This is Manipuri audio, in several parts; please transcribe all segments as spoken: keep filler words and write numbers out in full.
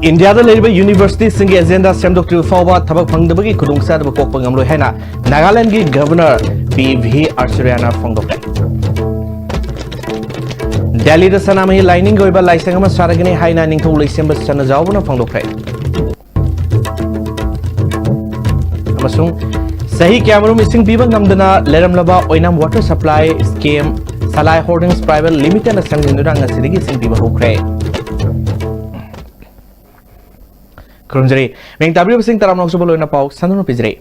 ꯏꯟꯗꯤꯌꯥꯗ ꯂꯩꯔꯤꯕ ꯌꯨꯅꯤꯚꯔꯁꯤꯇꯤꯁꯤꯡꯒꯤ ꯑꯦꯖꯦꯟꯗꯥ ꯁꯦꯝꯗꯣꯛꯇ꯭ꯔꯤꯕ ꯐꯥꯎꯕ ꯊꯕꯛ ꯐꯪꯗꯕꯒꯤ ꯈꯨꯗꯣꯡꯆꯥꯗꯕ ꯀꯣꯛꯄ ꯉꯝꯂꯣꯏ ꯍꯥꯏꯅ ꯅꯥꯒꯥꯂꯦꯟꯗꯒꯤ ꯒꯚꯔꯅꯔ ꯄꯤ ꯚꯤ ꯑꯥꯔꯆꯔꯤꯌꯥꯅ ꯐꯣꯡꯗꯣꯛꯈ꯭ꯔꯦ꯫ ꯗꯦꯜꯂꯤꯗ ꯁꯅꯥꯃꯍꯤ ꯂꯥꯏꯅꯤꯡꯒꯤ ꯑꯣꯏꯕ ꯂꯥꯏꯁꯪ ꯑꯃ ꯁꯥꯔꯒꯅꯤ ꯍꯥꯏꯅ ꯅꯤꯡꯊꯧ ꯂꯩꯁꯦꯝꯕ ꯁꯅꯥꯖꯥꯎꯕꯅ ꯐꯣꯡꯗꯣꯛꯈ꯭ꯔꯦ꯫ ꯑꯃꯁꯨꯡ ꯆꯍꯤ ꯀꯌꯥꯃꯔꯨꯝ ꯏꯁꯤꯡ ꯄꯤꯕ ꯉꯝꯗꯅ ꯂꯩꯔꯝꯂꯕ ꯑꯣꯏꯅꯥꯝ water supply scheme Salai holdings private ꯂꯤꯃꯤꯇꯦꯗꯅ ꯁꯪꯖꯤꯟꯗꯨꯅ ꯉꯁꯤꯗꯒꯤ ꯏꯁꯤꯡ ꯄꯤꯕ ꯍꯧꯈ꯭ꯔꯦ꯫ ꯈꯨꯔꯨꯝꯖꯔꯤ꯫ ꯃꯤꯡ ꯇꯥꯕꯤꯔꯤꯕꯁꯤꯡ ꯇꯔꯥꯃꯅꯥꯎ ꯁꯨꯕ ꯂꯣꯏꯅ ꯄꯥꯎ ꯁꯟꯗꯣꯛꯅ ꯄꯤꯖꯔꯤ꯫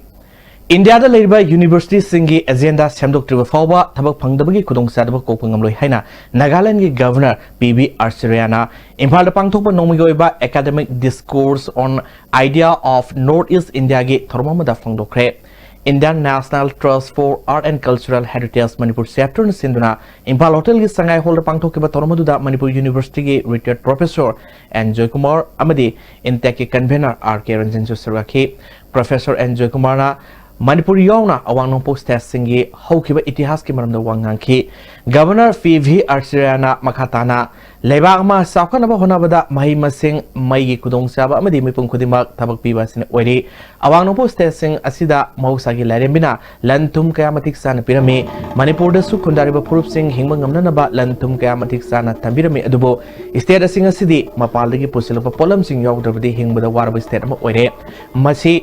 ꯏꯟꯗꯤꯌꯥꯗ ꯂꯩꯔꯤꯕ ꯌꯨꯅꯤꯚꯔꯁꯤꯇꯤꯁꯤꯡꯒꯤ ꯑꯦꯖꯦꯟꯗꯥ ꯁꯦꯝꯗꯣꯛꯇ꯭ꯔꯤꯕ ꯐꯥꯎꯕ ꯊꯕꯛ ꯐꯪꯗꯕꯒꯤ ꯈꯨꯗꯣꯡꯆꯥꯗꯕ ꯀꯣꯛꯄ ꯉꯝꯂꯣꯏ ꯍꯥꯏꯅ ꯅꯥꯒꯥꯂꯦꯟꯗꯒꯤ ꯒꯚꯔꯅꯔ ꯄꯤ ꯚꯤ ꯑꯥꯔꯆꯔꯤꯌꯥꯅ ꯏꯝꯐꯥꯜꯗ ꯄꯥꯡꯊꯣꯛꯄ ꯅꯣꯡꯃꯒꯤ ꯑꯣꯏꯕ Academic Discourse on Idea of North East Indiaꯒꯤ ꯊꯧꯔꯝ ꯑꯃꯗ ꯐꯣꯡꯗꯣꯛꯈ꯭ꯔꯦ꯫ Indian National Trust for Art and Cultural Heritage Manipur Chapterꯅ ꯁꯤꯟꯗꯨꯅ ꯏꯝꯐꯥꯜ ꯍꯣꯇꯦꯜꯒꯤ ꯁꯉꯥꯏ ꯍꯣꯜꯗ ꯄꯥꯡꯊꯣꯛꯈꯤꯕ ꯊꯧꯔꯝ ꯑꯗꯨꯗ ꯃꯅꯤꯄꯨꯔ ꯌꯨꯅꯤꯚꯔꯁꯤꯇꯤꯒꯤ retired professor ꯑꯦꯟ ꯖꯣꯏꯀꯨꯃꯥꯔ ꯑꯃꯗꯤ INTACꯀꯤ convener ꯑꯥꯔ ꯀꯦ ꯔꯟꯖꯟꯁꯨ ꯁꯔꯨꯛ ꯌꯥꯈꯤ꯫ ꯄ꯭ꯔꯣꯐꯦꯁꯔ ꯑꯦꯟ ꯖꯣꯏꯀꯨꯃꯥꯔꯅ ꯃꯅꯤꯄꯨꯔ ꯌꯥꯎꯅ ꯑꯋꯥꯡ ꯅꯣꯡꯄꯣꯛ ꯁ꯭ꯇꯦꯠꯁꯤꯡꯒꯤ ꯍꯧꯈꯤꯕ ꯏꯇꯤꯍꯥꯁꯀꯤ ꯃꯔꯝꯗ ꯋꯥ ꯉꯥꯡꯈꯤ꯫ ꯒꯚꯔꯅꯔ ꯄꯤ ꯚꯤ ꯑꯥꯔꯆꯔꯤꯌꯥꯅ ꯃꯈꯥ ꯇꯥꯅ ꯂꯩꯕꯥꯛ ꯑꯃ ꯆꯥꯎꯈꯠꯅꯕ ꯍꯣꯠꯅꯕꯗ ꯃꯍꯩ ꯃꯁꯤꯡ, ꯃꯩꯒꯤ ꯈꯨꯗꯣꯡꯆꯥꯕ ꯑꯃꯗꯤ ꯃꯤꯄꯨꯝ ꯈꯨꯗꯤꯡꯃꯛ ꯊꯕꯛ ꯄꯤꯕ ꯑꯁꯤꯅ ꯑꯣꯏꯔꯤ꯫ ꯑꯋꯥꯡ ꯅꯣꯡꯄꯣꯛ ꯁ꯭ꯇꯦꯠꯁꯤꯡ ꯑꯁꯤꯗ ꯃꯍꯧꯁꯥꯒꯤ ꯂꯥꯏꯔꯦꯝꯕꯤꯅ ꯂꯟ ꯊꯨꯝ ꯀꯌꯥ ꯃꯇꯤꯛ ꯆꯥꯅ ꯄꯤꯔꯝꯃꯤ꯫ ꯃꯅꯤꯄꯨꯔꯗꯁꯨ ꯈꯨꯟꯗꯥꯔꯤꯕ ꯐꯨꯔꯨꯞꯁꯤꯡ ꯍꯤꯡꯕ ꯉꯝꯅꯅꯕ ꯂꯟ ꯊꯨꯝ ꯀꯌꯥ ꯃꯇꯤꯛ ꯆꯥꯅ ꯊꯝꯕꯤꯔꯝꯃꯤ, ꯑꯗꯨꯕꯨ ꯁ꯭ꯇꯦꯠ ꯑꯁꯤꯡ ꯑꯁꯤꯗꯤ ꯃꯄꯥꯟꯗꯒꯤ ꯄꯨꯁꯤꯜꯂꯛꯄ ꯄꯣꯠꯂꯝꯁꯤꯡ ꯌꯥꯎꯗ꯭ꯔꯕꯗꯤ ꯍꯤꯡꯕꯗ ꯋꯥꯔꯕ ꯁ꯭ꯇꯦꯠ ꯑꯃ ꯑꯣꯏꯔꯦ꯫ ꯃꯁꯤ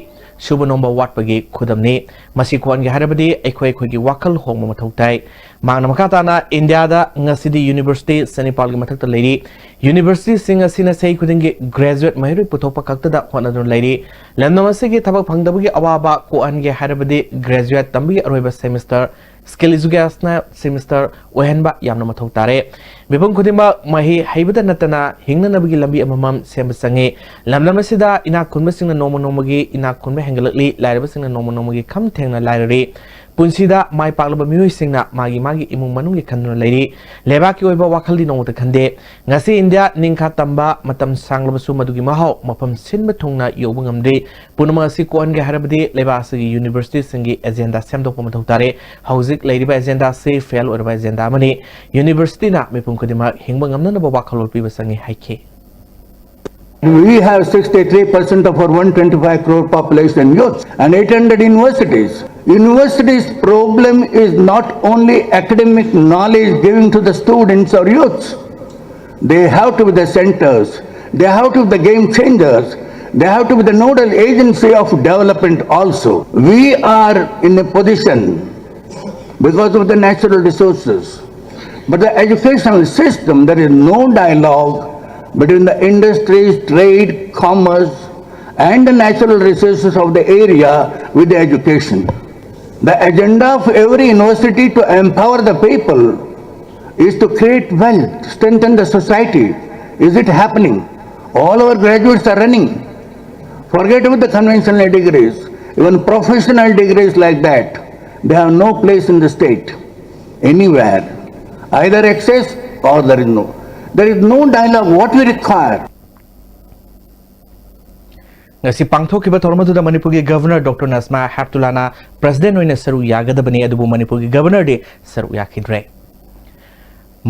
ꯁꯨꯕ ꯅꯣꯝꯕ ꯋꯥꯠꯄꯒꯤ ꯈꯨꯗꯝꯅꯤ꯫ ꯃꯁꯤ ꯀꯣꯛꯍꯟꯒꯦ ꯍꯥꯏꯔꯕꯗꯤ ꯑꯩꯈꯣꯏ ꯑꯩꯈꯣꯏꯒꯤ ꯋꯥꯈꯜ ꯍꯣꯡꯕ ꯃꯊꯧ ꯇꯥꯏ꯫ ꯃꯍꯥꯛꯅ ꯃꯈꯥ ꯇꯥꯅ ꯏꯟꯗꯤꯌꯥꯗ ꯉꯁꯤꯗꯤ ꯌꯨꯅꯤꯚꯔꯁꯤꯇꯤ ꯆꯅꯤꯄꯥꯜꯒꯤ ꯃꯊꯛꯇ ꯂꯩꯔꯤ꯫ ꯌꯨꯅꯤꯚꯔꯁꯤꯇꯤꯁꯤꯡ ꯑꯁꯤꯅ ꯆꯍꯤ ꯈꯨꯗꯤꯡꯒꯤ ꯒ꯭ꯔꯦꯖꯨꯑꯦꯠ ꯃꯍꯩꯔꯣꯏ ꯄꯨꯊꯣꯛꯄ ꯈꯛꯇꯗ ꯍꯣꯠꯅꯗꯨꯅ ꯂꯩꯔꯤ꯫ ꯂꯝꯗꯝ ꯑꯁꯤꯒꯤ ꯊꯕꯛ ꯐꯪꯗꯕꯒꯤ ꯑꯋꯥꯕ ꯀꯣꯛꯍꯟꯒꯦ ꯍꯥꯏꯔꯕꯗꯤ ꯒ꯭ꯔꯦꯖꯨꯑꯦꯠ ꯇꯝꯕꯒꯤ ꯑꯔꯣꯏꯕ ꯁꯦꯃꯤꯁꯇꯔ, ꯁ꯭ꯀꯤꯜ ꯏꯖꯨꯀꯦꯁꯅꯦꯜ ꯁꯦꯃꯤꯁꯇꯔ ꯑꯣꯏꯍꯟꯕ ꯌꯥꯝꯅ ꯃꯊꯧ ꯇꯥꯔꯦ꯫ ꯃꯤꯄꯨꯝ ꯈꯨꯗꯤꯡꯃꯛ ꯃꯍꯩ ꯍꯩꯕꯗ ꯅꯠꯇꯅ ꯍꯤꯡꯅꯅꯕꯒꯤ ꯂꯝꯕꯤ ꯑꯃꯃꯝ ꯁꯦꯝꯕ ꯆꯪꯉꯤ꯫ ꯂꯝꯗꯝ ꯑꯁꯤꯗ ꯏꯅꯥꯛ ꯈꯨꯟꯕꯁꯤꯡꯅ ꯅꯣꯡꯃ ꯅꯣꯡꯃꯒꯤ ꯏꯅꯥꯛ ꯈꯨꯟꯕ ꯍꯦꯟꯒꯠꯂꯛꯂꯤ, ꯂꯥꯏꯔꯕꯁꯤꯡꯅ ꯅꯣꯡꯃ ꯅꯣꯡꯃꯒꯤ ꯈꯝ ꯊꯦꯡꯅ ꯂꯥꯏꯔꯔꯤ꯫ ꯄꯨꯟꯁꯤꯗ ꯃꯥꯏ ꯄꯥꯛꯂꯕ ꯃꯤꯑꯣꯏꯁꯤꯡꯅ ꯃꯥꯒꯤ ꯃꯥꯒꯤ ꯏꯃꯨꯡ ꯃꯅꯨꯡꯒꯤ ꯈꯟꯗꯨꯅ ꯂꯩꯔꯤ꯫ ꯂꯩꯕꯥꯛꯀꯤ ꯑꯣꯏꯕ ꯋꯥꯈꯜꯗꯤ ꯅꯣꯡꯃꯇ ꯈꯟꯗꯦ꯫ ꯉꯁꯤ ꯏꯟꯗꯤꯌꯥ ꯅꯤꯡꯈꯥ ꯇꯝꯕ ꯃꯇꯝ ꯁꯥꯡꯂꯕꯁꯨ ꯃꯗꯨꯒꯤ ꯃꯍꯥꯎ ꯃꯐꯝ ꯁꯤꯟꯕ ꯊꯨꯡꯅ ꯌꯧꯕ ꯉꯝꯗ꯭ꯔꯤ꯫ ꯄꯨꯝꯅꯃꯛ ꯑꯁꯤ ꯀꯣꯛꯍꯟꯒꯦ ꯍꯥꯏꯔꯕꯗꯤ ꯂꯩꯕꯥꯛ ꯑꯁꯤꯒꯤ ꯌꯨꯅꯤꯚꯔꯁꯤꯇꯤꯁꯤꯡꯒꯤ ꯑꯦꯖꯦꯟꯗꯥ ꯁꯦꯝꯗꯣꯛꯄ ꯃꯊꯧ ꯇꯥꯔꯦ꯫ ꯍꯧꯖꯤꯛ ꯂꯩꯔꯤꯕ ꯑꯦꯖꯦꯟꯗꯥ ꯑꯁꯤ ꯐꯦꯜ ꯑꯣꯏꯔꯕ ꯑꯦꯖꯦꯟꯗꯥ ꯑꯃꯅꯤ꯫ ꯌꯨꯅꯤꯚꯔꯁꯤꯇꯤꯅ ꯃꯤꯄꯨꯝ ꯈꯨꯗꯤꯡꯃꯛ ꯍꯤꯡꯕ ꯉꯝꯅꯅꯕ ꯋꯥꯈꯜꯂꯣꯟ ꯄꯤꯕ ꯆꯪꯏ ꯍꯥꯏꯈꯤ꯫ We have sixty-three percent of our one twenty-five crore population youth and eight hundred universities. Universities' problem is not only academic knowledge giving to the students or youths. They have to be the centers. They have to be the game changers. They have to be the nodal agency of development also. We are in a position because of the natural resources. But the educational system, there is no dialogue between the industries, trade, commerce, and the natural resources of the area with the education. The agenda of every university to empower the people is to create wealth, strengthen the society. Is it happening? All our graduates are running. Forget about the conventional degrees, even professional degrees like that, they have no place in the state, anywhere. Either excess or there is no. There is no dialogue what we require. ꯉꯁꯤ ꯄꯥꯡꯊꯣꯛꯈꯤꯕ ꯊꯧꯔꯝ ꯑꯗꯨꯗ ꯃꯅꯤꯄꯨꯔꯒꯤ ꯒꯚꯔꯅꯔ ꯗꯣꯛꯇꯔ ꯅꯁꯃꯥ ꯍꯦꯞꯇꯨꯂꯥꯅ ꯄ꯭ꯔꯁꯤꯗꯦꯟ ꯑꯣꯏꯅ ꯁꯔꯨꯛ ꯌꯥꯒꯗꯕꯅꯤ, ꯑꯗꯨꯕꯨ ꯃꯅꯤꯄꯨꯔꯒꯤ ꯒꯚꯔꯅꯔꯗꯤ ꯁꯔꯨꯛ ꯌꯥꯈꯤꯗ꯭ꯔꯦ꯫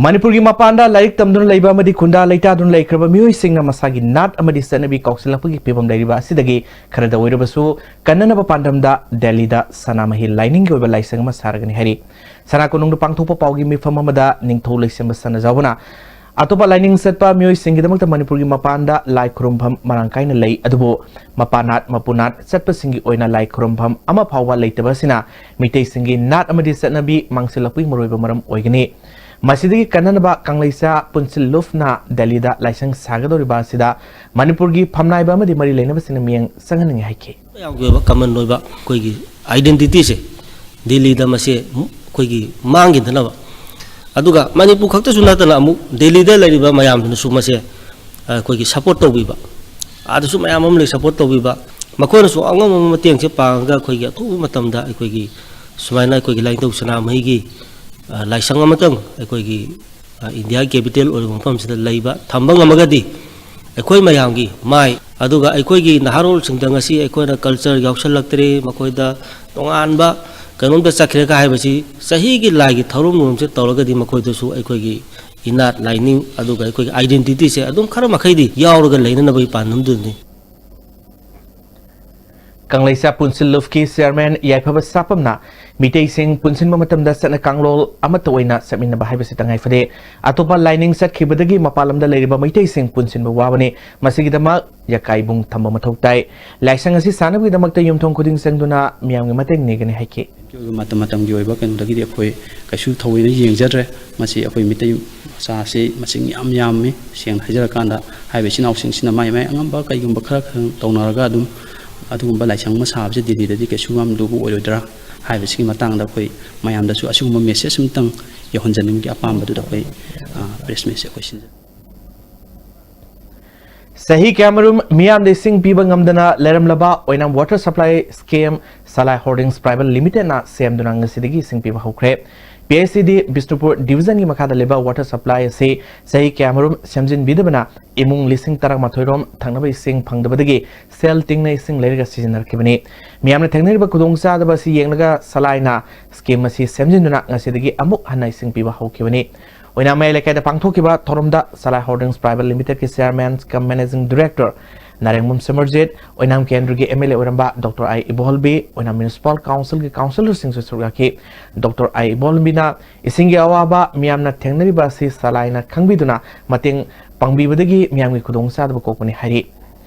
ꯃꯅꯤꯄꯨꯔꯒꯤ ꯃꯄꯥꯟꯗ ꯂꯥꯏꯔꯤꯛ ꯇꯝꯗꯨꯅ ꯂꯩꯕ ꯑꯃꯗꯤ ꯈꯨꯟꯗꯥ ꯂꯩꯇꯥꯗꯨꯅ ꯂꯩꯈ꯭ꯔꯕ ꯃꯤꯑꯣꯏꯁꯤꯡꯅ ꯃꯁꯥꯒꯤ ꯅꯥꯠ ꯑꯃꯗꯤ ꯆꯠꯅꯕꯤ ꯀꯥꯎꯁꯤꯜꯂꯛꯄꯒꯤ ꯐꯤꯕꯝ ꯂꯩꯔꯤꯕ ꯑꯁꯤꯗꯒꯤ ꯈꯔꯗ ꯑꯣꯏꯔꯕꯁꯨ ꯀꯟꯅꯅꯕ ꯄꯥꯟꯗꯝꯗ ꯗꯦꯜꯂꯤꯗ ꯁꯅꯥꯃꯍꯤ ꯂꯥꯏꯅꯤꯡꯒꯤ ꯑꯣꯏꯕ ꯂꯥꯏꯁꯪ ꯑꯃ ꯁꯥꯔꯒꯅꯤ ꯍꯥꯏꯔꯤ꯫ ꯁꯅꯥ ꯀꯣꯅꯨꯡꯗ ꯄꯥꯡꯊꯣꯛꯄ ꯄꯥꯎꯒꯤ ꯃꯤꯐꯝ ꯑꯃꯗ ꯅꯤꯡꯊꯧ ꯂꯩꯁꯦꯝꯕ ꯁꯅꯥꯖꯥꯎꯕꯅ ꯑꯇꯣꯞꯄ ꯂꯥꯏꯅꯤꯡ ꯆꯠꯄ ꯃꯤꯑꯣꯏꯁꯤꯡꯒꯤꯗꯃꯛꯇ ꯃꯅꯤꯄꯨꯔꯒꯤ ꯃꯄꯥꯟꯗ ꯂꯥꯏ ꯈꯨꯔꯨꯝꯐꯝ ꯃꯔꯥꯡ ꯀꯥꯏꯅ ꯂꯩ, ꯑꯗꯨꯕꯨ ꯃꯄꯥ ꯅꯥꯠ ꯃꯄꯨ ꯅꯥꯠ ꯆꯠꯄꯁꯤꯡꯒꯤ ꯑꯣꯏꯅ ꯂꯥꯏ ꯈꯨꯔꯨꯝꯐꯝ ꯑꯃ ꯐꯥꯎꯕ ꯂꯩꯇꯕ ꯑꯁꯤꯅ ꯃꯤꯇꯩꯁꯤꯡꯒꯤ ꯅꯥꯠ ꯑꯃꯗꯤ ꯆꯠꯅꯕꯤ ꯃꯥꯡꯁꯤꯜꯂꯛꯄꯒꯤ ꯃꯔꯨꯑꯣꯏꯕ ꯃꯔꯝ ꯑꯣꯏꯒꯅꯤ꯫ ꯃꯁꯤꯗꯒꯤ ꯀꯟꯅꯅꯕ ꯀꯪꯂꯩꯁꯥ ꯄꯨꯟꯁꯤꯜ ꯂꯨꯐꯅ ꯗꯦꯜꯂꯤꯗ ꯂꯥꯏꯁꯪ ꯁꯥꯒꯗꯧꯔꯤꯕ ꯑꯁꯤꯗ ꯃꯅꯤꯄꯨꯔꯒꯤ ꯐꯝꯅꯥꯏꯕ ꯑꯃꯗꯤ ꯃꯔꯤ ꯂꯩꯅꯕꯁꯤꯡꯅ ꯃꯤꯠꯌꯦꯡ ꯆꯪꯍꯟꯅꯤꯡꯉꯤ ꯍꯥꯏꯈꯤ꯫ ꯃꯌꯥꯝꯒꯤ ꯑꯣꯏꯕ ꯀꯃꯟ ꯑꯣꯏꯕ ꯑꯩꯈꯣꯏꯒꯤ ꯑꯥꯏꯗꯦꯟꯇꯤꯇꯤꯁꯦ ꯗꯦꯜꯂꯤꯗ ꯃꯁꯦ ꯑꯩꯈꯣꯏꯒꯤ ꯃꯥꯡꯈꯤꯗꯅꯕ, ꯑꯗꯨꯒ ꯃꯅꯤꯄꯨꯔ ꯈꯛꯇꯁꯨ ꯅꯠꯇꯅ ꯑꯃꯨꯛ ꯗꯦꯜꯂꯤꯗ ꯂꯩꯔꯤꯕ ꯃꯌꯥꯝꯗꯨꯅꯁꯨ ꯃꯁꯦ ꯑꯩꯈꯣꯏꯒꯤ ꯁꯞꯄꯣꯔꯠ ꯇꯧꯕꯤꯕ, ꯑꯥꯗꯁꯨ ꯃꯌꯥꯝ ꯑꯃ ꯂꯩ ꯁꯞꯄꯣꯔꯠ ꯇꯧꯕꯤꯕ, ꯃꯈꯣꯏꯅꯁꯨ ꯑꯉꯝ ꯑꯉꯝꯕ ꯃꯇꯦꯡꯁꯦ ꯄꯥꯡꯉꯒ ꯑꯩꯈꯣꯏꯒꯤ ꯑꯊꯨꯕ ꯃꯇꯝꯗ ꯑꯩꯈꯣꯏꯒꯤ ꯁꯨꯃꯥꯏꯅ ꯑꯩꯈꯣꯏꯒꯤ ꯂꯥꯏꯅꯤꯡꯊꯧ ꯁꯅꯥꯃꯍꯤꯒꯤ ꯂꯥꯏꯁꯪ ꯑꯃꯇꯪ ꯑꯩꯈꯣꯏꯒꯤ ꯏꯟꯗꯤꯌꯥꯒꯤ ꯀꯦꯄꯤꯇꯦꯜ ꯑꯣꯏꯔꯤꯕ ꯃꯐꯝꯁꯤꯗ ꯂꯩꯕ ꯊꯝꯕ ꯉꯝꯃꯒꯗꯤ ꯑꯩꯈꯣꯏ ꯃꯌꯥꯝꯒꯤ ꯃꯥꯏ, ꯑꯗꯨꯒ ꯑꯩꯈꯣꯏꯒꯤ ꯅꯍꯥꯔꯣꯜꯁꯤꯡꯗ ꯉꯁꯤ ꯑꯩꯈꯣꯏꯅ ꯀꯜꯆꯔ ꯌꯥꯎꯁꯜꯂꯛꯇ꯭ꯔꯦ, ꯃꯈꯣꯏꯗ ꯇꯣꯉꯥꯟꯕ ꯀꯩꯅꯣꯝꯇ ꯆꯠꯈ꯭ꯔꯦꯒ ꯍꯥꯏꯕꯁꯤ ꯆꯍꯤꯒꯤ ꯂꯥꯏꯒꯤ ꯊꯧꯔꯝ ꯅꯣꯝꯁꯦ ꯇꯧꯔꯒꯗꯤ ꯃꯈꯣꯏꯗꯁꯨ ꯑꯩꯈꯣꯏꯒꯤ ꯏꯅꯥꯠ ꯂꯥꯏꯅꯤꯡ ꯑꯗꯨꯒ ꯑꯩꯈꯣꯏꯒꯤ identityꯁꯦ ꯑꯗꯨꯝ ꯈꯔ ꯃꯈꯩꯗꯤ ꯌꯥꯎꯔꯒ ꯂꯩꯅꯅꯕꯒꯤ ꯄꯥꯟꯗꯝꯗꯨꯅꯤ꯫ ꯀꯪꯂꯩꯁꯥ ꯄꯨꯟꯁꯤꯜ ꯂꯨꯞꯀꯤ chairman ꯌꯥꯏꯐꯕ ꯁꯥꯄꯝꯅ ꯃꯤꯇꯩꯁꯤꯡ ꯄꯨꯟꯁꯤꯟꯕ ꯃꯇꯝꯗ ꯆꯠꯅ ꯀꯥꯡꯂꯣꯟ ꯑꯃꯠꯇ ꯑꯣꯏꯅ ꯆꯠꯃꯤꯟꯅꯕ ꯍꯥꯏꯕꯁꯤ ꯇꯉꯥꯏ ꯐꯗꯦ꯫ ꯑꯇꯣꯞꯄ ꯂꯥꯏꯅꯤꯡ ꯆꯠꯈꯤꯕꯗꯒꯤ ꯃꯄꯥꯟ ꯂꯝꯗ ꯂꯩꯔꯤꯕ ꯃꯩꯇꯩꯁꯤꯡ ꯄꯨꯟꯁꯤꯟꯕ ꯋꯥꯕꯅꯤ꯫ ꯃꯁꯤꯒꯤꯗꯃꯛ ꯌꯥꯀꯥꯏꯕꯨꯡ ꯊꯝꯕ ꯃꯊꯧ ꯇꯥꯏ꯫ ꯂꯥꯏꯁꯪ ꯑꯁꯤ ꯁꯥꯅꯕꯒꯤꯗꯃꯛꯇ ꯌꯨꯝꯊꯣꯡ ꯈꯨꯗꯤꯡ ꯆꯪꯗꯨꯅ ꯃꯤꯌꯥꯝꯒꯤ ꯃꯇꯦꯡ ꯅꯤꯒꯅꯤ ꯍꯥꯏꯈꯤ꯫ ꯃꯇꯝ ꯃꯇꯝꯒꯤ ꯑꯣꯏꯕ ꯀꯩꯅꯣꯗꯒꯤꯗꯤ ꯑꯩꯈꯣꯏ ꯀꯩꯁꯨ ꯊꯑꯣꯏꯅ ꯌꯦꯡꯖꯗ꯭ꯔꯦ꯫ ꯃꯁꯤ ꯑꯩꯈꯣꯏ ꯃꯤꯇꯩ ꯃꯆꯥꯁꯤ ꯃꯁꯤꯡ ꯌꯥꯝ ꯌꯥꯝꯃꯤ꯫ ꯁꯦꯡꯅ ꯍꯥꯏꯖꯔꯀꯥꯟꯗ ꯍꯥꯏꯔꯤꯕ ꯏꯆꯤꯟ ꯏꯅꯥꯎꯁꯤꯡꯁꯤꯅ ꯃꯥꯏ ꯃꯥꯏ ꯑꯉꯝꯕ ꯀꯩꯒꯨꯝꯕ ꯈꯔ ꯈꯔ ꯇꯧꯅꯔꯒ ꯑꯗꯨꯝ ꯑꯗꯨꯒꯨꯝꯕ ꯂꯥꯏꯁꯪ ꯑꯃ ꯁꯥꯕꯁꯦ ꯗꯦꯜꯂꯤꯗꯗꯤ ꯀꯩꯁꯨ ꯌꯥꯝ ꯂꯨꯕ ꯑꯣꯏꯔꯣꯏꯗ꯭ꯔꯥ ꯍꯥꯏꯕꯁꯤꯒꯤ ꯃꯇꯥꯡꯗ ꯑꯩꯈꯣꯏ ꯃꯌꯥꯝꯗꯁꯨ ꯑꯁꯤꯒꯨꯝꯕ message ꯑꯃꯇꯪ ꯌꯧꯍꯟꯖꯅꯤꯡꯕꯒꯤ ꯑꯄꯥꯝꯕꯗꯨꯗ ꯑꯩꯈꯣꯏ, ꯑ, press meetꯁꯦ ꯑꯩꯈꯣꯏ ꯁꯤꯟꯖꯩ꯫ ꯆꯍꯤ ꯀꯌꯥꯃꯔꯨꯝ ꯃꯤꯌꯥꯝꯗ ꯏꯁꯤꯡ ꯄꯤꯕ ꯉꯝꯗꯅ ꯂꯩꯔꯝꯂꯕ ꯑꯣꯏꯅꯥꯝ Water Supply Scheme ꯁꯂꯥꯏ Holdings Private Limitedꯅ ꯁꯦꯝꯗꯨꯅ ꯉꯁꯤꯗꯒꯤ ꯏꯁꯤꯡ ꯄꯤꯕ ꯍꯧꯈ꯭ꯔꯦ꯫ PHED ꯕꯤꯁꯅꯨꯄꯨꯔ divisionꯒꯤ ꯃꯈꯥꯗ ꯂꯩꯕ Water Supply ꯑꯁꯤ ꯆꯍꯤ ꯀꯌꯥꯃꯔꯨꯝ ꯁꯦꯝꯖꯤꯟꯕꯤꯗꯕꯅ ꯏꯃꯨꯡ ꯂꯤꯁꯤꯡ ꯇꯔꯥꯃꯥꯊꯣꯏ ꯔꯣꯝ ꯊꯛꯅꯕ ꯏꯁꯤꯡ ꯐꯪꯗꯕꯗꯒꯤ ꯁꯦꯜ ꯇꯤꯡꯅ ꯏꯁꯤꯡ ꯂꯩꯔꯒ ꯁꯤꯖꯤꯟꯅꯔꯛꯈꯤꯕꯅꯤ꯫ ꯃꯤꯌꯥꯝꯅ ꯊꯦꯡꯅꯔꯤꯕ ꯈꯨꯗꯣꯡꯆꯥꯗꯕ ꯑꯁꯤ ꯌꯦꯡꯂꯒ ꯁꯂꯥꯏꯅ scheme ꯑꯁꯤ ꯁꯦꯝꯖꯤꯟꯗꯨꯅ ꯉꯁꯤꯗꯒꯤ ꯑꯃꯨꯛ ꯍꯟꯅ ꯏꯁꯤꯡ ꯄꯤꯕ ꯍꯧꯈꯤꯕꯅꯤ꯫ ꯑꯣꯏꯅꯥꯝ ꯃꯌꯥꯏ ꯂꯩꯀꯥꯏꯗ ꯄꯥꯡꯊꯣꯛꯈꯤꯕ ꯊꯧꯔꯝꯗ ꯁꯂꯥꯏ Holdings Private Limitedꯀꯤ chairman cum managing director ꯅꯥꯔꯦꯡꯕꯝ ꯁꯃꯔꯖꯤꯠ, ꯑꯣꯏꯅꯥꯝ ꯀꯦꯟꯗ꯭ꯔꯒꯤ MLA ꯑꯣꯏꯔꯝꯕ Doctor ꯑꯥꯏ ꯏꯕꯣꯍꯜꯕꯤ, ꯑꯣꯏꯅꯥꯝ Municipal Councilꯒꯤ councillorꯁꯤꯡꯁꯨ ꯁꯔꯨꯛ ꯌꯥꯈꯤ꯫ Doctor ꯑꯥꯏ ꯏꯕꯣꯍꯜꯕꯤꯅ ꯏꯁꯤꯡꯒꯤ ꯑꯋꯥꯕ ꯃꯤꯌꯥꯝꯅ ꯊꯦꯡꯅꯔꯤꯕ ꯑꯁꯤ ꯁꯂꯥꯏꯅ ꯈꯪꯕꯤꯗꯨꯅ ꯃꯇꯦꯡ ꯄꯥꯡꯕꯤꯕꯗꯒꯤ ꯃꯤꯌꯥꯝꯒꯤ ꯈꯨꯗꯣꯡꯆꯥꯗꯕ ꯀꯣꯛꯄꯅꯤ ꯍꯥꯏꯔꯤ꯫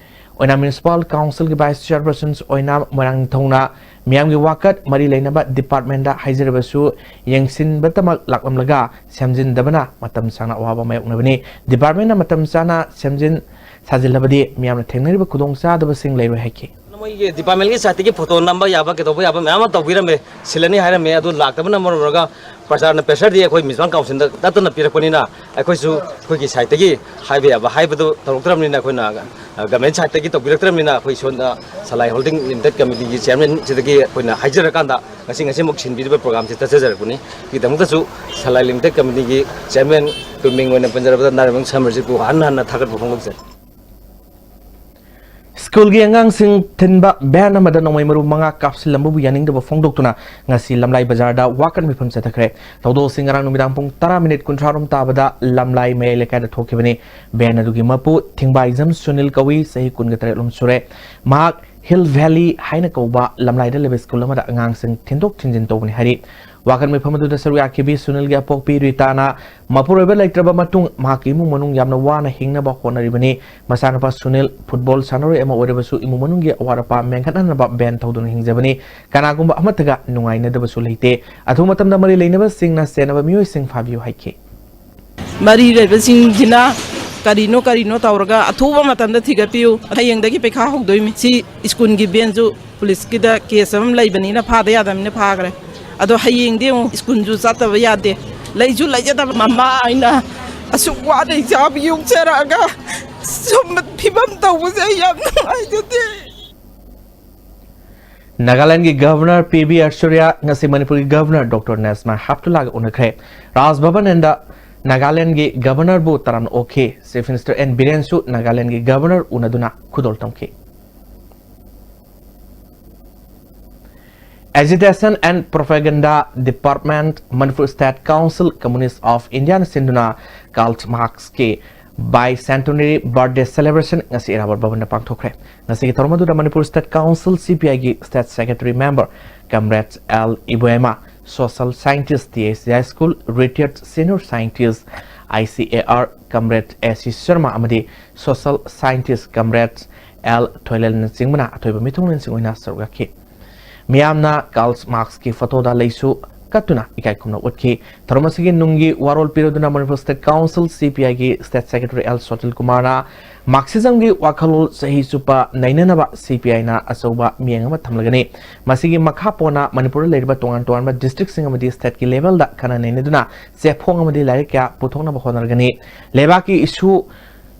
ꯑꯣꯏꯅꯥꯝ Municipal Councilꯒꯤ vice chairperson ꯑꯣꯏꯅꯥꯝ ꯃꯣꯏꯔꯥꯡ ꯅꯤꯡꯊꯧꯅ ꯃꯤꯌꯥꯝꯒꯤ ꯋꯥꯀꯠ ꯃꯔꯤ ꯂꯩꯅꯕ departmentꯇ ꯍꯥꯏꯖꯔꯕꯁꯨ ꯌꯦꯡꯁꯤꯟꯕꯇꯃꯛ ꯂꯥꯛꯂꯝꯂꯒ ꯁꯦꯝꯖꯤꯟꯗꯕꯅ ꯃꯇꯝ ꯁꯥꯡꯅ ꯑꯋꯥꯕ ꯃꯥꯌꯣꯛꯅꯕꯅꯤ꯫ Departmentꯅ ꯃꯇꯝ ꯆꯥꯅ ꯁꯦꯝꯖꯤꯟ ꯁꯥꯖꯤꯜꯂꯕꯗꯤ ꯃꯤꯌꯥꯝꯅ ꯊꯦꯡꯅꯔꯤꯕ ꯈꯨꯗꯣꯡꯆꯥꯗꯕꯁꯤꯡ ꯂꯩꯔꯣꯏ ꯍꯥꯏꯈꯤ꯫ ꯃꯣꯏꯒꯤ departmentꯀꯤ sideꯇꯒꯤ photo ꯅꯝꯕ ꯌꯥꯕ ꯀꯩꯗꯧꯕ ꯌꯥꯕ ꯃꯌꯥꯝ ꯑꯃ ꯇꯧꯕꯤꯔꯝꯃꯦ꯫ ꯁꯤꯜꯂꯅꯤ ꯍꯥꯏꯔꯝꯃꯦ, ꯑꯗꯨ ꯂꯥꯛꯇꯕꯅ ꯃꯔꯝ ꯑꯣꯏꯔꯒ ꯄ꯭ꯔꯖꯥꯅ pressureꯗꯤ ꯑꯩꯈꯣꯏ Municipal Councilꯗ ꯅꯠꯇꯅ ꯄꯤꯔꯛꯄꯅꯤꯅ ꯑꯩꯈꯣꯏꯁꯨ ꯑꯩꯈꯣꯏꯒꯤ sideꯇꯒꯤ ꯍꯥꯏꯕ ꯌꯥꯕ ꯍꯥꯏꯕꯗꯨ ꯇꯧꯔꯛꯇ꯭ꯔꯕꯅꯤꯅ ꯑꯩꯈꯣꯏꯅ, ꯑ, government sideꯇꯒꯤ ꯇꯧꯕꯤꯔꯛꯇ꯭ꯔꯕꯅꯤꯅ ꯑꯩꯈꯣꯏ ꯁꯣꯝꯗ ꯁꯂꯥꯏ Holding Limited Committeeꯒꯤ chairmanꯁꯤꯗꯒꯤ ꯑꯩꯈꯣꯏꯅ ꯍꯥꯏꯖꯔꯀꯥꯟꯗ ꯉꯁꯤ, ꯉꯁꯤꯃꯛ ꯁꯤꯟꯕꯤꯔꯤꯕ programꯁꯤ ꯆꯠꯆꯖꯔꯛꯄꯅꯤ꯫ ꯁꯤꯒꯤꯗꯃꯛꯇꯁꯨ ꯁꯂꯥꯏ Limited Committeeꯒꯤ chairman ꯀꯨꯝꯃꯤꯡ ꯑꯣꯏꯅ ꯄꯟꯖꯔꯕꯗ ꯅꯥꯔꯦꯝꯕꯝ ꯁꯃꯔꯖꯤꯠꯄꯨ ꯍꯟꯅ ꯍꯟꯅ ꯊꯥꯒꯠꯄ ꯐꯣꯡꯗꯣꯛꯆꯔꯤ꯫ ꯁ꯭ꯀꯨꯜꯒꯤ ꯑꯉꯥꯡꯁꯤꯡ ꯊꯤꯟꯕ ꯚꯦꯟ ꯑꯃꯗ ꯅꯣꯡꯃꯩ ꯃꯔꯨ ꯃꯉꯥ ꯀꯥꯞꯁꯤꯜꯂꯝꯕꯕꯨ ꯌꯥꯅꯤꯡꯗꯕ ꯐꯣꯡꯗꯣꯛꯇꯨꯅ ꯉꯁꯤ ꯂꯝꯂꯥꯏ ꯕꯖꯥꯔꯗ ꯋꯥꯀꯠ ꯃꯤꯐꯝ ꯆꯠꯊꯈ꯭ꯔꯦ꯫ ꯊꯧꯗꯣꯛ ꯑꯁꯤ ꯉꯔꯥꯡ ꯅꯨꯃꯤꯗꯥꯡ ꯄꯨꯡ ꯇꯔꯥ ꯃꯤꯅꯤꯠ ꯀꯨꯟꯊ꯭ꯔꯥ ꯔꯣꯝ ꯇꯥꯕꯗ ꯂꯝꯂꯥꯏ ꯃꯌꯥꯏ ꯂꯩꯀꯥꯏꯗ ꯊꯣꯛꯈꯤꯕꯅꯤ꯫ ꯚꯦꯟ ꯑꯗꯨꯒꯤ ꯃꯄꯨ ꯊꯤꯡꯕꯥꯏꯖꯝ ꯁꯨꯅꯤꯜ ꯀꯧꯏ, ꯆꯍꯤ ꯀꯨꯟꯒ ꯇꯔꯦꯠ ꯂꯣꯝ ꯁꯨꯔꯦ꯫ ꯃꯍꯥꯛ ꯍꯤꯜ ꯚꯦꯂꯤ ꯍꯥꯏꯅ ꯀꯧꯕ ꯂꯝꯂꯥꯏꯗ ꯂꯩꯕ ꯁ꯭ꯀꯨꯜ ꯑꯃꯗ ꯑꯉꯥꯡꯁꯤꯡ ꯊꯤꯟꯗꯣꯛ ꯊꯤꯟꯖꯤꯟ ꯇꯧꯕꯅꯤ ꯍꯥꯏꯔꯤ꯫ ꯋꯥꯀꯠ ꯃꯤꯐꯝ ꯑꯗꯨꯗ ꯁꯔꯨꯛ ꯌꯥꯈꯤꯕꯤ ꯁꯨꯅꯤꯜꯒꯤ ꯑꯄꯣꯛꯄꯤ ꯔꯤꯇꯥꯅ ꯃꯄꯨꯔꯣꯏꯕ ꯂꯩꯇ꯭ꯔꯕ ꯃꯇꯨꯡ ꯃꯍꯥꯛꯀꯤ ꯏꯃꯨꯡ ꯃꯅꯨꯡ ꯌꯥꯝꯅ ꯋꯥꯅ ꯍꯤꯡꯅꯕ ꯍꯣꯠꯅꯔꯤꯕꯅꯤ꯫ ꯃꯆꯥꯅꯨꯄꯥ ꯁꯨꯅꯤꯜ ꯐꯨꯠꯕꯣꯜ ꯁꯥꯟꯅꯔꯣꯏ ꯑꯃ ꯑꯣꯏꯔꯕꯁꯨ ꯏꯃꯨꯡ ꯃꯅꯨꯡꯒꯤ ꯑꯋꯥꯠ ꯑꯄꯥ ꯃꯦꯟꯈꯠꯅꯅꯕ ꯚꯦꯟ ꯊꯧꯗꯨꯅ ꯍꯤꯡꯖꯕꯅꯤ꯫ ꯀꯅꯥꯒꯨꯝꯕ ꯑꯃꯠꯇꯒ ꯅꯨꯡꯉꯥꯏꯅꯗꯕꯁꯨ ꯂꯩꯇꯦ꯫ ꯑꯊꯨꯕ ꯃꯇꯝꯗ ꯃꯔꯤ ꯂꯩꯅꯕꯁꯤꯡꯅ ꯆꯦꯟꯅꯕ ꯃꯤꯑꯣꯏꯁꯤꯡ ꯐꯥꯕꯤꯌꯨ ꯍꯥꯏꯈꯤ꯫ ꯃꯔꯤ ꯂꯩꯕꯁꯤꯡꯁꯤꯅ ꯀꯔꯤꯅꯣ ꯀꯔꯤꯅꯣ ꯇꯧꯔꯒ ꯑꯊꯨꯕ ꯃꯇꯝꯗ ꯊꯤꯒꯠꯄꯤꯌꯨ꯫ ꯍꯌꯦꯡꯗꯒꯤ ꯄꯩꯈꯥ ꯍꯧꯗꯣꯏꯃꯤ꯫ ꯁꯤ ꯁ꯭ꯀꯨꯜꯒꯤ ꯚꯦꯟꯁꯨ ꯄꯨꯂꯤꯁꯀꯤꯗ ꯀꯦꯁ ꯑꯃ ꯂꯩꯕꯅꯤꯅ ꯐꯥꯗ ꯌꯥꯗꯕꯅꯤꯅ ꯐꯥꯈ꯭ꯔꯦ꯫ ꯑꯗꯣ ꯍꯌꯦꯡꯗꯤ ꯑꯃꯨꯛ ꯁ꯭ꯀꯨꯜꯁꯨ ꯆꯠꯇꯕ ꯌꯥꯗꯦ꯫ ꯂꯩꯁꯨ ꯂꯩꯖꯗꯕ ꯃꯃꯥ ꯑꯩꯅ ꯑꯁꯨꯛ ꯋꯥꯅ ꯏꯆꯥꯕꯨ ꯌꯣꯛꯆꯔꯛꯑꯒ ꯁꯨꯝꯕ ꯐꯤꯕꯝ ꯇꯧꯕꯁꯦ ꯑꯩ ꯌꯥꯝ ꯅꯨꯡꯉꯥꯏꯖꯗꯦ꯫ ꯅꯥꯒꯥꯂꯦꯟꯗꯒꯤ ꯒꯚꯔꯅꯔ ꯄꯤ ꯕꯤ ꯑꯥꯏꯁꯣꯔꯤꯌꯥ ꯉꯁꯤ ꯃꯅꯤꯄꯨꯔꯒꯤ ꯒꯚꯔꯅꯔ ꯗꯣꯛꯇꯔ ꯅꯦꯁꯃꯥ ꯍꯦꯞꯇꯨꯂꯥꯒ ꯎꯅꯈ꯭ꯔꯦ꯫ ꯔꯥꯖ ꯚꯕꯟ ꯑꯦꯟꯗ ꯅꯥꯒꯥꯂꯦꯟꯗꯒꯤ ꯒꯚꯔꯅꯔꯕꯨ ꯇꯔꯥꯝꯅ ꯑꯣꯛꯈꯤ꯫ ꯆꯤꯐ ꯃꯤꯅꯤꯁꯇꯔ ꯑꯦꯟ ꯕꯤꯔꯦꯟꯁꯨ ꯅꯥꯒꯥꯂꯦꯟꯗꯒꯤ ꯒꯚꯔꯅꯔ ꯎꯅꯗꯨꯅ ꯈꯨꯗꯣꯜ ꯇꯝꯈꯤ꯫ Agitation and Propaganda Department, Manipur State Council, Communist of Indiaꯅ ꯁꯤꯟꯗꯨꯅ ꯀꯥꯔꯜ ꯃꯥꯔꯛꯁꯀꯤ Bicentenary Birthday Celebration ꯉꯁꯤ ꯏꯔꯥꯕꯣꯠ ꯚꯕꯟꯗ ꯄꯥꯡꯊꯣꯛꯈ꯭ꯔꯦ꯫ ꯉꯁꯤꯒꯤ ꯊꯧꯔꯝ ꯑꯗꯨꯗ Manipur state council, C P ꯑꯥꯏꯒꯤ state secretary member comrade L Iboyaima, social scientist, T H D high school ꯔꯤꯇꯥꯌꯔꯗ senior scientist, I C A R, comrade A C Sharma ꯑꯃꯗꯤ ꯁꯣꯁꯤꯌꯦꯜ ꯁꯥꯏꯟꯇꯤꯁ ꯀꯝꯔꯦꯗ ꯑꯦꯜ ꯊꯣꯏꯂꯦꯜꯅꯆꯤꯡꯕꯅ ꯑꯊꯣꯏꯕ ꯃꯤꯊꯨꯡꯂꯦꯟꯁꯤꯡ ꯑꯣꯏꯅ ꯁꯔꯨꯛ ꯌꯥꯈꯤ꯫ ꯃꯤꯌꯥꯝꯅ ꯀꯥꯔꯜ ꯃꯥꯔꯛꯁꯀꯤ ꯐꯣꯇꯣꯗ ꯂꯩꯁꯨ ꯀꯠꯇꯨꯅ ꯏꯀꯥꯏ ꯈꯨꯝꯅꯧ ꯎꯠꯈꯤ꯫ ꯊꯧꯔꯝ ꯑꯁꯤꯒꯤ ꯅꯨꯡꯒꯤ ꯋꯥꯔꯣꯜ ꯄꯤꯔꯗꯨꯅ Manipur state council, C P ꯑꯥꯏꯒꯤ ꯁ꯭ꯇꯦꯠ ꯁꯦꯀ꯭ꯔꯦꯇꯔꯤ ꯑꯦꯜ ꯁꯣꯇꯤꯜ ꯀꯨꯃꯥꯔꯅ ꯃꯥꯔꯛꯁꯤꯖꯝꯒꯤ ꯋꯥꯈꯜꯂꯣꯟ ꯆꯍꯤ ꯆꯨꯞꯄ ꯅꯩꯅꯅꯕ ꯁꯤ ꯄꯤ ꯑꯥꯏꯅ ꯑꯆꯧꯕ ꯃꯤꯠꯌꯦꯡ ꯑꯃ ꯊꯝꯂꯒꯅꯤ꯫ ꯃꯁꯤꯒꯤ ꯃꯈꯥ ꯄꯣꯟꯅ ꯃꯅꯤꯄꯨꯔꯗ ꯂꯩꯔꯤꯕ ꯇꯣꯉꯥꯟ ꯇꯣꯉꯥꯟꯕ ꯗꯤꯁꯇ꯭ꯔꯤꯛꯁꯤꯡ ꯑꯃꯗꯤ ꯁ꯭ꯇꯦꯠꯀꯤ ꯂꯦꯚꯦꯜꯗ ꯈꯟꯅ ꯅꯩꯅꯗꯨꯅ ꯆꯦꯐꯣꯡ ꯑꯃꯗꯤ ꯂꯥꯏꯔꯤꯛ ꯀꯌꯥ ꯄꯨꯊꯣꯛꯅꯕ ꯍꯣꯠꯅꯔꯒꯅꯤ꯫ ꯂꯩꯕꯥꯛꯀꯤ ꯏꯁꯨ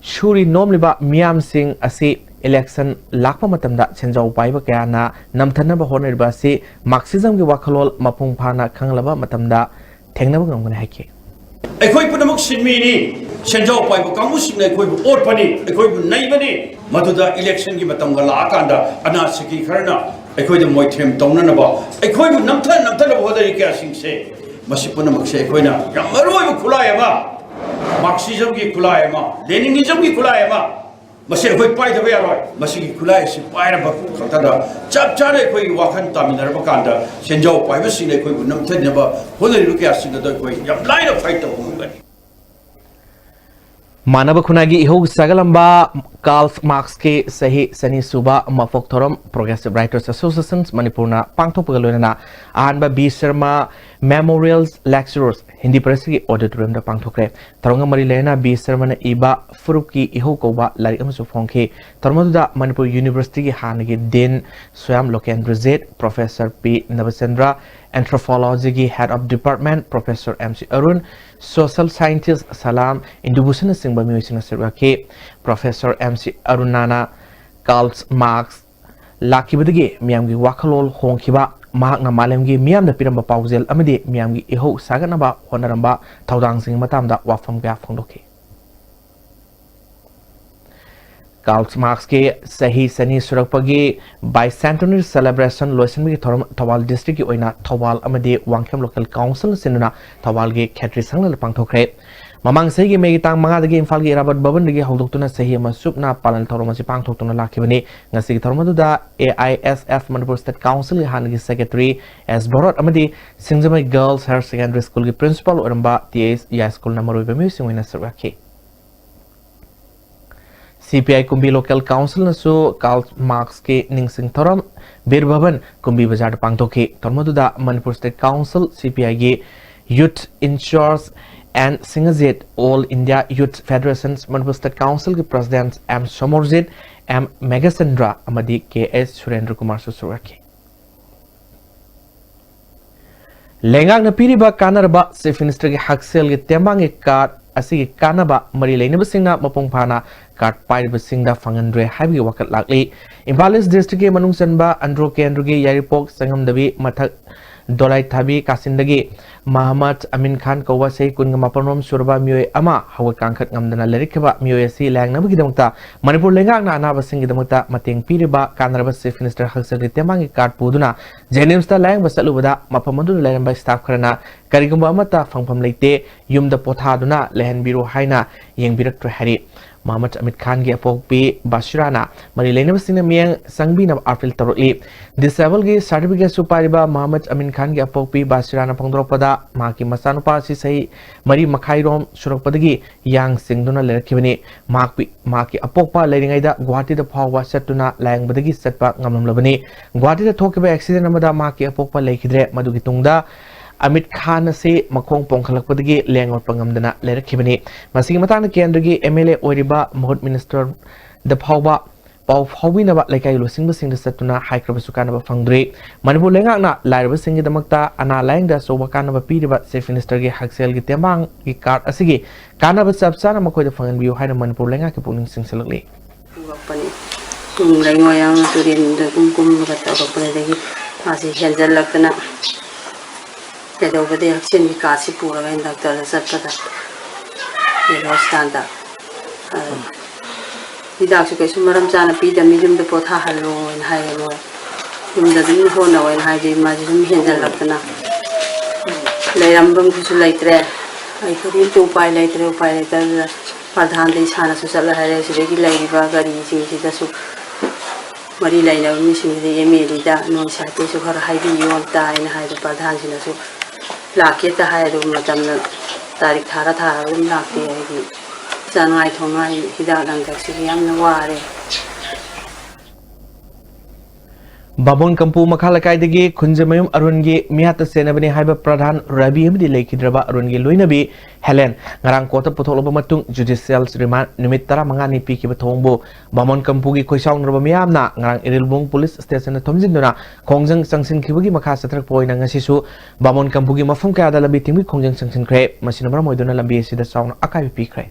ꯁꯨꯔꯤ ꯅꯣꯝꯂꯤꯕ ꯃꯤꯌꯥꯝꯁꯤꯡ ꯑꯁꯤ ꯏꯂꯦꯛꯁꯟ ꯂꯥꯛꯄ ꯃꯇꯝꯗ ꯁꯦꯟꯖꯥꯎ ꯄꯥꯏꯕ ꯀꯌꯥꯅ ꯅꯝꯊꯅꯕ ꯍꯣꯠꯅꯔꯤꯕ ꯑꯁꯤ ꯃꯥꯔꯛꯁꯤꯖꯝꯒꯤ ꯋꯥꯈꯜꯂꯣꯟ ꯃꯄꯨꯡ ꯐꯥꯅ ꯈꯪꯂꯕ ꯃꯇꯝꯗ ꯊꯦꯡꯅꯕ ꯉꯝꯒꯅꯤ ꯍꯥꯏꯈꯤ꯫ ꯑꯩꯈꯣꯏ ꯄꯨꯝꯅꯃꯛ ꯁꯤꯟꯃꯤꯅꯤ꯫ ꯁꯦꯟꯖꯥꯎ ꯄꯥꯏꯕ ꯀꯥꯡꯕꯨꯁꯤꯡꯅ ꯑꯩꯈꯣꯏꯕꯨ ꯑꯣꯠꯄꯅꯤ, ꯑꯩꯈꯣꯏꯕꯨ ꯅꯩꯕꯅꯤ꯫ ꯃꯗꯨꯗ ꯏꯂꯦꯛꯁꯟꯒꯤ ꯃꯇꯝꯒ ꯂꯥꯛꯑꯀꯥꯟꯗ ꯑꯅꯥ ꯁꯤꯀꯤ ꯈꯔꯅ ꯑꯩꯈꯣꯏꯗ ꯃꯣꯏꯊꯦꯝ ꯇꯧꯅꯅꯕ, ꯑꯩꯈꯣꯏꯕꯨ ꯅꯝꯊ ꯅꯝꯊꯅꯕ ꯍꯣꯠꯅꯔꯤ ꯀꯌꯥꯁꯤꯡꯁꯦ, ꯃꯁꯤ ꯄꯨꯝꯅꯃꯛꯁꯦ ꯑꯩꯈꯣꯏꯅ ꯌꯥꯝ ꯃꯔꯨꯑꯣꯏꯕ ꯈꯨꯠꯂꯥꯏ ꯑꯃ, ꯃꯥꯔꯛꯁꯤꯖꯝꯒꯤ ꯈꯨꯠꯂꯥꯏ ꯑꯃ, ꯂꯦꯅꯤꯅꯤꯖꯝꯒꯤ ꯈꯨꯠꯂꯥꯏ ꯑꯃ, ꯃꯁꯤ ꯑꯩꯈꯣꯏ ꯄꯥꯏꯗꯕ ꯌꯥꯔꯣꯏ꯫ ꯃꯁꯤꯒꯤ ꯈꯨꯠꯂꯥꯏ ꯑꯁꯤ ꯄꯥꯏꯔꯕ ꯈꯛꯇꯗ ꯆꯞ ꯆꯥꯅ ꯑꯩꯈꯣꯏꯒꯤ ꯋꯥꯈꯜ ꯇꯥꯃꯤꯟꯅꯔꯕ ꯀꯥꯟꯗ ꯁꯦꯟꯖꯥꯎ ꯄꯥꯏꯕꯁꯤꯡꯅ ꯑꯩꯈꯣꯏꯕꯨ ꯅꯝꯊꯅꯕ ꯍꯣꯠꯅꯔꯤꯕ ꯀꯌꯥꯁꯤꯡ ꯑꯗꯨ ꯑꯩꯈꯣꯏ ꯌꯥꯝ ꯂꯥꯏꯅ ꯐꯥꯏꯠ ꯇꯧꯕ ꯉꯝꯒꯅꯤ꯫ ꯃꯥꯟꯅꯕ ꯈꯨꯟꯅꯥꯏꯒꯤ ꯏꯍꯧ ꯁꯥꯒꯠꯂꯝꯕ ꯀꯥꯔꯜ ꯃꯥꯔꯛꯁꯀꯤ ꯆꯍꯤ ꯆꯅꯤ ꯁꯨꯕ ꯃꯄꯣꯛ ꯊꯧꯔꯝ Progressive Writers Association ꯃꯅꯤꯄꯨꯔꯅ ꯄꯥꯡꯊꯣꯛꯄꯒ ꯂꯣꯏꯅꯅ ꯑꯍꯥꯟꯕ B Sharma Memorial Lectures Hindi ꯄ꯭ꯔꯦꯁꯀꯤ ꯑꯣꯗꯤꯇꯣꯔꯤꯌꯝꯗ ꯄꯥꯡꯊꯣꯛꯈ꯭ꯔꯦ꯫ ꯊꯧꯔꯝꯒ ꯃꯔꯤ ꯂꯩꯅꯅ ꯕꯤ ꯁꯔꯃꯅ ꯏꯕ ꯐꯨꯔꯨꯞꯀꯤ ꯏꯍꯧ ꯀꯧꯕ ꯂꯥꯏꯔꯤꯛ ꯑꯃꯁꯨ ꯐꯣꯡꯈꯤ꯫ ꯊꯧꯔꯝ ꯑꯗꯨꯗ ꯃꯅꯤꯄꯨꯔ ꯌꯨꯅꯤꯚꯔꯁꯤꯇꯤꯒꯤ ꯍꯥꯟꯅꯒꯤ dean Soyam Lokendrajit, professor P Nabachandra, Anthropologyꯒꯤ Head of Department Professor M C Arun, social scientist Salam ꯏꯟꯗꯨꯕꯨꯁꯅꯆꯤꯡꯕ ꯃꯤꯑꯣꯏꯁꯤꯡꯅ ꯁꯔꯨꯛ ꯌꯥꯈꯤ꯫ ꯄ꯭ꯔꯣꯐꯦꯁꯔ M C Arunꯅ ꯀꯥꯔꯜ ꯃꯥꯔꯛꯁ ꯂꯥꯛꯈꯤꯕꯗꯒꯤ ꯃꯤꯌꯥꯝꯒꯤ ꯋꯥꯈꯜꯂꯣꯟ ꯍꯣꯡꯈꯤꯕ, ꯃꯍꯥꯛꯅ ꯃꯥꯂꯦꯝꯒꯤ ꯃꯤꯌꯥꯝꯗ ꯄꯤꯔꯝꯕ ꯄꯥꯎꯖꯦꯜ ꯑꯃꯗꯤ ꯃꯤꯌꯥꯝꯒꯤ ꯏꯍꯧ ꯁꯥꯒꯠꯅꯕ ꯍꯣꯠꯅꯔꯝꯕ ꯊꯧꯗꯥꯡꯁꯤꯡꯒꯤ ꯃꯇꯥꯡꯗ ꯋꯥꯐꯝ ꯀꯌꯥ ꯐꯣꯡꯗꯣꯛꯈꯤ꯫ ꯀꯥꯔꯜ ꯃꯥꯔꯛꯁꯀꯤ ꯆꯍꯤ ꯆꯅꯤ ꯁꯨꯔꯛꯄꯒꯤ Bicentenary Celebration ꯂꯣꯏꯁꯤꯟꯕꯒꯤ ꯊꯧꯔꯝ ꯊꯧꯕꯥꯜ ꯗꯤꯁꯇ꯭ꯔꯤꯛꯀꯤ ꯑꯣꯏꯅ ꯊꯧꯕꯥꯜ ꯑꯃꯗꯤ ꯋꯥꯡꯈꯦꯝ ꯂꯣꯀꯦꯜ ꯀꯥꯎꯟꯁꯤꯜꯅ ꯁꯤꯟꯗꯨꯅ ꯊꯧꯕꯥꯜꯒꯤ ꯈꯦꯇ꯭ꯔꯤ ꯁꯪꯂꯩꯗ ꯄꯥꯡꯊꯣꯛꯈ꯭ꯔꯦ꯫ ꯃꯃꯥꯡ ꯆꯍꯤꯒꯤ ꯃꯦꯒꯤ ꯇꯥꯡ ꯃꯉꯥꯗꯒꯤ ꯏꯝꯐꯥꯜꯒꯤ ꯏꯔꯥꯕꯣꯠ ꯚꯕꯟꯗꯒꯤ ꯍꯧꯗꯣꯛꯇꯨꯅ ꯆꯍꯤ ꯑꯃ ꯆꯨꯞꯅ ꯄꯥꯂꯟ ꯊꯧꯔꯝ ꯑꯁꯤ ꯄꯥꯡꯊꯣꯛꯇꯨꯅ ꯂꯥꯛꯈꯤꯕꯅꯤ꯫ ꯉꯁꯤꯒꯤ ꯊꯧꯔꯝ ꯑꯗꯨꯗ A I S F Manipur state ꯀꯥꯎꯟꯁꯤꯜꯒꯤ ꯍꯥꯟꯅꯒꯤ ꯁꯦꯀ꯭ꯔꯦꯇꯔꯤ ꯑꯦꯁ ꯚꯣꯔꯣꯠ ꯑꯃꯗꯤ ꯁꯤꯡꯖꯃꯩ ꯒꯔꯜꯁ ꯍꯥꯌꯔ ꯁꯦꯀꯦꯟꯗꯔꯤ ꯁ꯭ꯀꯨꯜꯒꯤ ꯄ꯭ꯔꯤꯟꯁꯤꯄꯥꯜ ꯑꯣꯏꯔꯝꯕ ꯇꯤ ꯑꯩꯆ ꯌꯥꯏꯁ꯭ꯀꯨꯜꯅ ꯃꯔꯨꯑꯣꯏꯕ ꯃꯤꯑꯣꯏꯁꯤꯡ ꯑꯣꯏꯅ ꯁꯔꯨꯛ ꯌꯥꯈꯤ꯫ ꯁꯤ ꯄꯤ ꯑꯥꯏ ꯀꯨꯝꯕꯤ ꯂꯣꯀꯦꯜ ꯀꯥꯎꯟꯁꯤꯜꯅꯁꯨ ꯀꯥꯔꯜ ꯃꯥꯔꯛꯁꯀꯤ ꯅꯤꯡꯁꯤꯡ ꯊꯧꯔꯝ ꯕꯤꯔ ꯚꯕꯟ ꯀꯨꯝꯕꯤ ꯕꯖꯥꯔꯗ ꯄꯥꯡꯊꯣꯛꯈꯤ꯫ ꯊꯧꯔꯝ ꯑꯗꯨꯗ Manipur state council, C P ꯑꯥꯏꯒꯤ youth in charge N Singhajit, all India youth federation Manipur state ꯀꯥꯎꯟꯁꯤꯜꯒꯤ president M Somorjit, M Meghachandra ꯑꯃꯗꯤ ꯀꯦ ꯑꯦꯁ ꯁꯨꯔꯦꯟꯗ꯭ꯔ ꯀꯨꯃꯥꯔꯁꯨ ꯁꯔꯨꯛ ꯌꯥꯈꯤ꯫ ꯂꯩꯉꯥꯛꯅ ꯄꯤꯔꯤꯕ ꯀꯥꯟꯅꯔꯕ ꯆꯤꯐ ꯃꯤꯅꯤꯁꯇꯔꯒꯤ ꯍꯛꯁꯦꯜꯒꯤ ꯇꯦꯡꯕꯥꯡꯒꯤ ꯀꯥꯔꯗ ꯑꯁꯤꯒꯤ ꯀꯥꯟꯅꯕ ꯃꯔꯤ ꯂꯩꯅꯕꯁꯤꯡꯅ ꯃꯄꯨꯡ ꯐꯥꯅ ꯀꯥꯔꯗ ꯄꯥꯏꯔꯤꯕꯁꯤꯡꯗ ꯐꯪꯍꯟꯗ꯭ꯔꯦ ꯍꯥꯏꯕꯒꯤ ꯋꯥꯀꯠ ꯂꯥꯛꯂꯤ꯫ ꯏꯝꯐꯥꯜ ꯏꯁ ꯗꯤꯁꯇ꯭ꯔꯤꯛꯀꯤ ꯃꯅꯨꯡ ꯆꯟꯕ ꯑꯟꯗ꯭ꯔꯣ ꯀꯦꯟꯗ꯭ꯔꯒꯤ ꯌꯥꯏꯔꯤꯄꯣꯛ, ꯆꯪꯉꯝꯗꯕꯤ, ꯃꯊꯛ ꯗꯣꯂꯥꯏ ꯊꯥꯕꯤ ꯀꯥꯆꯤꯟꯗꯒꯤ ꯃꯍꯃꯗ ꯑꯃꯤꯟ ꯈꯥꯟ ꯀꯧꯕ ꯆꯍꯤ ꯀꯨꯟꯒ ꯃꯥꯄꯟ ꯔꯣꯝ ꯁꯨꯔꯕ ꯃꯤꯑꯣꯏ ꯑꯃ ꯍꯧꯒꯠ ꯀꯥꯡꯈꯠ ꯉꯝꯗꯅ ꯂꯩꯔꯛꯈꯤꯕ ꯃꯤꯑꯣꯏ ꯑꯁꯤ ꯂꯥꯌꯦꯡꯅꯕꯒꯤꯗꯃꯛꯇ ꯃꯅꯤꯄꯨꯔ ꯂꯩꯉꯥꯛꯅ ꯑꯅꯥꯕꯁꯤꯡꯒꯤꯗꯃꯛꯇ ꯃꯇꯦꯡ ꯄꯤꯔꯤꯕ ꯀꯥꯟꯅꯔꯕ ꯆꯤꯐ ꯃꯤꯅꯤꯁꯇꯔ ꯍꯛꯁꯦꯜꯒꯤ ꯇꯦꯡꯕꯥꯡꯒꯤ ꯀꯥꯔꯗ ꯄꯨꯗꯨꯅ ꯖꯦꯅꯤꯝꯁꯇ ꯂꯥꯌꯦꯡꯕ ꯆꯠꯂꯨꯕꯗ ꯃꯐꯝ ꯑꯗꯨꯗ ꯂꯩꯔꯝꯕ ꯁ꯭ꯇꯥꯐ ꯈꯔꯅ ꯀꯔꯤꯒꯨꯝꯕ ꯑꯃꯠꯇ ꯐꯪꯐꯝ ꯂꯩꯇꯦ, ꯌꯨꯝꯗ ꯄꯣꯊꯥꯗꯨꯅ ꯂꯩꯍꯟꯕꯤꯔꯨ ꯍꯥꯏꯅ ꯌꯦꯡꯕꯤꯔꯛꯇ꯭ꯔꯦ ꯍꯥꯏꯔꯤ꯫ ꯃꯍꯃꯗ ꯑꯃꯤꯠ ꯈꯥꯟꯒꯤ ꯑꯄꯣꯛꯄꯤ ꯕꯥꯁꯤꯔꯥꯅ ꯃꯔꯤ ꯂꯩꯅꯕꯁꯤꯡꯅ ꯃꯤꯠꯌꯦꯡ ꯆꯪꯕꯤꯅꯕ ꯑꯥꯄꯤꯜ ꯇꯧꯔꯛꯂꯤ꯫ ꯗꯤꯁꯑꯦꯕꯜꯒꯤ ꯁꯥꯔꯇꯤꯐꯤꯀꯦꯠꯁꯨ ꯄꯥꯏꯔꯤꯕ ꯃꯍꯃꯗ ꯑꯃꯤꯟ ꯈꯥꯟꯒꯤ ꯑꯄꯣꯛꯄꯤ ꯕꯥꯁꯤꯔꯥꯅ ꯐꯣꯡꯗꯣꯔꯛꯄꯗ, ꯃꯍꯥꯛꯀꯤ ꯃꯆꯥꯅꯨꯄꯥ ꯑꯁꯤ ꯆꯍꯤ ꯃꯔꯤ ꯃꯈꯥꯏꯔꯣꯝ ꯁꯨꯔꯛꯄꯗꯒꯤ ꯌꯥꯡ ꯆꯤꯡꯗꯨꯅ ꯂꯩꯔꯛꯈꯤꯕꯅꯤ꯫ ꯃꯍꯥꯛꯄꯤ-, ꯃꯍꯥꯛꯀꯤ ꯑꯄꯣꯛꯄ ꯂꯩꯔꯤꯉꯩꯗ ꯒꯨꯋꯥꯍꯥꯇꯤꯗ ꯐꯥꯎꯕ ꯆꯠꯇꯨꯅ ꯂꯥꯌꯦꯡꯕꯗꯒꯤ ꯆꯠꯄ ꯉꯝꯂꯝꯂꯕꯅꯤ꯫ ꯒꯨꯋꯥꯍꯥꯇꯤꯗ ꯊꯣꯛꯈꯤꯕ ꯑꯦꯛꯁꯤꯗꯦꯟ ꯑꯃꯗ ꯃꯍꯥꯛꯀꯤ ꯑꯄꯣꯛꯄ ꯂꯩꯈꯤꯗ꯭ꯔꯦ꯫ ꯃꯗꯨꯒꯤ ꯇꯨꯡꯗ ꯑꯃꯤꯠ ꯈꯥꯟ ꯑꯁꯤ ꯃꯈꯣꯡ ꯄꯣꯝꯈꯠꯂꯛꯄꯗꯒꯤ ꯂꯦꯡ ꯑꯣꯠꯄ ꯉꯝꯗꯅ ꯂꯩꯔꯛꯈꯤꯕꯅꯤ꯫ ꯃꯁꯤꯒꯤ ꯃꯇꯥꯡꯗ ꯀꯦꯟꯗ꯭ꯔꯒꯤ ꯑꯦꯝ ꯑꯦꯜ ꯑꯦ ꯑꯣꯏꯔꯤꯕ ꯃꯍꯨꯠ ꯃꯤꯅꯤꯁꯇꯔꯗ ꯐꯥꯎꯕ ꯄꯥꯎ ꯐꯥꯎꯕꯤꯅꯕ ꯂꯩꯀꯥꯏꯒꯤ ꯂꯨꯆꯤꯡꯕꯁꯤꯡꯗ ꯆꯠꯇꯨꯅ ꯍꯥꯏꯈ꯭ꯔꯕꯁꯨ ꯀꯥꯟꯅꯕ ꯐꯪꯗ꯭ꯔꯤ꯫ ꯃꯅꯤꯄꯨꯔ ꯂꯩꯉꯥꯛꯅ ꯂꯥꯏꯔꯕꯁꯤꯡꯒꯤꯗꯃꯛꯇ ꯑꯅꯥ ꯂꯥꯌꯦꯡꯗ ꯑꯆꯧꯕ ꯀꯥꯟꯅꯕ ꯄꯤꯔꯤꯕ ꯆꯤꯐ ꯃꯤꯅꯤꯁꯇꯔꯒꯤ ꯍꯛꯁꯦꯜꯒꯤ ꯇꯦꯡꯕꯥꯡꯒꯤ ꯀꯥꯔꯗ ꯑꯁꯤꯒꯤ ꯀꯥꯟꯅꯕ ꯆꯞ ꯆꯥꯅ ꯃꯈꯣꯏꯗ ꯐꯪꯍꯟꯕꯤꯌꯨ ꯍꯥꯏꯅ ꯃꯅꯤꯄꯨꯔ ꯂꯩꯉꯥꯛꯀꯤ ꯄꯨꯛꯅꯤꯡ ꯆꯤꯡꯁꯤꯜꯂꯛꯂꯤ꯫ ꯄꯨꯔꯛꯄꯅꯤ꯫ ꯀꯨꯝ ꯂꯩꯉꯣꯏ ꯌꯥꯎꯅ ꯇꯨꯔꯦꯟꯗ ꯀꯨꯝ ꯀꯨꯝꯂꯒ ꯇꯧꯔꯛꯄꯗꯒꯤ ꯃꯥꯁꯤ ꯍꯦꯟꯖꯜꯂꯛꯇꯅ ꯀꯩꯗꯧꯕꯗꯒꯤ ꯍꯛꯁꯦꯜꯒꯤ ꯀꯥꯔꯗꯁꯤ ꯄꯨꯔꯒ ꯑꯩꯅ ꯗꯥꯛꯇꯔꯗ ꯆꯠꯄꯗ ꯍꯣꯁꯄꯤꯇꯥꯜꯗ, ꯑ, ꯍꯤꯗꯥꯛꯁꯨ ꯀꯩꯁꯨ ꯃꯔꯝ ꯆꯥꯅ ꯄꯤꯗꯕꯅꯤ, ꯌꯨꯝꯗ ꯄꯣꯊꯥꯍꯜꯂꯣꯅ ꯍꯥꯏꯌꯦ ꯃꯣꯏ꯫ ꯌꯨꯝꯗ ꯑꯗꯨꯝ ꯍꯣꯠꯅꯧꯅ ꯍꯥꯏꯗꯤ ꯃꯥꯁꯤ ꯑꯗꯨꯝ ꯍꯦꯟꯖꯜꯂꯛꯇꯅ ꯂꯩꯔꯝꯕꯝꯁꯨ ꯂꯩꯇ꯭ꯔꯦ꯫ ꯑꯩ ꯀꯔꯤꯝꯇ ꯎꯄꯥꯏ ꯂꯩꯇ꯭ꯔꯦ꯫ ꯎꯄꯥꯏ ꯂꯩꯇꯗꯅ ꯄ꯭ꯔꯙꯥꯟꯗ ꯏꯁꯥꯅꯁꯨ ꯆꯠꯂ ꯍꯥꯏꯔꯦ꯫ ꯁꯤꯗꯒꯤ ꯂꯩꯔꯤꯕ ꯒꯥꯔꯤꯁꯤꯡꯁꯤꯗꯁꯨ ꯃꯔꯤ ꯂꯩꯅꯕ ꯃꯤꯁꯤꯡꯁꯤꯗ ꯑꯦꯝ ꯑꯦꯜ ꯑꯦꯗ ꯅꯣꯏ ꯁꯥꯏꯠꯇꯩꯁꯨ ꯈꯔ ꯍꯥꯏꯕꯤꯌꯨ ꯑꯝꯇ ꯍꯥꯏꯅ ꯍꯥꯏꯕ ꯄ꯭ꯔꯙꯥꯟꯁꯤꯅꯁꯨ ꯂꯥꯛꯀꯦꯇ ꯍꯥꯏ, ꯑꯗꯨꯕꯨ ꯃꯇꯝꯅ ꯇꯥꯔꯤꯛ ꯊꯥꯔ ꯊꯥꯔꯒ ꯑꯗꯨꯝ ꯂꯥꯛꯇꯦ꯫ ꯑꯩꯒꯤ ꯆꯥꯅꯉꯥꯏ ꯊꯛꯅꯉꯥꯏ ꯍꯤꯗꯥꯛ ꯂꯥꯡꯊꯛꯁꯤꯒꯤ ꯌꯥꯝꯅ ꯋꯥꯔꯦ꯫ ꯕꯥꯃꯣꯟ ꯀꯝꯄꯨ ꯃꯈꯥ ꯂꯩꯀꯥꯏꯗꯒꯤ ꯈꯨꯟꯖꯃꯌꯨꯝ ꯑꯔꯨꯟꯒꯤ ꯃꯤꯌꯥꯠꯇ ꯆꯦꯟꯅꯕꯅꯤ ꯍꯥꯏꯕ ꯄ꯭ꯔꯙꯥꯟ ꯔꯕꯤ ꯑꯃꯗꯤ ꯂꯩꯈꯤꯗ꯭ꯔꯕ ꯑꯔꯨꯟꯒꯤ ꯂꯣꯏꯅꯕꯤ ꯍꯦꯂꯦꯟ ꯉꯔꯥꯡ ꯀꯣꯔꯠꯇ ꯄꯨꯊꯣꯛꯂꯕ ꯃꯇꯨꯡ ꯖꯨꯗꯤꯁꯤꯌꯦꯜ ꯔꯤꯃꯥꯟ ꯅꯨꯃꯤꯠ ꯇꯔꯥꯃꯉꯥꯅꯤ ꯄꯤꯈꯤꯕ ꯊꯧꯑꯣꯡꯕꯨ ꯕꯥꯃꯣꯟ ꯀꯝꯄꯨꯒꯤ ꯈꯣꯏꯁꯥꯎꯅꯔꯕ ꯃꯤꯌꯥꯝꯅ ꯉꯔꯥꯡ ꯏꯔꯤꯜꯕꯨꯡ ꯄꯨꯂꯤꯁ ꯁ꯭ꯇꯦꯁꯟꯗ ꯊꯣꯝꯖꯤꯟꯗꯨꯅ ꯈꯣꯡꯖꯪ ꯆꯪꯁꯤꯟꯈꯤꯕꯒꯤ ꯃꯈꯥ ꯆꯠꯊꯔꯛꯄ ꯑꯣꯏꯅ ꯉꯁꯤꯁꯨ ꯕꯥꯃꯣꯟ ꯀꯝꯄꯨꯒꯤ ꯃꯐꯝ ꯀꯌꯥꯗ ꯂꯝꯕꯤ ꯊꯤꯡꯕꯒꯤ ꯈꯣꯡꯖꯪ ꯆꯪꯁꯤꯟꯈ꯭ꯔꯦ꯫ ꯃꯁꯤꯅ ꯃꯔꯝ ꯑꯣꯏꯗꯨꯅ ꯂꯝꯕꯤ ꯑꯁꯤꯗ ꯆꯥꯎꯅ ꯑꯀꯥꯏꯕ ꯄꯤꯈ꯭ꯔꯦ꯫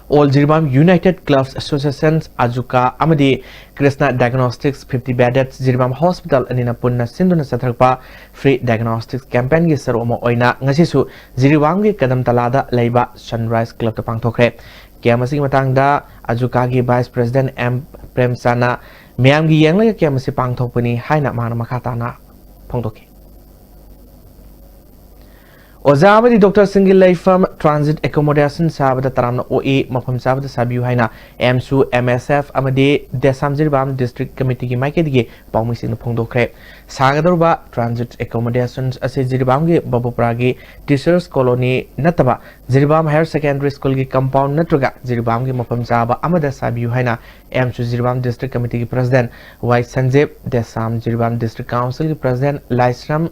All Jiribam United Clubs Association, AJUCA, ꯑꯃꯗꯤ Krishna Diagnostics, fifty Bedded Jiribam Hospital ꯑꯅꯤꯅ ꯄꯨꯟꯅ ꯁꯤꯟꯗꯨꯅ ꯆꯠꯊꯔꯛꯄ Free Diagnostics Campaignꯒꯤ ꯁꯔꯨꯛ ꯑꯃ ꯑꯣꯏꯅ ꯉꯁꯤꯁꯨ ꯖꯤꯔꯤꯕꯥꯝꯒꯤ ꯀꯗꯝ ꯇꯂꯥꯗ ꯂꯩꯕ Sunrise Clubꯇ ꯄꯥꯡꯊꯣꯛꯈ꯭ꯔꯦ꯫ Camp ꯑꯁꯤꯒꯤ ꯃꯇꯥꯡꯗ AJUCAꯒꯤ Vice President M ꯄ꯭ꯔꯦꯝꯆꯥꯟꯅ ꯃꯤꯌꯥꯝꯒꯤ ꯌꯦꯡꯂꯒ camp ꯑꯁꯤ ꯄꯥꯡꯊꯣꯛꯄꯅꯤ ꯍꯥꯏꯅ ꯃꯍꯥꯛꯅ ꯃꯈꯥ ꯇꯥꯅ ꯐꯣꯡꯗꯣꯛꯈꯤ꯫ ꯑꯣꯖꯥ ꯑꯃꯗꯤ doctorꯁꯤꯡꯒꯤ ꯂꯩꯐꯝ transit accommodation ꯁꯥꯕꯗ ꯇꯔꯥꯝꯅ ꯑꯣꯛꯏ, ꯃꯐꯝ ꯆꯥꯕꯗ ꯁꯥꯕꯤꯌꯨ ꯍꯥꯏꯅ AMSU, MSF ꯑꯃꯗꯤ DESAM Jiribam District Committeeꯒꯤ ꯃꯥꯏꯀꯩꯗꯒꯤ ꯄꯥꯎꯃꯤꯁꯤꯡꯅ ꯐꯣꯡꯗꯣꯛꯈ꯭ꯔꯦ꯫ ꯁꯥꯒꯗꯧꯔꯤꯕ transit accommodation ꯑꯁꯤ ꯖꯤꯔꯤꯕꯥꯝꯒꯤ ꯕꯕꯨꯄꯨꯔꯥꯒꯤ Teachers Colony ꯅꯠꯇꯕ ꯖꯤꯔꯤꯕꯥꯝ Higher Secondary Schoolꯒꯤ compound ꯅꯠꯇ꯭ꯔꯒ ꯖꯤꯔꯤꯕꯥꯝꯒꯤ ꯃꯐꯝ ꯆꯥꯕ ꯑꯃꯗ ꯁꯥꯕꯤꯌꯨ ꯍꯥꯏꯅ AMSU Jiribam District Committeeꯒꯤ President ꯋꯥꯏ ꯁꯟꯖꯤꯞ, DESAM Jiribam District Councilꯒꯤ President ꯂꯥꯏꯁ꯭ꯔꯝ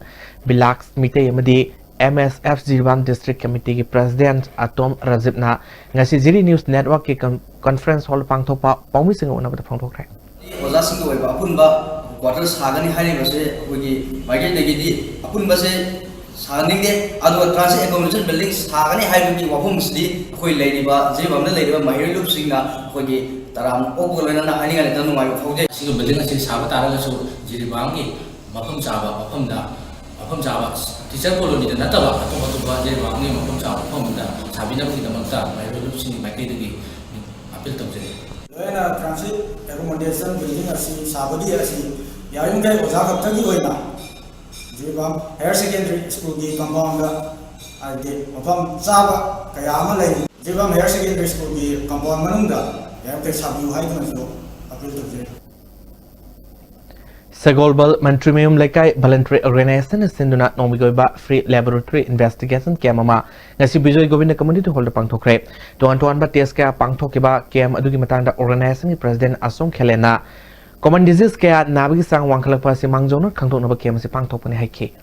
ꯕꯤꯂꯥꯛꯁ ꯃꯤꯇꯩ ꯑꯃꯗꯤ MSF Jiribam District Committeeꯒꯤ President ꯑꯇꯣꯝ ꯔꯥꯖꯤꯞꯅ ꯉꯁꯤ ꯖꯤꯔꯤ News Networkꯀꯤ con-, conference hall ꯄꯥꯡꯊꯣꯛꯄ ꯄꯥꯎꯃꯤꯁꯤꯡꯒ ꯎꯅꯕꯗ ꯐꯣꯡꯗꯣꯛꯈ꯭ꯔꯦ꯫ ꯑꯣꯖꯥꯁꯤꯡꯒꯤ ꯑꯣꯏꯕ ꯑꯄꯨꯟꯕ quarter ꯁꯥꯒꯅꯤ ꯍꯥꯏꯔꯤꯕꯁꯦ ꯑꯩꯈꯣꯏꯒꯤ ꯃꯥꯏꯀꯩꯗꯒꯤꯗꯤ ꯑꯄꯨꯟꯕꯁꯦ ꯁꯥꯍꯟꯅꯤꯡꯗꯦ꯫ ꯑꯗꯨꯒ transit accommodation building ꯁꯥꯒꯅꯤ ꯍꯥꯏꯕꯒꯤ ꯋꯥꯐꯝꯁꯤꯗꯤ ꯑꯩꯈꯣꯏ ꯂꯩꯔꯤꯕ ꯖꯤꯔꯤꯕꯥꯝꯗ ꯂꯩꯔꯤꯕ ꯃꯍꯩꯔꯣꯏ ꯂꯨꯞꯁꯤꯡꯅ ꯑꯩꯈꯣꯏꯒꯤ ꯇꯔꯥꯝꯅ ꯑꯣꯛꯄꯒ ꯂꯣꯏꯅꯅ ꯍꯥꯏꯅꯤꯡꯉꯥꯏ ꯂꯩꯇꯅ ꯅꯨꯡꯉꯥꯏꯕ ꯐꯥꯎꯖꯩ꯫ ꯑꯁꯤꯒꯤ building ꯑꯁꯤ ꯁꯥꯕ ꯇꯥꯔꯒꯁꯨ ꯖꯤꯔꯤꯕꯥꯝꯒꯤ ꯃꯐꯝ ꯆꯥꯕ ꯃꯐꯝꯗ, ꯃꯐꯝ ꯆꯥꯕ Teachers Colonyꯗ ꯅꯠꯇꯕ ꯑꯇꯣꯞ ꯑꯇꯣꯞꯄ ꯖꯤꯔꯤꯕꯥꯝꯒꯤ ꯃꯐꯝ ꯆꯥꯕ ꯃꯐꯝ ꯑꯃꯗ ꯁꯥꯕꯤꯅꯕꯒꯤꯗꯃꯛꯇ ꯃꯍꯩꯔꯣꯏ ꯂꯨꯞꯁꯤꯡꯒꯤ ꯃꯥꯏꯀꯩꯗꯒꯤ appeal ꯇꯧꯖꯔꯤ꯫ ꯂꯣꯏꯅ transit accommodation building ꯑꯁꯤ ꯁꯥꯕꯒꯤ ꯑꯁꯤ ꯌꯥꯔꯤꯃꯈꯩ ꯑꯣꯖꯥ ꯈꯛꯇꯒꯤ ꯑꯣꯏꯅ ꯖꯤꯔꯤꯕꯥꯝ Higher Secondary Schoolꯒꯤ compoundꯗ, ꯍꯥꯏꯕꯗꯤ ꯃꯐꯝ ꯆꯥꯕ ꯀꯌꯥ ꯑꯃ ꯂꯩ, ꯖꯤꯔꯤꯕꯥꯝ Higher Secondary Schoolꯒꯤ compound ꯃꯅꯨꯡꯗ ꯌꯥꯔꯤꯃꯈꯩ ꯁꯥꯕꯤꯌꯨ ꯍꯥꯏꯗꯨꯅꯁꯨ appeal ꯇꯧꯖꯔꯤ꯫ ꯁꯒꯣꯜꯕꯜ ꯃꯟꯇ꯭ꯔꯤꯃꯌꯨꯝ ꯂꯩꯀꯥꯏ Voluntary Organizationꯅ ꯁꯤꯟꯗꯨꯅ ꯅꯣꯡꯃꯒꯤ ꯑꯣꯏꯕ Free Laboratory Investigation Camp ꯑꯃ ꯉꯁꯤ ꯕꯤꯖꯣꯏ ꯒꯣꯕꯤꯟꯗ Community Hallꯗ ꯄꯥꯡꯊꯣꯛꯈ꯭ꯔꯦ꯫ ꯇꯣꯉꯥꯟ ꯇꯣꯉꯥꯟꯕ test ꯀꯌꯥ ꯄꯥꯡꯊꯣꯛꯈꯤꯕ camp ꯑꯗꯨꯒꯤ ꯃꯇꯥꯡꯗ organizationꯒꯤ President ꯑꯁꯣꯝ ꯈꯦꯂꯦꯟꯅ common disease ꯀꯌꯥ ꯅꯥꯕꯒꯤ ꯆꯥꯡ ꯋꯥꯡꯈꯠꯂꯛꯄ ꯑꯁꯤ ꯃꯥꯡꯖꯧꯅ ꯈꯪꯗꯣꯛꯅꯕ camp ꯑꯁꯤ ꯄꯥꯡꯊꯣꯛꯄꯅꯤ ꯍꯥꯏꯈꯤ꯫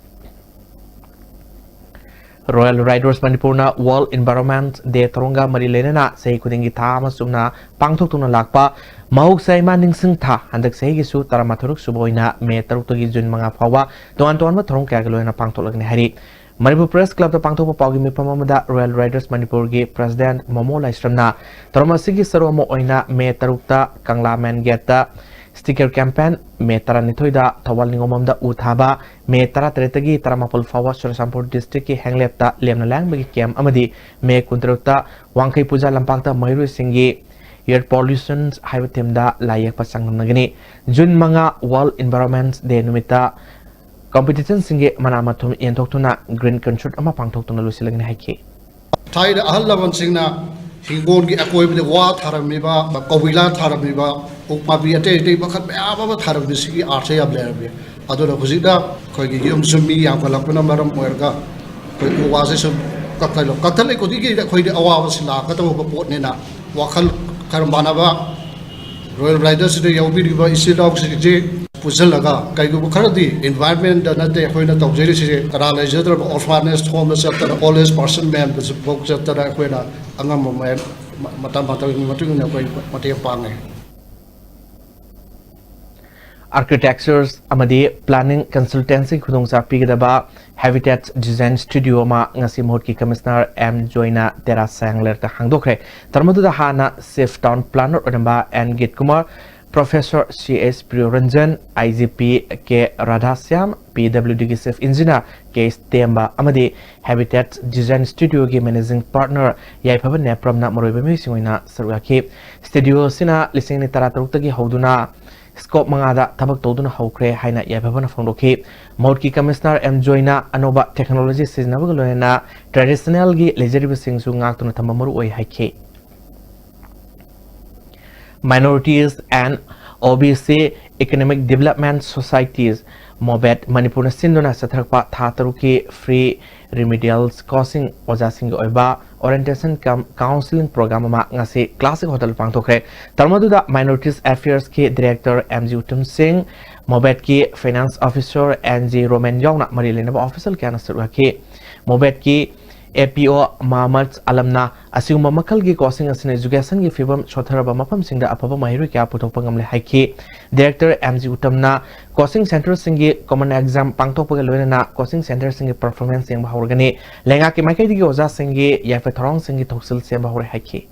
Royal Riders ꯃꯅꯤꯄꯨꯔꯅ World Environment Day ꯊꯧꯔꯝꯒ ꯃꯔꯤ ꯂꯩꯅꯅ ꯆꯍꯤ ꯈꯨꯗꯤꯡꯒꯤ ꯊꯥ ꯑꯃ ꯆꯨꯞꯅ ꯄꯥꯡꯊꯣꯛꯇꯨꯅ ꯂꯥꯛꯄ ꯃꯍꯧꯁꯥ ꯏꯃꯥ ꯅꯤꯡꯁꯤꯡ ꯊꯥ ꯍꯟꯗꯛ ꯆꯍꯤꯒꯤꯁꯨ ꯇꯔꯥꯃꯥꯊꯣꯏꯔꯛ ꯁꯨꯕ ꯑꯣꯏꯅ ꯃꯦ ꯇꯔꯨꯛꯇꯒꯤ ꯖꯨꯟ ꯃꯉꯥ ꯐꯥꯎꯕ ꯇꯣꯉꯥꯟ ꯇꯣꯉꯥꯟꯕ ꯊꯧꯔꯝ ꯀꯌꯥꯒ ꯂꯣꯏꯅꯅ ꯄꯥꯡꯊꯣꯛꯂꯒꯅꯤ ꯍꯥꯏꯔꯤ꯫ ꯃꯅꯤꯄꯨꯔ ꯄ꯭ꯔꯦꯁ ꯀ꯭ꯂꯕꯇ ꯄꯥꯡꯊꯣꯛꯄ ꯄꯥꯎꯒꯤ ꯃꯤꯐꯝ ꯑꯃꯗ ꯔꯣꯌꯦꯜ ꯔꯥꯏꯗꯔꯁ ꯃꯅꯤꯄꯨꯔꯒꯤ ꯄ꯭ꯔꯦꯁꯤꯗꯦꯟꯠ ꯃꯣꯃꯣ ꯂꯥꯏꯁ꯭ꯔꯝꯅ ꯊꯧꯔꯝ ꯑꯁꯤꯒꯤ ꯁꯔꯨꯛ ꯑꯃ ꯑꯣꯏꯅ ꯃꯦ ꯇꯔꯨꯛꯇ ꯀꯪꯂꯥ ꯃꯦꯟ ꯒꯦꯠꯇ ꯁ꯭ꯇꯤꯀꯔ ꯀꯦꯝꯄꯦꯟ, ꯃꯦ ꯇꯔꯥꯅꯤꯊꯣꯏꯗ ꯊꯧꯕꯥꯜ ꯅꯤꯉꯣꯝꯕꯝꯗ ꯎ ꯊꯥꯕ, ꯃꯦ ꯇꯔꯥꯇꯔꯦꯠꯇꯒꯤ ꯇꯔꯥꯃꯥꯄꯜ ꯐꯥꯎꯕ ꯆꯨꯔꯆꯥꯟꯄꯨꯔ ꯗꯤꯁꯇ꯭ꯔꯤꯛꯀꯤ ꯍꯦꯡꯂꯦꯞꯇ ꯂꯦꯝꯅ ꯂꯥꯡꯕꯒꯤ ꯀꯦꯝꯞ ꯑꯃꯗꯤ ꯃꯦ ꯀꯨꯟꯇꯔꯨꯛꯇ ꯋꯥꯡꯈꯩ ꯄꯨꯖꯥ ꯂꯝꯄꯥꯛꯇ ꯃꯍꯩꯔꯣꯏꯁꯤꯡꯒꯤ ꯏꯌꯔ ꯄꯣꯂ꯭ꯌꯨꯁꯟ ꯍꯥꯏꯕ ꯊꯤꯝꯗ ꯂꯥꯏ ꯌꯦꯛꯄ ꯆꯥꯡꯗꯝꯅꯒꯅꯤ꯫ ꯖꯨꯟ ꯃꯉꯥ ꯋꯥꯔꯜꯗ ꯏꯟꯚꯥꯏꯔꯣꯟꯃꯦꯟꯠ ꯗꯦ ꯅꯨꯃꯤꯠꯇ ꯀꯝꯄꯤꯇꯤꯁꯟꯁꯤꯡꯒꯤ ꯃꯅꯥ ꯃꯊꯨꯝ ꯌꯦꯟꯊꯣꯛꯇꯨꯅ ꯒ꯭ꯔꯤꯟ ꯀꯟꯁꯔꯠ ꯑꯃ ꯄꯥꯡꯊꯣꯛꯇꯨꯅ ꯂꯣꯏꯁꯤꯜꯂꯒꯅꯤ ꯍꯥꯏꯈꯤ꯫ ꯊꯥꯏꯅ ꯑꯍꯜ ꯂꯃꯟꯁꯤꯡꯅ ꯍꯤꯡꯒꯣꯜꯒꯤ ꯑꯀꯣꯏꯕꯗ ꯋꯥ ꯊꯥꯔꯝꯃꯤꯕ, ꯀꯧꯕꯤꯂꯥ ꯊꯥꯔꯝꯃꯤꯕ, ꯎ ꯄꯥꯝꯕꯤ ꯑꯇꯩ ꯑꯇꯩ ꯃꯈꯜ ꯃꯌꯥꯝ ꯑꯃ ꯊꯥꯔꯝꯃꯤꯁꯤꯒꯤ ꯑꯥꯔꯊ ꯌꯥꯝ ꯂꯩꯔꯝꯃꯤ꯫ ꯑꯗꯨꯅ ꯍꯧꯖꯤꯛꯇ ꯑꯩꯈꯣꯏꯒꯤ ꯌꯨꯝꯁꯨ ꯃꯤ ꯌꯥꯝꯈꯠꯂꯛꯄꯅ ꯃꯔꯝ ꯑꯣꯏꯔꯒ ꯑꯩꯈꯣꯏ ꯎ ꯋꯥꯁꯦ ꯁꯨꯝ ꯀꯛꯊꯠꯂꯣ, ꯀꯛꯊꯠꯂꯛꯏ ꯈꯨꯗꯤꯡꯒꯤ ꯑꯩꯈꯣꯏꯗꯤ ꯑꯋꯥꯕꯁꯤ ꯂꯥꯛꯀꯗꯧꯕ ꯄꯣꯠꯅꯤꯅ ꯋꯥꯈꯜ ꯈꯔ ꯃꯥꯟꯅꯕ ꯔꯣꯌꯦꯜ ꯔꯥꯏꯗꯔꯁꯤꯗ ꯌꯥꯎꯕꯤꯔꯤꯕ ꯏꯆꯤꯜ ꯏꯅꯥꯎꯁꯤꯡꯁꯦ ꯄꯨꯟꯁꯤꯜꯂꯒ ꯀꯩꯒꯨꯝꯕ ꯈꯔꯗꯤ ꯏꯟꯚꯥꯏꯔꯟꯃꯦꯟꯗ ꯅꯠꯇꯦ ꯑꯩꯈꯣꯏꯅ ꯇꯧꯖꯔꯤꯁꯤꯁꯦ, ꯀꯅꯥ ꯂꯩꯖꯗ꯭ꯔꯕ ꯑꯣꯔꯐꯥꯅꯦꯖ ꯍꯣꯝꯗ ꯆꯠꯇꯅ, ꯑꯣꯜ ꯑꯦꯖ ꯄꯥꯔꯁꯟ ꯃꯌꯥꯝꯗꯁꯨ ꯐꯥꯎ ꯆꯠꯇꯅ ꯑꯩꯈꯣꯏꯅ ꯑꯉꯝꯕ ꯃꯌꯥꯝ ꯃ-, ꯃꯇꯝ ꯃꯇꯝꯒꯤ ꯃꯇꯨꯡ ꯏꯟꯅ ꯑꯩꯈꯣꯏ ꯃꯇꯦꯡ ꯄꯥꯡꯉꯦ꯫ ꯑꯥꯔꯀꯤꯇꯦꯛꯆꯔꯁ ꯑꯃꯗꯤ ꯄ꯭ꯂꯥꯅꯤꯡ ꯀꯟꯁꯜꯇꯦꯟꯁꯤ ꯈꯨꯗꯣꯡꯆꯥꯕ ꯄꯤꯒꯗꯕ ꯍꯦꯕꯤꯇꯦꯠ ꯗꯤꯖꯥꯏꯟ ꯁ꯭ꯇꯨꯗꯤꯑꯣ ꯑꯃ ꯉꯁꯤ ꯃꯍꯨꯠꯀꯤ ꯀꯃꯤꯁꯅꯔ ꯑꯦꯝ ꯖꯣꯏꯅ ꯇꯦꯔꯥ ꯁꯥꯡꯂꯦꯔꯗ ꯍꯥꯡꯗꯣꯛꯈ꯭ꯔꯦ꯫ ꯊꯧꯔꯝ ꯑꯗꯨꯗ ꯍꯥꯟꯅ ꯆꯤꯐ ꯇꯥꯎꯟ ꯄ꯭ꯂꯥꯅꯔ ꯑꯣꯏꯔꯝꯕ N Geetkumar, professor C S Priyoranjan, I G P K Radhashyam, P W ꯗꯤꯒꯤ chief engineer K S Temba ꯑꯃꯗꯤ ꯍꯦꯕꯤꯇꯦꯠ ꯗꯤꯖꯥꯏꯟ ꯁ꯭ꯇꯨꯗꯤꯑꯣꯒꯤ ꯃꯦꯅꯦꯖꯤꯡ ꯄꯥꯔꯠꯅꯔ ꯌꯥꯏꯐꯕ ꯅꯦꯄ꯭ꯔꯝꯅ ꯃꯔꯨꯑꯣꯏꯕ ꯃꯤꯑꯣꯏꯁꯤꯡ ꯑꯣꯏꯅ ꯁꯔꯨꯛ ꯌꯥꯈꯤ꯫ ꯁ꯭ꯇꯨꯗꯤꯑꯣ ꯑꯁꯤꯅ ꯂꯤꯁꯤꯡ ꯑꯅꯤ ꯇꯔꯥꯇꯔꯨꯛꯇꯒꯤ ꯍꯧꯗꯨꯅ ꯁ꯭ꯀꯣꯞ ꯃꯉꯥꯗ ꯊꯕꯛ ꯇꯧꯗꯨꯅ ꯍꯧꯈ꯭ꯔꯦ ꯍꯥꯏꯅ ꯌꯥꯏꯐꯕꯅ ꯐꯣꯡꯗꯣꯛꯈꯤ꯫ ꯃꯍꯨꯠꯀꯤ ꯀꯃꯤꯁꯅꯔ ꯑꯦꯝ ꯖꯣꯏꯅ ꯑꯅꯧꯕ ꯇꯦꯛꯅꯣꯂꯣꯖꯤ ꯁꯤꯖꯤꯟꯅꯕꯒ ꯂꯣꯏꯅꯅ ꯇ꯭ꯔꯦꯗꯤꯁꯅꯦꯜꯒꯤ ꯂꯩꯖꯔꯤꯕꯁꯤꯡꯁꯨ ꯉꯥꯛꯇꯨꯅ ꯊꯝꯕ ꯃꯔꯨ ꯑꯣꯏ ꯍꯥꯏꯈꯤ꯫ Minorities and O B C Economic Development Societies, ꯃꯣꯕꯦꯠ ꯃꯅꯤꯄꯨꯔꯅ ꯁꯤꯟꯗꯨꯅ ꯆꯠꯊꯔꯛꯄ ꯊꯥ ꯇꯔꯨꯛꯀꯤ ꯐ꯭ꯔꯤ ꯔꯤꯃꯤꯗꯤꯌꯦꯜ ꯀꯣꯔꯁꯁꯤꯡ ꯑꯣꯖꯥꯁꯤꯡꯒꯤ ꯑꯣꯏꯕ ꯑꯣꯔꯤꯌꯦꯟꯇꯦꯁꯟ ꯀꯝ ꯀꯥꯎꯟꯁꯤꯂꯤꯡ ꯄ꯭ꯔꯣꯒ꯭ꯔꯥꯝ ꯑꯃ ꯉꯁꯤ ꯀ꯭ꯂꯥꯁꯤꯛ ꯍꯣꯇꯦꯜꯗ ꯄꯥꯡꯊꯣꯛꯈ꯭ꯔꯦ꯫ ꯊꯧꯔꯝ ꯑꯗꯨꯗ ꯃꯥꯏꯅꯣꯔꯤꯇꯤꯁ ꯑꯦꯐꯤꯌꯔꯁꯀꯤ director M G Uttam Singh, ꯃꯣꯕꯦꯠꯀꯤ finance officer N G Romen ꯌꯥꯎꯅ ꯃꯔꯤ ꯂꯩꯅꯕ ꯑꯣꯐꯤꯁꯤꯌꯦꯜ ꯀꯌꯥꯅ ꯁꯔꯨꯛ ꯌꯥꯈꯤ꯫ ꯃꯣꯕꯦꯠꯀꯤ ꯑꯦ ꯄꯤ ꯑꯣ ꯃꯍꯃꯗ ꯑꯂꯝꯅ ꯑꯁꯤꯒꯨꯝꯕ ꯃꯈꯜꯒꯤ ꯀꯣꯆꯁꯤꯡ ꯑꯁꯤꯅ educationꯒꯤ ꯐꯤꯕꯝ ꯁꯣꯠꯊꯔꯕ ꯃꯐꯝꯁꯤꯡꯗ ꯑꯐꯕ ꯃꯍꯩꯔꯣꯏ ꯀꯌꯥ ꯄꯨꯊꯣꯛꯄ ꯉꯝꯂꯦ ꯍꯥꯏꯈꯤ꯫ Director ꯑꯦꯝ ꯖꯤ ꯎꯠꯇꯝꯅ coaching centreꯁꯤꯡꯒꯤ common exam ꯄꯥꯡꯊꯣꯛꯄꯒ ꯂꯣꯏꯅꯅ coaching centreꯁꯤꯡꯒꯤ performance ꯌꯦꯡꯕ ꯍꯧꯔꯒꯅꯤ꯫ ꯂꯩꯉꯥꯛꯀꯤ ꯃꯥꯏꯀꯩꯗꯒꯤ ꯑꯣꯖꯥꯁꯤꯡꯒꯤ ꯌꯥꯏꯐ ꯊꯧꯔꯥꯡꯁꯤꯡꯒꯤ ꯊꯧꯁꯤꯜ ꯁꯦꯝꯕ ꯍꯧꯔꯦ ꯍꯥꯏꯈꯤ꯫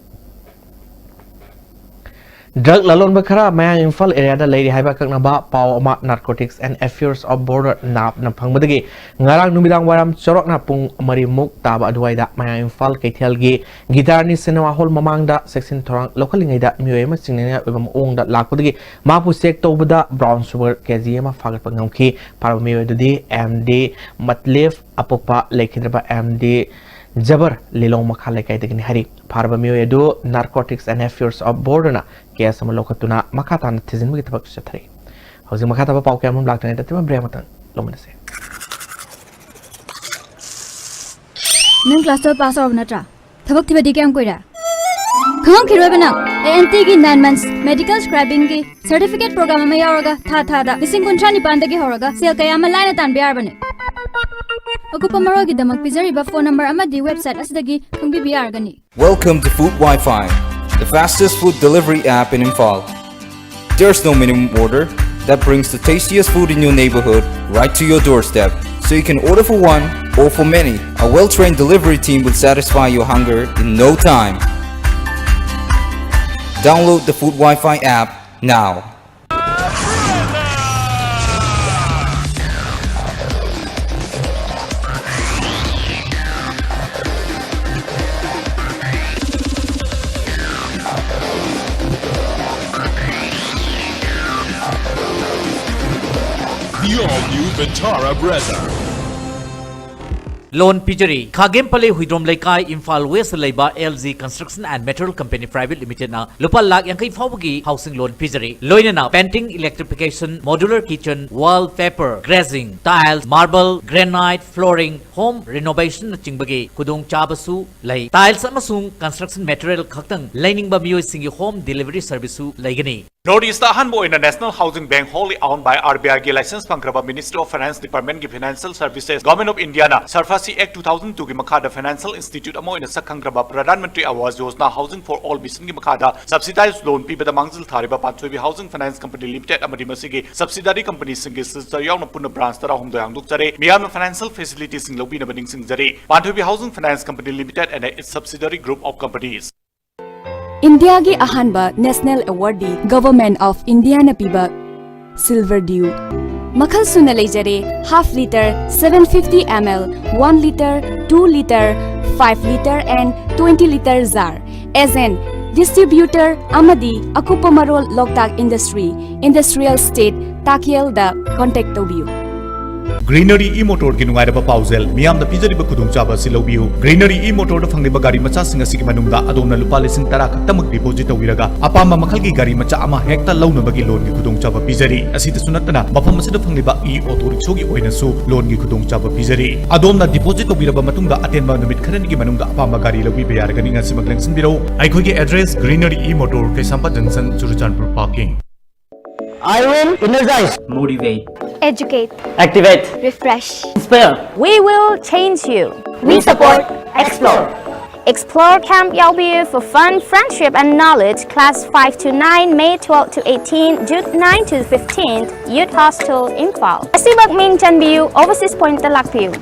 Drug ꯂꯂꯣꯟꯕ ꯈꯔ ꯃꯌꯥꯡ ꯏꯝꯐꯥꯜ areaꯗ ꯂꯩꯔꯤ ꯍꯥꯏꯕ ꯑꯀꯛꯅꯕ ꯄꯥꯎ ꯑꯃ Narcotics and Affairs of Border, NAB ꯅ ꯐꯪꯕꯗꯒꯤ ꯉꯔꯥꯡ ꯅꯨꯃꯤꯗꯥꯡ ꯋꯥꯏꯔꯝ ꯆꯥꯎꯔꯥꯛꯅ ꯄꯨꯡ ꯃꯔꯤꯃꯨꯛ ꯇꯥꯕ ꯑꯗꯨꯋꯥꯏꯗ ꯃꯌꯥꯡ ꯏꯝꯐꯥꯜ ꯀꯩꯊꯦꯜꯒꯤ ꯒꯤꯇꯥꯔꯅꯤ cinema hall ꯃꯃꯥꯡꯗ ꯆꯦꯛꯁꯤꯟ ꯊꯧꯔꯥꯡ ꯂꯧꯈꯠꯂꯤꯉꯩꯗ ꯃꯤꯑꯣꯏ ꯑꯃ ꯆꯤꯡꯅꯅꯤꯡꯉꯥꯏ ꯑꯣꯏꯕ ꯃꯑꯣꯡꯗ ꯂꯥꯛꯄꯗꯒꯤ ꯃꯍꯥꯛꯄꯨ check ꯇꯧꯕꯗ brown sugar ꯀꯦ ꯖꯤ ꯑꯃ ꯐꯥꯒꯠꯄ ꯉꯝꯈꯤ꯫ ꯐꯥꯔꯕ ꯃꯤꯑꯣꯏ ꯑꯗꯨꯗꯤ ꯑꯦꯝ ꯗꯤ ꯃꯠꯂꯦꯐ, ꯑꯄꯣꯛꯄ ꯂꯩꯈꯤꯗ꯭ꯔꯕ ꯑꯦꯝ ꯗꯤ ꯖꯕꯔ, ꯂꯤꯂꯣꯡ ꯃꯈꯥ ꯂꯩꯀꯥꯏꯗꯒꯤꯅꯤ ꯍꯥꯏꯔꯤ꯫ ꯐꯥꯔꯕ ꯃꯤꯑꯣꯏ ꯑꯗꯨ Narcotics and Affairs of Borderꯅ case ꯑꯃ ꯂꯧꯈꯠꯇꯨꯅ ꯃꯈꯥ ꯇꯥꯅ ꯊꯤꯖꯤꯟꯕꯒꯤ ꯊꯕꯛ ꯆꯠꯊꯔꯤ꯫ ꯍꯧꯖꯤꯛ ꯃꯈꯥ ꯇꯥꯕ ꯄꯥꯎ ꯀꯌꯥ ꯑꯃꯔꯣꯝ ꯂꯥꯛꯇ꯭ꯔꯤꯉꯩꯗ ꯑꯇꯦꯟꯕ break ꯑꯃꯇꯪ ꯂꯧꯃꯤꯟꯅꯁꯤ꯫ ꯅꯪ class twelve pass ꯇꯧꯔꯕ ꯅꯠꯇ꯭ꯔꯥ? ꯊꯕꯛ ꯊꯤꯕꯗꯤ ꯀꯌꯥꯝ ꯀꯨꯏꯔꯦ? ꯈꯪꯉꯝꯈꯤꯔꯣꯏꯕ ꯅꯪ꯫ ꯑꯦ ꯑꯦꯟ ꯇꯤꯒꯤ nine months medical scribingꯒꯤ certificate program ꯑꯃ ꯌꯥꯎꯔꯒ ꯊꯥ ꯊꯥꯗ ꯂꯤꯁꯤꯡ ꯀꯨꯟꯊ꯭ꯔꯥ ꯅꯤꯄꯥꯟꯗꯒꯤ ꯍꯧꯔꯒ ꯁꯦꯜ ꯀꯌꯥ ꯑꯃ ꯂꯥꯏꯅ ꯇꯥꯟꯕ ꯌꯥꯔꯕꯅꯤ꯫ ꯑꯀꯨꯞꯄ ꯃꯔꯣꯜꯒꯤꯗꯃꯛ ꯄꯤꯖꯔꯤꯕ phone number ꯑꯃꯗꯤ website ꯑꯁꯤꯗꯒꯤ ꯈꯪꯕꯤꯕ ꯌꯥꯔꯒꯅꯤ꯫ Welcome to Food Wi-Fi, the fastest food delivery app in Imphal. There's no minimum order. That brings the tastiest food in your neighborhood right to your doorstep. So you can order for one or for many. A well-trained delivery team will satisfy your hunger in no time. Download the Food Wi-Fi app now. The all-new Vitara Brezza. Loan ꯄꯤꯖꯔꯤ꯫ ꯈꯥꯒꯦꯝ ꯄꯂꯦ Huidrom ꯂꯩꯀꯥꯏ, ꯏꯝꯐꯥꯜ ꯋꯦꯁꯇ ꯂꯩꯕ L G Construction and Material Company Private Limitedꯅ ꯂꯨꯄꯥ ꯂꯥꯈ ꯌꯥꯡꯈꯩ ꯐꯥꯎꯕꯒꯤ housing loan ꯄꯤꯖꯔꯤ꯫ ꯂꯣꯏꯅꯅ painting, electrification, modular kitchen, wall paper, glazing, tiles, marble, granite, flooring, home renovationꯅꯆꯤꯡꯕꯒꯤ ꯈꯨꯗꯣꯡꯆꯥꯕꯁꯨ ꯂꯩ꯫ Tiles ꯑꯃꯁꯨꯡ construction material ꯈꯛꯇꯪ ꯂꯩꯅꯤꯡꯕ ꯃꯤꯑꯣꯏꯁꯤꯡꯒꯤ home delivery serviceꯁꯨ ꯂꯩꯒꯅꯤ꯫ North East ꯑꯍꯥꯟꯕ ꯑꯣꯏꯅ National Housing Bank, wholly owned by R B I ꯒꯤ license ꯐꯪꯈ꯭ꯔꯕ Ministry of Finance Department ꯒꯤ Financial Services, Government of India ꯅ SARFAESI Act two thousand two ꯒꯤ ꯃꯈꯥꯗ financial institute ꯑꯃ ꯑꯣꯏꯅ ꯁꯛ ꯈꯪꯈ꯭ꯔꯕ Pradhan Mantri Awas Yojana Housing for All mission ꯒꯤ ꯃꯈꯥꯗ subsidized loan ꯄꯤꯕꯗ ꯃꯥꯡꯖꯤꯜ ꯊꯥꯔꯤꯕ ꯄꯥꯟꯊꯣꯏꯕꯤ Housing Finance Company Limited ꯑꯃꯗꯤ ꯃꯁꯤꯒꯤ subsidiary company ꯁꯤꯡꯒꯤ signature ꯌꯥꯎꯅ ꯄꯨꯟꯅ branch ꯇꯔꯥꯍꯨꯝꯗꯣꯏ ꯍꯥꯡꯗꯣꯛꯆꯔꯦ꯫ ꯃꯤꯌꯥꯝꯅ financial facility ꯁꯤꯡ ꯂꯧꯕꯤꯅꯕ ꯅꯤꯡꯁꯤꯡꯖꯔꯤ꯫ ꯄꯥꯟꯊꯣꯏꯕꯤ Housing Finance Company Limited and its subsidiary group of companies. ꯏꯟꯗꯤꯌꯥꯒꯤ ꯑꯍꯥꯟꯕ national award D Government of India ꯅ ꯄꯤꯕ Silver Dew ꯃꯈꯜ ꯁꯨꯅ ꯂꯩꯖꯔꯦ: half litre, seven fifty ml, one litre, two litre, five litre and twenty litre jar꯫ Agent, distributor ꯑꯃꯗꯤ ꯑꯀꯨꯞꯄ ꯃꯔꯣꯜ ꯂꯣꯛꯇꯥꯛ Industry, Industrial Estate, ꯇꯥꯛꯌꯦꯜꯗ contact ꯇꯧꯕꯤꯌꯨ꯫ Greenery e-motor ꯒꯤ ꯅꯨꯡꯉꯥꯏꯔꯕ ꯄꯥꯎꯖꯦꯜ, ꯃꯤꯌꯥꯝꯗ ꯄꯤꯖꯔꯤꯕ ꯈꯨꯗꯣꯡꯆꯥꯕ ꯑꯁꯤ ꯂꯧꯕꯤꯌꯨ꯫ Greenery e-motor ꯗ ꯐꯪꯂꯤꯕ ꯒꯥꯔꯤ ꯃꯆꯥꯁꯤꯡ ꯑꯁꯤꯒꯤ ꯃꯅꯨꯡꯗ ꯑꯗꯣꯝꯅ ꯂꯨꯄꯥ ꯂꯤꯁꯤꯡ ꯇꯔꯥ ꯈꯛꯇꯃꯛ deposit ꯇꯧꯕꯤꯔꯒ ꯑꯄꯥꯝꯕ ꯃꯈꯜꯒꯤ ꯒꯥꯔꯤ ꯃꯆꯥ ꯑꯃ ꯍꯦꯛꯇ ꯂꯧꯅꯕꯒꯤ loan ꯒꯤ ꯈꯨꯗꯣꯡꯆꯥꯕ ꯄꯤꯖꯔꯤ꯫ ꯑꯁꯤꯗꯁꯨ ꯅꯠꯇꯅ ꯃꯐꯝ ꯑꯁꯤꯗ ꯐꯪꯂꯤꯕ e-auto rickshaw ꯒꯤ ꯑꯣꯏꯅꯁꯨ loan ꯒꯤ ꯈꯨꯗꯣꯡꯆꯥꯕ ꯄꯤꯖꯔꯤ꯫ ꯑꯗꯣꯝꯅ deposit ꯇꯧꯕꯤꯔꯕ ꯃꯇꯨꯡꯗ ꯑꯇꯦꯟꯕ ꯅꯨꯃꯤꯠ ꯈꯔꯅꯤꯒꯤ ꯃꯅꯨꯡꯗ ꯑꯄꯥꯝꯕ ꯒꯥꯔꯤ ꯂꯧꯕꯤꯕ ꯌꯥꯔꯒꯅꯤ꯫ ꯉꯁꯤꯃꯛ ꯂꯦꯡꯁꯤꯟꯕꯤꯔꯛꯎ꯫ ꯑꯩꯈꯣꯏꯒꯤ address Greenery e-motor, Keishampat junction, Churachandpur parking꯫ I will energize, motivate, educate, activate, refresh, inspire. We will change you. We support Explore. Explore Camp Yaobiu for fun, friendship and knowledge. Class five to nine, May twelfth to eighteen, June ninth to fifteenth, Youth Hostel, Imphal. ꯑꯁꯤꯃꯛ ꯃꯤꯡ ꯆꯟꯕꯤꯌꯨ, Overseas Point ꯇ ꯂꯥꯛꯄꯤꯌꯨ꯫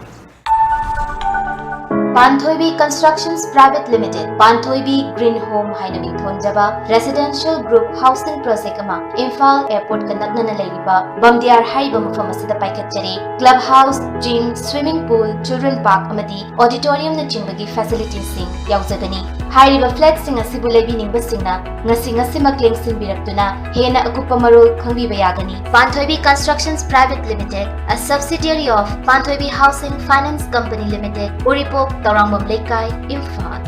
Panthoibi Constructions Private Limited, ꯄꯥꯟꯊꯣꯏꯕꯤ Green Home ꯍꯥꯏꯅ ꯃꯤꯡꯊꯣꯟꯖꯕ residential group housing project ꯑꯃ ꯏꯝꯐꯥꯜ airport ꯀ ꯅꯛꯅꯅ ꯂꯩꯔꯤꯕ ꯕꯝꯗꯤꯌꯥꯔ ꯍꯥꯏꯔꯤꯕ ꯃꯐꯝ ꯑꯁꯤꯗ ꯄꯥꯏꯈꯠꯆꯔꯤ꯫ Club house, gym, swimming pool, children park ꯑꯃꯗꯤ auditorium ꯅꯆꯤꯡꯕꯒꯤ facility ꯁꯤꯡ ꯌꯥꯎꯖꯒꯅꯤ꯫ ꯍꯥꯏꯔꯤꯕ flat ꯁꯤꯡ ꯑꯁꯤꯕꯨ ꯂꯩꯕꯤꯅꯤꯡꯕꯁꯤꯡꯅ ꯉꯁꯤ ꯉꯁꯤꯃꯛ ꯂꯦꯡꯁꯤꯟꯕꯤꯔꯛꯇꯨꯅ ꯍꯦꯟꯅ ꯑꯀꯨꯞꯄ ꯃꯔꯣꯜ ꯈꯪꯕꯤꯕ ꯌꯥꯒꯅꯤ꯫ Panthoibi Constructions Private Limited, a subsidiary of Panthoibi Housing Finance Company Limited, ꯎꯔꯤꯄꯣꯛ, ꯇꯧꯔꯥꯡꯕꯝ ꯂꯩꯀꯥꯏ, Imphal.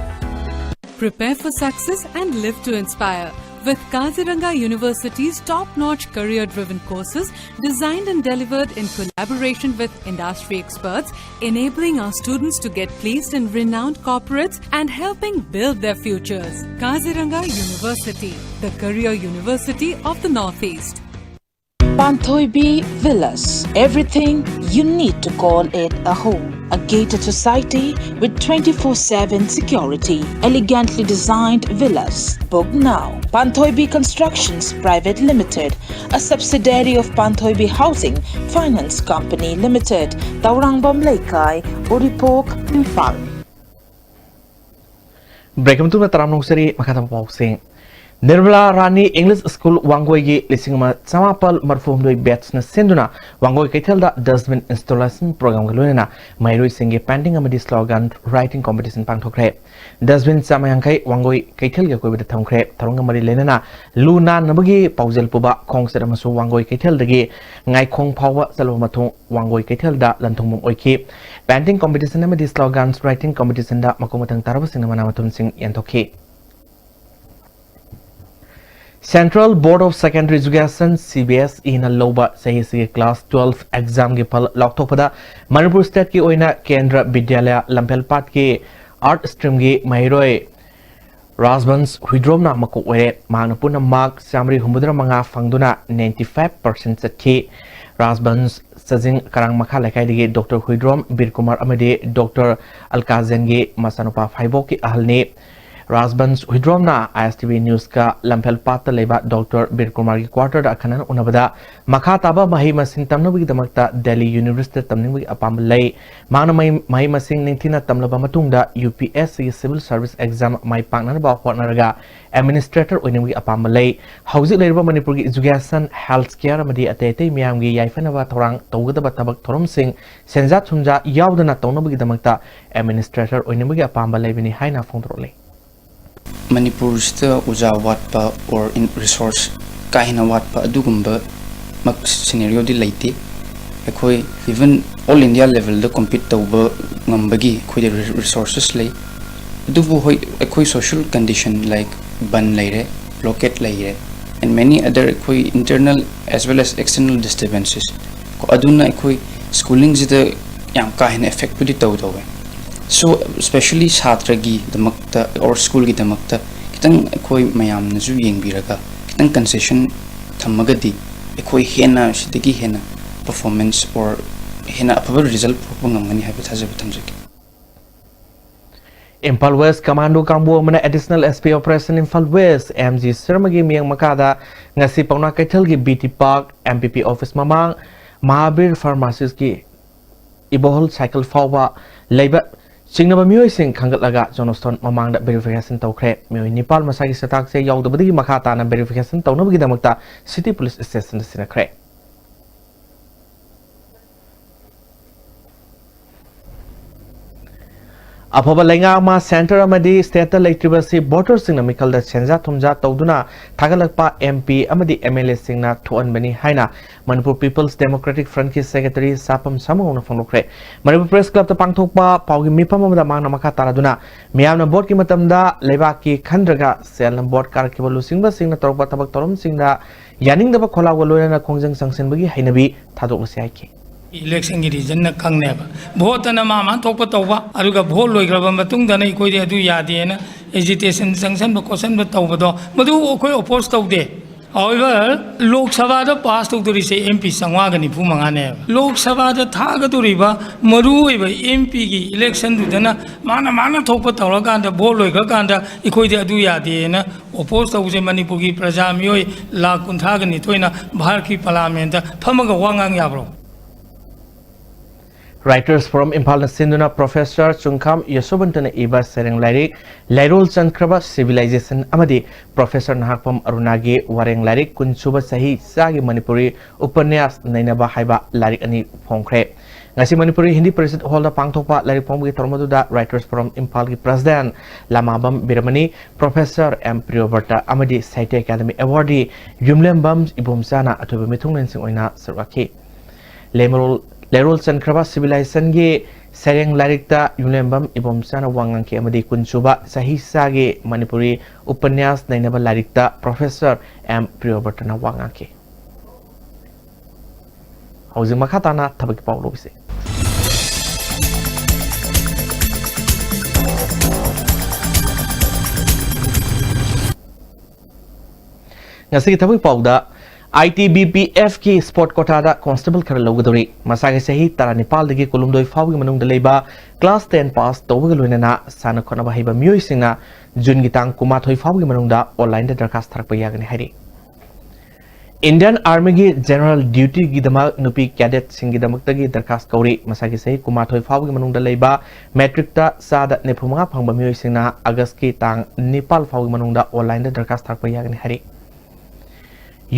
Prepare for success and live to inspire. With Kaziranga University's top-notch career-driven courses designed and delivered in collaboration with industry experts, enabling our students to get placed in renowned corporates and helping build their futures. Kaziranga University, the career university of the Northeast. Panthoibi Villas, everything you need to call it a home. A gated society with twenty-four seven security, elegantly designed villas. Book now. Panthoibi Constructions Private Limited, a subsidiary of Panthoibi Housing Finance Company Limited, Taurangam Leikai, Uripok, Imphal. Break ꯃꯇꯨꯡꯗ ꯇꯔꯥꯝꯅ ꯑꯣꯛꯆꯔꯤ꯫ ꯃꯈꯥ ꯇꯥꯕ ꯄꯥꯎꯁꯤꯡ꯫ ꯅꯤꯔꯃꯂꯥ ꯔꯥꯅꯤ ꯏꯪꯂꯤꯁ ꯁ꯭ꯀꯨꯜ ꯋꯥꯡꯒꯣꯏꯒꯤ ꯂꯤꯁꯤꯡ ꯑꯃ ꯆꯃꯥꯄꯜ ꯃꯔꯤꯐꯨ ꯍꯨꯝꯗꯣꯏ ꯕꯦꯠꯁꯅ ꯁꯤꯟꯗꯨꯅ ꯋꯥꯡꯒꯣꯏ ꯀꯩꯊꯦꯜꯗ ꯗꯁꯕꯤꯟ ꯏꯟꯁꯇꯣꯂꯦꯁꯟ ꯄ꯭ꯔꯣꯒ꯭ꯔꯥꯝꯒ ꯂꯣꯏꯅꯅ ꯃꯍꯩꯔꯣꯏꯁꯤꯡꯒꯤ ꯄꯦꯟꯇꯤꯡ ꯑꯃꯗꯤ ꯁ꯭ꯂꯣꯒꯥꯟ ꯔꯥꯏꯇꯤꯡ ꯀꯣꯝꯄꯤꯇꯤꯁꯟ ꯄꯥꯡꯊꯣꯛꯈ꯭ꯔꯦ꯫ ꯗꯁꯕꯤꯟ ꯆꯥꯝꯃ ꯌꯥꯡꯈꯩ ꯋꯥꯡꯒꯣꯏ ꯀꯩꯊꯦꯜꯒꯤ ꯑꯀꯣꯏꯕꯗ ꯊꯝꯈ꯭ꯔꯦ꯫ ꯊꯧꯔꯝꯒ ꯃꯔꯤ ꯂꯩꯅꯅ ꯂꯨ ꯅꯥꯟꯅꯕꯒꯤ ꯄꯥꯎꯖꯦꯜ ꯄꯨꯕ ꯈꯣꯡꯆꯠ ꯑꯃꯁꯨ ꯋꯥꯡꯒꯣꯏ ꯀꯩꯊꯦꯜꯗꯒꯤ ꯉꯥꯏꯈꯣꯡ ꯐꯥꯎꯕ ꯆꯠꯂꯕ ꯃꯇꯨꯡ ꯋꯥꯡꯒꯣꯏ ꯀꯩꯊꯦꯜꯗ ꯂꯟꯊꯨꯡꯐꯝ ꯑꯣꯏꯈꯤ꯫ ꯄꯦꯟꯇꯤꯡ ꯀꯣꯝꯄꯤꯇꯤꯁꯟ ꯑꯃꯗꯤ ꯁ꯭ꯂꯣꯒꯥꯟꯁ ꯔꯥꯏꯇꯤꯡ ꯀꯣꯝꯄꯤꯇꯤꯁꯟꯗ ꯃꯀꯣꯛ ꯃꯊꯪ ꯇꯥꯔꯕꯁꯤꯡꯅ ꯃꯅꯥ ꯃꯊꯨꯝꯁꯤꯡ ꯌꯦꯟꯊꯣꯛꯈꯤ꯫ Central Board of Secondary Education, C B S E ꯅ ꯂꯧꯕ ꯆꯍꯤ ꯑꯁꯤꯒꯤ class twelve exam ꯒꯤ ꯐꯜ ꯂꯥꯎꯊꯣꯛꯄꯗ ꯃꯅꯤꯄꯨꯔ state ꯀꯤ ꯑꯣꯏꯅ ꯀꯦꯟꯗ꯭ꯔ ꯕꯤꯗ꯭ꯌꯥꯂꯌ ꯂꯝꯐꯦꯜꯄꯥꯠꯀꯤ art stream ꯒꯤ ꯃꯍꯩꯔꯣꯏ ꯔꯥꯖꯕꯟꯁ ꯍꯨꯏꯗ꯭ꯔꯣꯝꯅ ꯃꯀꯣꯛ ꯑꯣꯏꯔꯦ꯫ ꯃꯍꯥꯛꯅ ꯄꯨꯟꯅ mark ꯆꯥꯃꯔꯤ ꯍꯨꯝꯐꯨꯇꯔꯥ ꯃꯉꯥ ꯐꯪꯗꯨꯅ ninety five percent ꯆꯠꯈꯤ꯫ ꯔꯥꯖꯕꯟꯁ ꯆꯥꯖꯤꯡ ꯀꯔꯥꯡ ꯃꯈꯥ ꯂꯩꯀꯥꯏꯗꯒꯤ Doctor ꯍꯨꯏꯗ꯭ꯔꯣꯝ ꯕꯤꯔꯀꯨꯃꯥꯔ ꯑꯃꯗꯤ Doctor ꯑꯜꯀꯥꯖꯦꯟꯒꯤ ꯃꯆꯥꯅꯨꯄꯥ ꯐꯥꯏꯕꯣꯛꯀꯤ ꯑꯍꯜꯅꯤ꯫ ꯔꯥꯖꯕꯟꯁ ꯍꯨꯏꯗ꯭ꯔꯣꯝꯅ I S T V news ꯀ ꯂꯝꯐꯦꯜꯄꯥꯠꯇ ꯂꯩꯕ Doctor ꯕꯤꯔꯀꯨꯃꯥꯔꯒꯤ quarter ꯗ ꯑꯈꯟꯅꯅ ꯎꯅꯕꯗ ꯃꯈꯥ ꯇꯥꯕ ꯃꯍꯩ ꯃꯁꯤꯡ ꯇꯝꯅꯕꯒꯤꯗꯃꯛꯇ ꯗꯦꯜꯂꯤ ꯌꯨꯅꯤꯚꯔꯁꯤꯇꯤꯗ ꯇꯝꯅꯤꯡꯕꯒꯤ ꯑꯄꯥꯝꯕ ꯂꯩ꯫ ꯃꯍꯥꯛꯅ ꯃꯍꯩ ꯃꯍꯩ ꯃꯁꯤꯡ ꯅꯤꯡꯊꯤꯅ ꯇꯝꯂꯕ ꯃꯇꯨꯡꯗ U P S C ꯒꯤ civil service exam ꯃꯥꯏ ꯄꯥꯛꯅꯅꯕ ꯍꯣꯠꯅꯔꯒ administrator ꯑꯣꯏꯅꯕꯒꯤ ꯑꯄꯥꯝꯕ ꯂꯩ꯫ ꯍꯧꯖꯤꯛ ꯂꯩꯔꯤꯕ ꯃꯅꯤꯄꯨꯔꯒꯤ education, health care ꯑꯃꯗꯤ ꯑꯇꯩ ꯑꯇꯩ ꯃꯤꯌꯥꯝꯒꯤ ꯌꯥꯏꯐꯅꯕ ꯊꯧꯔꯥꯡ ꯇꯧꯒꯗꯕ ꯊꯕꯛ ꯊꯧꯔꯝꯁꯤꯡ ꯁꯦꯟꯖꯥ ꯊꯨꯝꯖꯥ ꯌꯥꯎꯗꯅ ꯇꯧꯅꯕꯒꯤꯗꯃꯛꯇ administrator ꯑꯣꯏꯅꯤꯡꯕꯒꯤ ꯑꯄꯥꯝꯕ ꯂꯩꯕꯅꯤ ꯍꯥꯏꯅ ꯐꯣꯡꯗꯣꯔꯛꯂꯤ꯫ ꯃꯅꯤꯄꯨꯔꯁꯤꯗ ꯑꯣꯖꯥ ꯋꯥꯠꯄ or resource ꯀꯥ ꯍꯦꯟꯅ ꯋꯥꯠꯄ ꯑꯗꯨꯒꯨꯝꯕ ꯃꯛ scenario ꯗꯤ ꯂꯩꯇꯦ꯫ ꯑꯩꯈꯣꯏ even all India level ꯗ compete ꯇꯧꯕ ꯉꯝꯕꯒꯤ ꯑꯩꯈꯣꯏꯗ resources ꯂꯩ꯫ ꯑꯗꯨꯕꯨ ꯍꯣꯏ, ꯑꯩꯈꯣꯏ social condition like ꯕꯟ ꯂꯩꯔꯦ, blockade ꯂꯩꯔꯦ, and many other ꯑꯩꯈꯣꯏ internal as well as external disturbances ꯀꯣ, ꯑꯗꯨꯅ ꯑꯩꯈꯣꯏ ꯁ꯭ꯀꯨꯂꯤꯡꯁꯤꯗ ꯌꯥꯝ ꯀꯥ ꯍꯦꯟꯅ ꯑꯦꯐꯦꯛꯄꯨꯗꯤ ꯇꯧ ꯇꯧꯋꯦ꯫ So especially ꯁꯥꯇ꯭ꯔꯒꯤꯗꯃꯛꯇ or ꯁ꯭ꯀꯨꯜꯒꯤꯗꯃꯛꯇ ꯈꯤꯇꯪ ꯑꯩꯈꯣꯏ ꯃꯌꯥꯝꯅꯁꯨ ꯌꯦꯡꯕꯤꯔꯒ ꯈꯤꯇꯪ ꯀꯟꯁꯦꯁꯟ ꯊꯝꯃꯒꯗꯤ ꯑꯩꯈꯣꯏ ꯍꯦꯟꯅ ꯁꯤꯗꯒꯤ ꯍꯦꯟꯅ performance or ꯍꯦꯟꯅ ꯑꯐꯕ ꯔꯤꯖꯜ ꯄꯨꯔꯛꯄ ꯉꯝꯒꯅꯤ ꯍꯥꯏꯕ ꯊꯥꯖꯕ ꯊꯝꯖꯒꯦ꯫ ꯏꯝꯐꯥꯜ ꯋꯦꯁ ꯀꯃꯥꯟꯗꯣ ꯀꯥꯡꯕꯨ ꯑꯃꯅ additional S P operation Imphal west M G ꯁꯔꯃꯒꯤ ꯃꯤꯠꯌꯦꯡ ꯃꯈꯥꯗ ꯉꯁꯤ ꯄꯥꯎꯅꯥ ꯀꯩꯊꯦꯜꯒꯤ B T park, M P P office ꯃꯃꯥꯡ, ꯃꯍꯥꯕꯤꯔ ꯐꯥꯔꯃꯥꯁꯤꯁꯀꯤ ꯏꯕꯣꯍꯜ ꯁꯥꯏꯀꯜ ꯐꯥꯎꯕ ꯂꯩꯕ ꯆꯤꯡꯅꯕ ꯃꯤꯑꯣꯏꯁꯤꯡ ꯈꯟꯒꯠꯂꯒ ꯖꯣꯟꯁꯇꯣꯟ ꯃꯃꯥꯡꯗ ꯚꯦꯔꯤꯐꯤꯀꯦꯁꯟ ꯇꯧꯈ꯭ꯔꯦ꯫ ꯃꯤꯑꯣꯏ ꯅꯤꯄꯥꯜ ꯃꯁꯥꯒꯤ ꯆꯦ ꯆꯥꯛꯁꯦ ꯌꯥꯎꯗꯕꯗꯒꯤ ꯃꯈꯥ ꯇꯥꯅ ꯚꯦꯔꯤꯐꯤꯀꯦꯁꯟ ꯇꯧꯅꯕꯒꯤꯗꯃꯛꯇ ꯁꯤꯇꯤ ꯄꯨꯂꯤꯁ ꯁ꯭ꯇꯦꯁꯟꯗ ꯁꯤꯟꯅꯈ꯭ꯔꯦ꯫ ꯑꯐꯕ ꯂꯩꯉꯥꯛ ꯑꯃ ꯁꯦꯟꯇꯔ ꯑꯃꯗꯤ ꯁ꯭ꯇꯦꯠꯇ ꯂꯩꯇ꯭ꯔꯤꯕꯁꯤ ꯚꯣꯇꯔꯁꯤꯡꯅ ꯃꯤꯈꯜꯗ ꯁꯦꯟꯖꯥ ꯊꯨꯝꯖꯥ ꯇꯧꯗꯨꯅ ꯊꯥꯒꯠꯂꯛꯄ ꯑꯦꯝ ꯄꯤ ꯑꯃꯗꯤ ꯑꯦꯝ ꯑꯦꯜ ꯑꯦꯁꯤꯡꯅ ꯊꯣꯛꯍꯟꯕꯅꯤ ꯍꯥꯏꯅ ꯃꯅꯤꯄꯨꯔ ꯄꯤꯄꯜꯁ ꯗꯦꯃꯣꯀ꯭ꯔꯦꯇꯤꯛ ꯐ꯭ꯔꯟꯠꯀꯤ ꯁꯦꯀ꯭ꯔꯦꯇꯔꯤ ꯁꯥꯄꯝ ꯁꯥꯃꯨꯉꯧꯅ ꯐꯣꯡꯗꯣꯛꯈ꯭ꯔꯦ꯫ ꯃꯅꯤꯄꯨꯔ ꯄ꯭ꯔꯦꯁ ꯀ꯭ꯂꯕꯇ ꯄꯥꯡꯊꯣꯛꯄ ꯄꯥꯎꯒꯤ ꯃꯤꯐꯝ ꯑꯃꯗ ꯃꯍꯥꯛꯅ ꯃꯈꯥ ꯇꯥꯔꯗꯨꯅ ꯃꯤꯌꯥꯝꯅ ꯚꯣꯠꯀꯤ ꯃꯇꯝꯗ ꯂꯩꯕꯥꯛꯀꯤ ꯈꯟꯗ꯭ꯔꯒ ꯁꯦꯜꯅ ꯚꯣꯠ ꯀꯥꯔꯛꯈꯤꯕ ꯂꯨꯆꯤꯡꯕꯁꯤꯡꯅ ꯇꯧꯔꯛꯄ ꯊꯕꯛ ꯊꯧꯔꯝꯁꯤꯡꯗ ꯌꯥꯅꯤꯡꯗꯕ ꯈꯣꯜꯂꯥꯎꯒ ꯂꯣꯏꯅꯅ ꯈꯣꯡꯖꯪ ꯆꯪꯁꯤꯟꯕꯒꯤ ꯍꯩꯅꯕꯤ ꯊꯥꯗꯣꯛꯂꯁꯤ ꯍꯥꯏꯈꯤ꯫ ꯏꯂꯦꯛꯁꯟꯒꯤ ꯔꯤꯖꯟꯅ ꯈꯪꯅꯦꯕ꯫ ꯚꯣꯠꯇꯅ ꯃꯥ ꯃꯥꯅ ꯊꯣꯛꯄ ꯇꯧꯕ, ꯑꯗꯨꯒ ꯚꯣꯠ ꯂꯣꯏꯈ꯭ꯔꯕ ꯃꯇꯨꯡꯗꯅ ꯑꯩꯈꯣꯏꯗꯤ ꯑꯗꯨ ꯌꯥꯗꯦꯅ ꯑꯦꯖꯤꯇꯦꯁꯟ ꯆꯪꯁꯟꯕ ꯈꯣꯠꯆꯟꯕ ꯇꯧꯕꯗꯣ, ꯃꯗꯨ ꯑꯩꯈꯣꯏ ꯑꯣꯄꯣꯖ ꯇꯧꯗꯦ꯫ However, ꯂꯣꯛ ꯁꯚꯥꯗ ꯄꯥꯁ ꯇꯧꯗꯣꯔꯤꯁꯦ ꯑꯦꯝ ꯄꯤ ꯆꯥꯝꯃꯉꯥꯒ ꯅꯤꯐꯨ ꯃꯉꯥꯅꯦꯕ꯫ ꯂꯣꯛ ꯁꯚꯥꯗ ꯊꯥꯒꯗꯣꯔꯤꯕ ꯃꯔꯨ ꯑꯣꯏꯕ ꯑꯦꯝ ꯄꯤꯒꯤ ꯏꯂꯦꯛꯁꯟꯗꯨꯗꯅ ꯃꯥꯅ ꯃꯥꯅ ꯊꯣꯛꯄ ꯇꯧꯔꯀꯥꯟꯗ, ꯚꯣꯠ ꯂꯣꯏꯈ꯭ꯔꯀꯥꯟꯗ ꯑꯩꯈꯣꯏꯗꯤ ꯑꯗꯨ ꯌꯥꯗꯦꯅ ꯑꯣꯄꯣꯖ ꯇꯧꯕꯁꯦ ꯃꯅꯤꯄꯨꯔꯒꯤ ꯄ꯭ꯔꯖꯥ ꯃꯤꯑꯣꯏ ꯂꯥꯈ ꯀꯨꯟꯊ꯭ꯔꯥꯒ ꯅꯤꯊꯣꯏꯅ ꯚꯥꯔꯠꯀꯤ ꯄꯥꯔꯂꯥꯃꯦꯟꯗ ꯐꯝꯃꯒ ꯋꯥ ꯉꯥꯡ ꯌꯥꯕ꯭ꯔꯣ? Writers Forum ꯏꯝꯐꯥꯜꯅ ꯁꯤꯟꯗꯨꯅ ꯄ꯭ꯔꯣꯐꯦꯁꯔ ꯆꯨꯡꯈꯥꯝ ꯌꯁꯣꯕꯟꯇꯅ ꯏꯕ ꯁꯩꯔꯦꯡ ꯂꯥꯏꯔꯤꯛ ꯂꯩꯔꯣꯜ ꯆꯟꯈ꯭ꯔꯕ ꯁꯤꯚꯤꯂꯥꯏꯖꯦꯁꯟ ꯑꯃꯗꯤ ꯄ꯭ꯔꯣꯐꯦꯁꯔ ꯅꯍꯥꯛꯄꯝ ꯑꯔꯨꯅꯥꯒꯤ ꯋꯥꯔꯦꯡ ꯂꯥꯏꯔꯤꯛ ꯀꯨꯟꯁꯨꯕ ꯆꯍꯤ ꯆꯥꯒꯤ ꯃꯅꯤꯄꯨꯔꯤ ꯎꯄꯅ꯭ꯌꯥꯁ ꯅꯩꯅꯕ ꯍꯥꯏꯕ ꯂꯥꯏꯔꯤꯛ ꯑꯅꯤ ꯐꯣꯡꯈ꯭ꯔꯦ꯫ ꯉꯁꯤ ꯃꯅꯤꯄꯨꯔꯤ ꯍꯤꯟꯗꯤ ꯄꯔꯤꯁꯠ ꯍꯣꯜꯗ ꯄꯥꯡꯊꯣꯛꯄ ꯂꯥꯏꯔꯤꯛ ꯐꯣꯡꯕꯒꯤ ꯊꯧꯔꯝ ꯑꯗꯨꯗ Writers Forum ꯏꯝꯐꯥꯜꯒꯤ ꯄ꯭ꯔꯁꯤꯗꯦꯟ ꯂꯥꯃꯥꯕꯝ ꯕꯤꯔꯃꯅꯤ, ꯄ꯭ꯔꯣꯐꯦꯁꯔ ꯑꯦꯝ ꯄ꯭ꯔꯤꯌꯣꯕꯔꯇ ꯑꯃꯗꯤ ꯁꯥꯍꯤꯇ꯭ꯌ ꯑꯦꯀꯥꯗꯃꯤ ꯑꯦꯋꯥꯔꯗꯤ ꯌꯨꯝꯂꯦꯝꯕꯝ ꯏꯕꯣꯝꯆꯥꯅ ꯑꯊꯣꯏꯕ ꯃꯤꯊꯨꯡꯂꯦꯟꯁꯤꯡ ꯑꯣꯏꯅ ꯁꯔꯨꯛ ꯌꯥꯈꯤ꯫ ꯂꯩꯃꯔꯣꯜ-, ꯂꯩꯔꯣꯜ ꯆꯟꯈ꯭ꯔꯕ ꯁꯤꯚꯤꯂꯥꯏꯖꯦꯁꯟꯒꯤ ꯁꯩꯔꯦꯡ ꯂꯥꯏꯔꯤꯛꯇ ꯌꯨꯝꯂꯦꯝꯕꯝ ꯏꯕꯣꯝꯆꯥꯅ ꯋꯥ ꯉꯥꯡꯈꯤ ꯑꯃꯗꯤ ꯀꯨꯟꯁꯨꯕ ꯆꯍꯤ ꯆꯥꯒꯤ ꯃꯅꯤꯄꯨꯔꯤ ꯎꯄꯅ꯭ꯌꯥꯁ ꯅꯩꯅꯕ ꯂꯥꯏꯔꯤꯛꯇ ꯄ꯭ꯔꯣꯐꯦꯁꯔ ꯑꯦꯝ ꯄ꯭ꯔꯤꯌꯣꯕ꯭ꯔꯇꯅ ꯋꯥ ꯉꯥꯡꯈꯤ꯫ ꯍꯧꯖꯤꯛ ꯃꯈꯥ ꯇꯥꯅ ꯊꯕꯛꯀꯤ ꯄꯥꯎ ꯂꯧꯕꯤꯁꯤ꯫ ꯉꯁꯤꯒꯤ ꯊꯕꯛ ꯄꯥꯎꯗ, ITBPFꯀꯤ ꯁ꯭ꯄꯣꯔꯠ ꯀꯣꯇꯥꯗ ꯀꯣꯟꯁꯇꯦꯕꯜ ꯈꯔ ꯂꯧꯒꯗꯧꯔꯤ꯫ ꯃꯁꯥꯒꯤ ꯆꯍꯤ ꯇꯔꯥꯅꯤꯄꯥꯜꯗꯒꯤ ꯀꯨꯟꯍꯨꯝꯗꯣꯏ ꯐꯥꯎꯒꯤ ꯃꯅꯨꯡꯗ ꯂꯩꯕ ꯀ꯭ꯂꯥꯁ ꯇꯦꯟ ꯄꯥꯁ ꯇꯧꯕꯒ ꯂꯣꯏꯅꯅ ꯁꯥꯟꯅ ꯈꯣꯠꯅꯕ ꯍꯩꯕ ꯃꯤꯑꯣꯏꯁꯤꯡꯅ ꯖꯨꯟꯒꯤ ꯇꯥꯡ ꯀꯨꯟꯃꯥꯊꯣꯏ ꯐꯥꯎꯒꯤ ꯃꯅꯨꯡꯗ ꯑꯣꯟꯂꯥꯏꯟꯗ ꯗꯔꯈꯥꯁ ꯊꯥꯔꯛꯄ ꯌꯥꯒꯅꯤ ꯍꯥꯏꯔꯤ꯫ ꯏꯟꯗꯤꯌꯟ ꯑꯥꯔꯃꯤꯒꯤ ꯖꯦꯅꯔꯦꯜ ꯗ꯭ꯌꯨꯇꯤꯒꯤꯗꯃꯛ ꯅꯨꯄꯤ ꯀꯦꯗꯦꯠꯁꯤꯡꯒꯤꯗꯃꯛꯇꯒꯤ ꯗꯔꯈꯥꯁ ꯀꯧꯔꯤ꯫ ꯃꯁꯥꯒꯤ ꯆꯍꯤ ꯀꯨꯟꯃꯥꯊꯣꯏ ꯐꯥꯎꯒꯤ ꯃꯅꯨꯡꯗ ꯂꯩꯕ ꯃꯦꯇ꯭ꯔꯤꯛꯇ ꯆꯥꯗ ꯅꯤꯐꯨ ꯃꯉꯥ ꯐꯪꯕ ꯃꯤꯑꯣꯏꯁꯤꯡꯅ ꯑꯥꯒꯁꯀꯤ ꯇꯥꯡ ꯅꯤꯄꯥꯜ ꯐꯥꯎꯒꯤ ꯃꯅꯨꯡꯗ ꯑꯣꯟꯂꯥꯏꯟꯗ ꯗꯔꯈꯥꯁ ꯊꯥꯔꯛꯄ ꯌꯥꯒꯅꯤ ꯍꯥꯏꯔꯤ꯫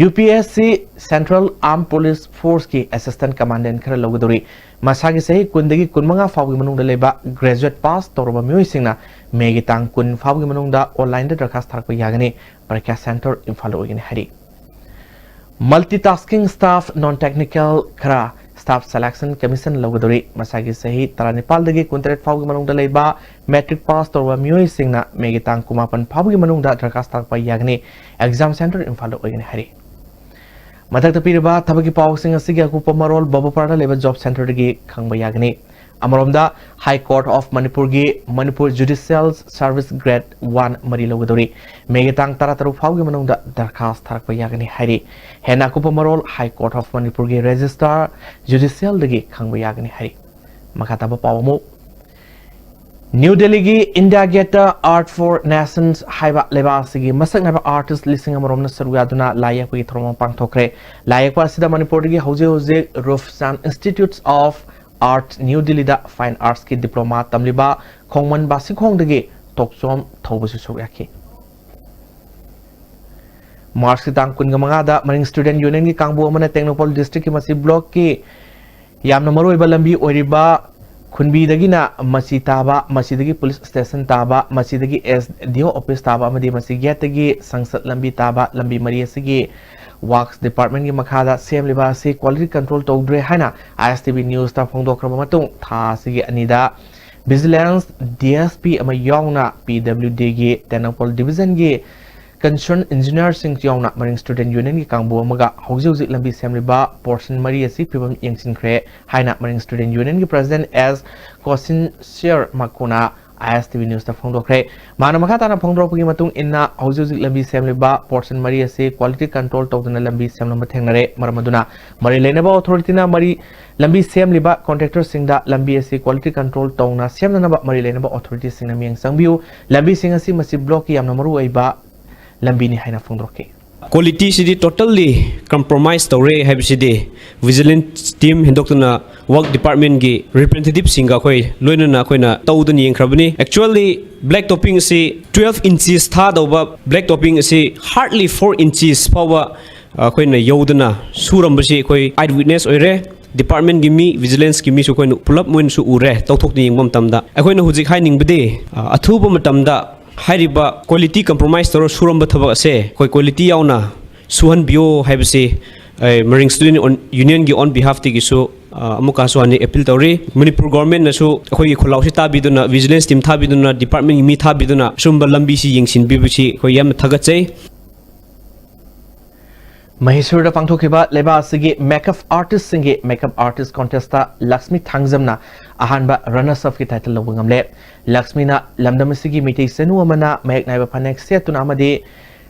UPSC Central Armed Police Forceꯀꯤ ꯑꯦꯁꯤꯁꯇꯦꯟꯠ ꯀꯃꯥꯟꯗꯦꯟꯠ ꯈꯔ ꯂꯧꯒꯗꯧꯔꯤ꯫ ꯃꯁꯥꯒꯤ ꯆꯍꯤ ꯀꯨꯟꯗꯒꯤ ꯀꯨꯟꯃꯉꯥ ꯐꯥꯎꯒꯤ ꯃꯅꯨꯡꯗ ꯂꯩꯕ ꯒ꯭ꯔꯦꯖꯨꯑꯦꯠ ꯄꯥꯁ ꯇꯧꯔꯕ ꯃꯤꯑꯣꯏꯁꯤꯡꯅ ꯃꯦꯒꯤ ꯇꯥꯡ ꯀꯨꯟ ꯐꯥꯎꯒꯤ ꯃꯅꯨꯡꯗ ꯑꯣꯟꯂꯥꯏꯟꯗ ꯗꯔꯈꯥꯁ ꯊꯥꯔꯛꯄ ꯌꯥꯒꯅꯤ꯫ ꯄꯔꯤꯈ꯭ꯌꯥ ꯁꯦꯟꯇꯔ ꯏꯝꯐꯥꯜꯗ ꯑꯣꯏꯒꯅꯤ ꯍꯥꯏꯔꯤ꯫ Multitasking staff non-technical ꯈꯔ staff selection commission ꯂꯧꯒꯗꯧꯔꯤ꯫ ꯃꯁꯥꯒꯤ ꯆꯍꯤ ꯇꯔꯥꯅꯤꯄꯥꯜꯗꯒꯤ ꯀꯨꯟꯇꯔꯦꯠ ꯐꯥꯎꯒꯤ ꯃꯅꯨꯡꯗ ꯂꯩꯕ ꯃꯦꯇ꯭ꯔꯤꯛ ꯄꯥꯁ ꯇꯧꯔꯕ ꯃꯤꯑꯣꯏꯁꯤꯡꯅ ꯃꯦꯒꯤ ꯇꯥꯡ ꯀꯨꯟꯃꯥꯄꯟ ꯐꯥꯎꯒꯤ ꯃꯅꯨꯡꯗ ꯗꯔꯈꯥꯁ ꯊꯥꯔꯛꯄ ꯌꯥꯒꯅꯤ꯫ ꯑꯦꯛꯖꯥꯝ ꯁꯦꯟꯇꯔ ꯏꯝꯐꯥꯜꯗ ꯑꯣꯏꯒꯅꯤ ꯍꯥꯏꯔꯤ꯫ ꯃꯊꯛꯇ ꯄꯤꯔꯤꯕ ꯊꯕꯛꯀꯤ ꯄꯥꯎꯁꯤꯡ ꯑꯁꯤꯒꯤ ꯑꯀꯨꯞꯄ ꯃꯔꯣꯜ ꯕꯕꯄꯥꯔꯥꯗ ꯂꯩꯕ ꯖꯣꯕ ꯁꯦꯟꯇꯔꯗꯒꯤ ꯈꯪꯕ ꯌꯥꯒꯅꯤ꯫ ꯑꯃꯔꯣꯝꯗ, High Court of Manipurꯒꯤ Manipur judicial service grade one ꯃꯔꯤ ꯂꯧꯒꯗꯧꯔꯤ꯫ ꯃꯦꯒꯤ ꯇꯥꯡ ꯇꯔꯥꯇꯔꯨꯛ ꯐꯥꯎꯒꯤ ꯃꯅꯨꯡꯗ ꯗꯔꯈꯥꯁ ꯊꯥꯔꯛꯄ ꯌꯥꯒꯅꯤ ꯍꯥꯏꯔꯤ꯫ ꯍꯦꯟꯅ ꯑꯀꯨꯞꯄ ꯃꯔꯣꯜ High Court of Manipurꯒꯤ ꯔꯦꯖꯤꯁꯇ꯭ꯔꯥꯔ ꯖꯨꯗꯤꯁꯤꯌꯦꯜꯗꯒꯤ ꯈꯪꯕ ꯌꯥꯒꯅꯤ ꯍꯥꯏꯔꯤ꯫ ꯃꯈꯥ ꯇꯥꯕ ꯄꯥꯎ ꯑꯃꯨꯛ꯫ ꯅ꯭ꯌꯨ ꯗꯦꯜꯂꯤꯒꯤ ꯏꯟꯗꯤꯌꯥ ꯒꯦꯠꯇ Art for Nations ꯍꯥꯏꯕ ꯂꯩꯕꯥꯛ ꯑꯁꯤꯒꯤ ꯃꯁꯛ ꯅꯥꯏꯕ ꯑꯥꯔꯇꯤꯁ ꯂꯤꯁꯤꯡ ꯑꯃꯔꯣꯝꯅ ꯁꯔꯨꯛ ꯌꯥꯗꯨꯅ ꯂꯥꯏ ꯌꯦꯛꯄꯒꯤ ꯊꯧꯔꯝ ꯑꯃ ꯄꯥꯡꯊꯣꯛꯈ꯭ꯔꯦ꯫ ꯂꯥꯏ ꯌꯦꯛꯄ ꯑꯁꯤꯗ ꯃꯅꯤꯄꯨꯔꯗꯒꯤ ꯍꯧꯖꯤꯛ ꯍꯧꯖꯤꯛ ꯔꯨꯐꯆꯥꯟ Institute of Art, ꯅ꯭ꯌꯨ ꯗꯤꯜꯂꯤꯗ ꯐꯥꯏꯟ ꯑꯥꯔꯠꯁꯀꯤ ꯗꯤꯄ꯭ꯂꯣꯃꯥ ꯇꯝꯂꯤꯕ ꯈꯣꯡꯃꯟ ꯕꯥꯁꯤꯈꯣꯡꯗꯒꯤ ꯇꯣꯛꯆꯣꯝ ꯊꯧꯕꯁꯨ ꯁꯔꯨꯛ ꯌꯥꯈꯤ꯫ ꯃꯥꯔꯆꯀꯤ ꯇꯥꯡ ꯀꯨꯟꯒ ꯃꯉꯥꯗ ꯃꯔꯤꯡ ꯁ꯭ꯇꯨꯗꯦꯟꯠ ꯌꯨꯅꯤꯌꯟꯒꯤ ꯀꯥꯡꯕꯨ ꯑꯃꯅ ꯇꯦꯡꯅꯧꯄꯜ ꯗꯤꯁꯇ꯭ꯔꯤꯛꯀꯤ ꯃꯁꯤ ꯕ꯭ꯂꯣꯛꯀꯤ ꯌꯥꯝꯅ ꯃꯔꯨꯑꯣꯏꯕ ꯂꯝꯕꯤ ꯑꯣꯏꯔꯤꯕ ꯈꯨꯟꯕꯤꯗꯒꯤꯅ ꯃꯁꯤ ꯇꯥꯕ, ꯃꯁꯤꯗꯒꯤ ꯄꯨꯂꯤꯁ ꯁ꯭ꯇꯦꯁꯟ ꯇꯥꯕ, ꯃꯁꯤꯗꯒꯤ SDO ꯑꯣꯐꯤꯁ ꯇꯥꯕ ꯑꯃꯗꯤ ꯃꯁꯤ ꯒꯦꯠꯇꯒꯤ ꯁꯪꯁꯠ ꯂꯝꯕꯤ ꯇꯥꯕ ꯂꯝꯕꯤ ꯃꯔꯤ ꯑꯁꯤꯒꯤ Works Departmentꯀꯤ ꯃꯈꯥꯗ ꯁꯦꯝꯂꯤꯕ ꯑꯁꯤ quality control ꯇꯧꯗ꯭ꯔꯦ ꯍꯥꯏꯅ ISTV Newsꯇ ꯐꯣꯡꯗꯣꯛꯈ꯭ꯔꯕ ꯃꯇꯨꯡ, ꯊꯥ ꯑꯁꯤꯒꯤ ꯑꯅꯤꯗ Vigilance DSP ꯑꯃ ꯌꯥꯎꯅ PWDꯒꯤ Tengnoupal Divisionꯒꯤ concerned engineerꯁꯤꯡ ꯌꯥꯎꯅ Marine Student Unionꯒꯤ ꯀꯥꯡꯕꯨ ꯑꯃꯒ ꯍꯧꯖꯤꯛ ꯍꯧꯖꯤꯛ ꯂꯝꯕꯤ ꯁꯦꯝꯂꯤꯕ portion ꯃꯔꯤ ꯑꯁꯤ ꯐꯤꯕꯝ ꯌꯦꯡꯁꯤꯟꯈ꯭ꯔꯦ ꯍꯥꯏꯅ Marine Student Unionꯒꯤ President S Kosin Sir ꯃꯈꯣꯏꯅ ISTV Newsꯇ ꯐꯣꯡꯗꯣꯛꯈ꯭ꯔꯦ꯫ ꯃꯥꯅ ꯃꯈꯥ ꯇꯥꯅ ꯐꯣꯡꯗꯣꯔꯛꯄꯒꯤ ꯃꯇꯨꯡ ꯏꯟꯅ, ꯍꯧꯖꯤꯛ ꯍꯧꯖꯤꯛ ꯂꯝꯕꯤ ꯁꯦꯝꯂꯤꯕ portion ꯃꯔꯤ ꯑꯁꯤ quality control ꯇꯧꯗꯅ ꯂꯝꯕꯤ ꯁꯦꯝꯂꯝꯕ ꯊꯦꯡꯅꯔꯦ꯫ ꯃꯔꯝ ꯑꯗꯨꯅ ꯃꯔꯤ ꯂꯩꯅꯕ authorityꯅ ꯃꯔꯤ, ꯂꯝꯕꯤ ꯁꯦꯝꯂꯤꯕ contractorꯁꯤꯡꯗ ꯂꯝꯕꯤ ꯑꯁꯤ quality control ꯇꯧꯅ ꯁꯦꯝꯅꯅꯕ ꯃꯔꯤ ꯂꯩꯅꯕ authorityꯁꯤꯡꯅ ꯃꯤꯠꯌꯦꯡ ꯆꯪꯕꯤꯌꯨ꯫ ꯂꯝꯕꯤꯁꯤꯡ ꯑꯁꯤ ꯃꯁꯤ blockꯀꯤ ꯌꯥꯝꯅ ꯃꯔꯨꯑꯣꯏꯕ ꯂꯝꯕꯤꯅꯤ ꯍꯥꯏꯅ ꯐꯣꯡꯗꯣꯔꯛꯈꯤ꯫ Qualityꯁꯤꯗꯤ totally compromise ꯇꯧꯔꯦ ꯍꯥꯏꯕꯁꯤꯗꯤ Vigilance team ꯍꯦꯟꯗꯣꯛꯇꯨꯅ Works Departmentꯀꯤ representativeꯁꯤꯡꯒ ꯑꯩꯈꯣꯏ ꯂꯣꯏꯅꯅ ꯑꯩꯈꯣꯏꯅ ꯇꯧꯗꯨꯅ ꯌꯦꯡꯈ꯭ꯔꯕꯅꯤ꯫ Actually, black topping ꯑꯁꯤ twelve inches ꯊꯥꯗꯧꯕ black topping ꯑꯁꯤ hardly four inches ꯐꯥꯎꯕ ꯑꯩꯈꯣꯏꯅ ꯌꯧꯗꯅ ꯁꯨꯔꯝꯕꯁꯤ ꯑꯩꯈꯣꯏ eye witness ꯑꯣꯏꯔꯦ꯫ Departmentꯀꯤ ꯃꯤ, Vigilanceꯀꯤ ꯃꯤꯁꯨ ꯑꯩꯈꯣꯏꯅ ꯄꯨꯂꯞ ꯃꯣꯏꯅꯁꯨ ꯎꯔꯦ꯫ ꯇꯧꯊꯣꯛꯇꯨꯅ ꯌꯦꯡꯕ ꯃꯇꯝꯗ ꯑꯩꯈꯣꯏꯅ ꯍꯧꯖꯤꯛ ꯍꯥꯏꯅꯤꯡꯕꯗꯤ, ꯑ, ꯑꯊꯨꯕ ꯃꯇꯝꯗ ꯍꯥꯏꯔꯤꯕ quality compromise ꯇꯧꯔ ꯁꯨꯔꯝꯕ ꯊꯕꯛ ꯑꯁꯦ ꯑꯩꯈꯣꯏ quality ꯌꯥꯎꯅ ꯁꯨꯍꯟꯕꯤꯌꯣ ꯍꯥꯏꯕꯁꯤ, ꯑꯩ Marine Student On-, Unionꯒꯤ on behalfꯇꯒꯤꯁꯨ, ꯑ, ꯑꯃꯨꯛꯀꯁꯨ ꯍꯟꯅ appeal ꯇꯧꯔꯤ꯫ ꯃꯅꯤꯄꯨꯔ governmentꯅꯁꯨ ꯑꯩꯈꯣꯏꯒꯤ ꯈꯨꯜꯂꯥꯎꯁꯤ ꯇꯥꯕꯤꯗꯨꯅ, Vigilance team ꯊꯥꯕꯤꯗꯨꯅ, departmentꯀꯤ ꯃꯤ ꯊꯥꯕꯤꯗꯨꯅ ꯁꯨꯝꯕ ꯂꯝꯕꯤꯁꯤ ꯌꯦꯡꯁꯤꯟꯕꯤꯕꯁꯤ ꯑꯩꯈꯣꯏ ꯌꯥꯝꯅ ꯊꯥꯒꯠꯆꯩ꯫ ꯃꯍꯦꯁꯨꯔꯗ ꯄꯥꯡꯊꯣꯛꯈꯤꯕ ꯂꯩꯕꯥꯛ ꯑꯁꯤꯒꯤ makeup artistꯁꯤꯡꯒꯤ makeup artist contestꯇ ꯂꯛꯁꯃꯤ ꯊꯥꯡꯖꯝꯅ ꯑꯍꯥꯟꯕ runners upꯀꯤ title ꯂꯧꯕ ꯉꯝꯂꯦ꯫ ꯂꯛꯁꯃꯤꯅ ꯂꯝꯗꯝ ꯑꯁꯤꯒꯤ ꯃꯤꯇꯩ ꯆꯅꯨ ꯑꯃꯅ ꯃꯌꯦꯛ ꯅꯥꯏꯕ ꯐꯅꯦꯛ ꯁꯦꯠꯇꯨꯅ ꯑꯃꯗꯤ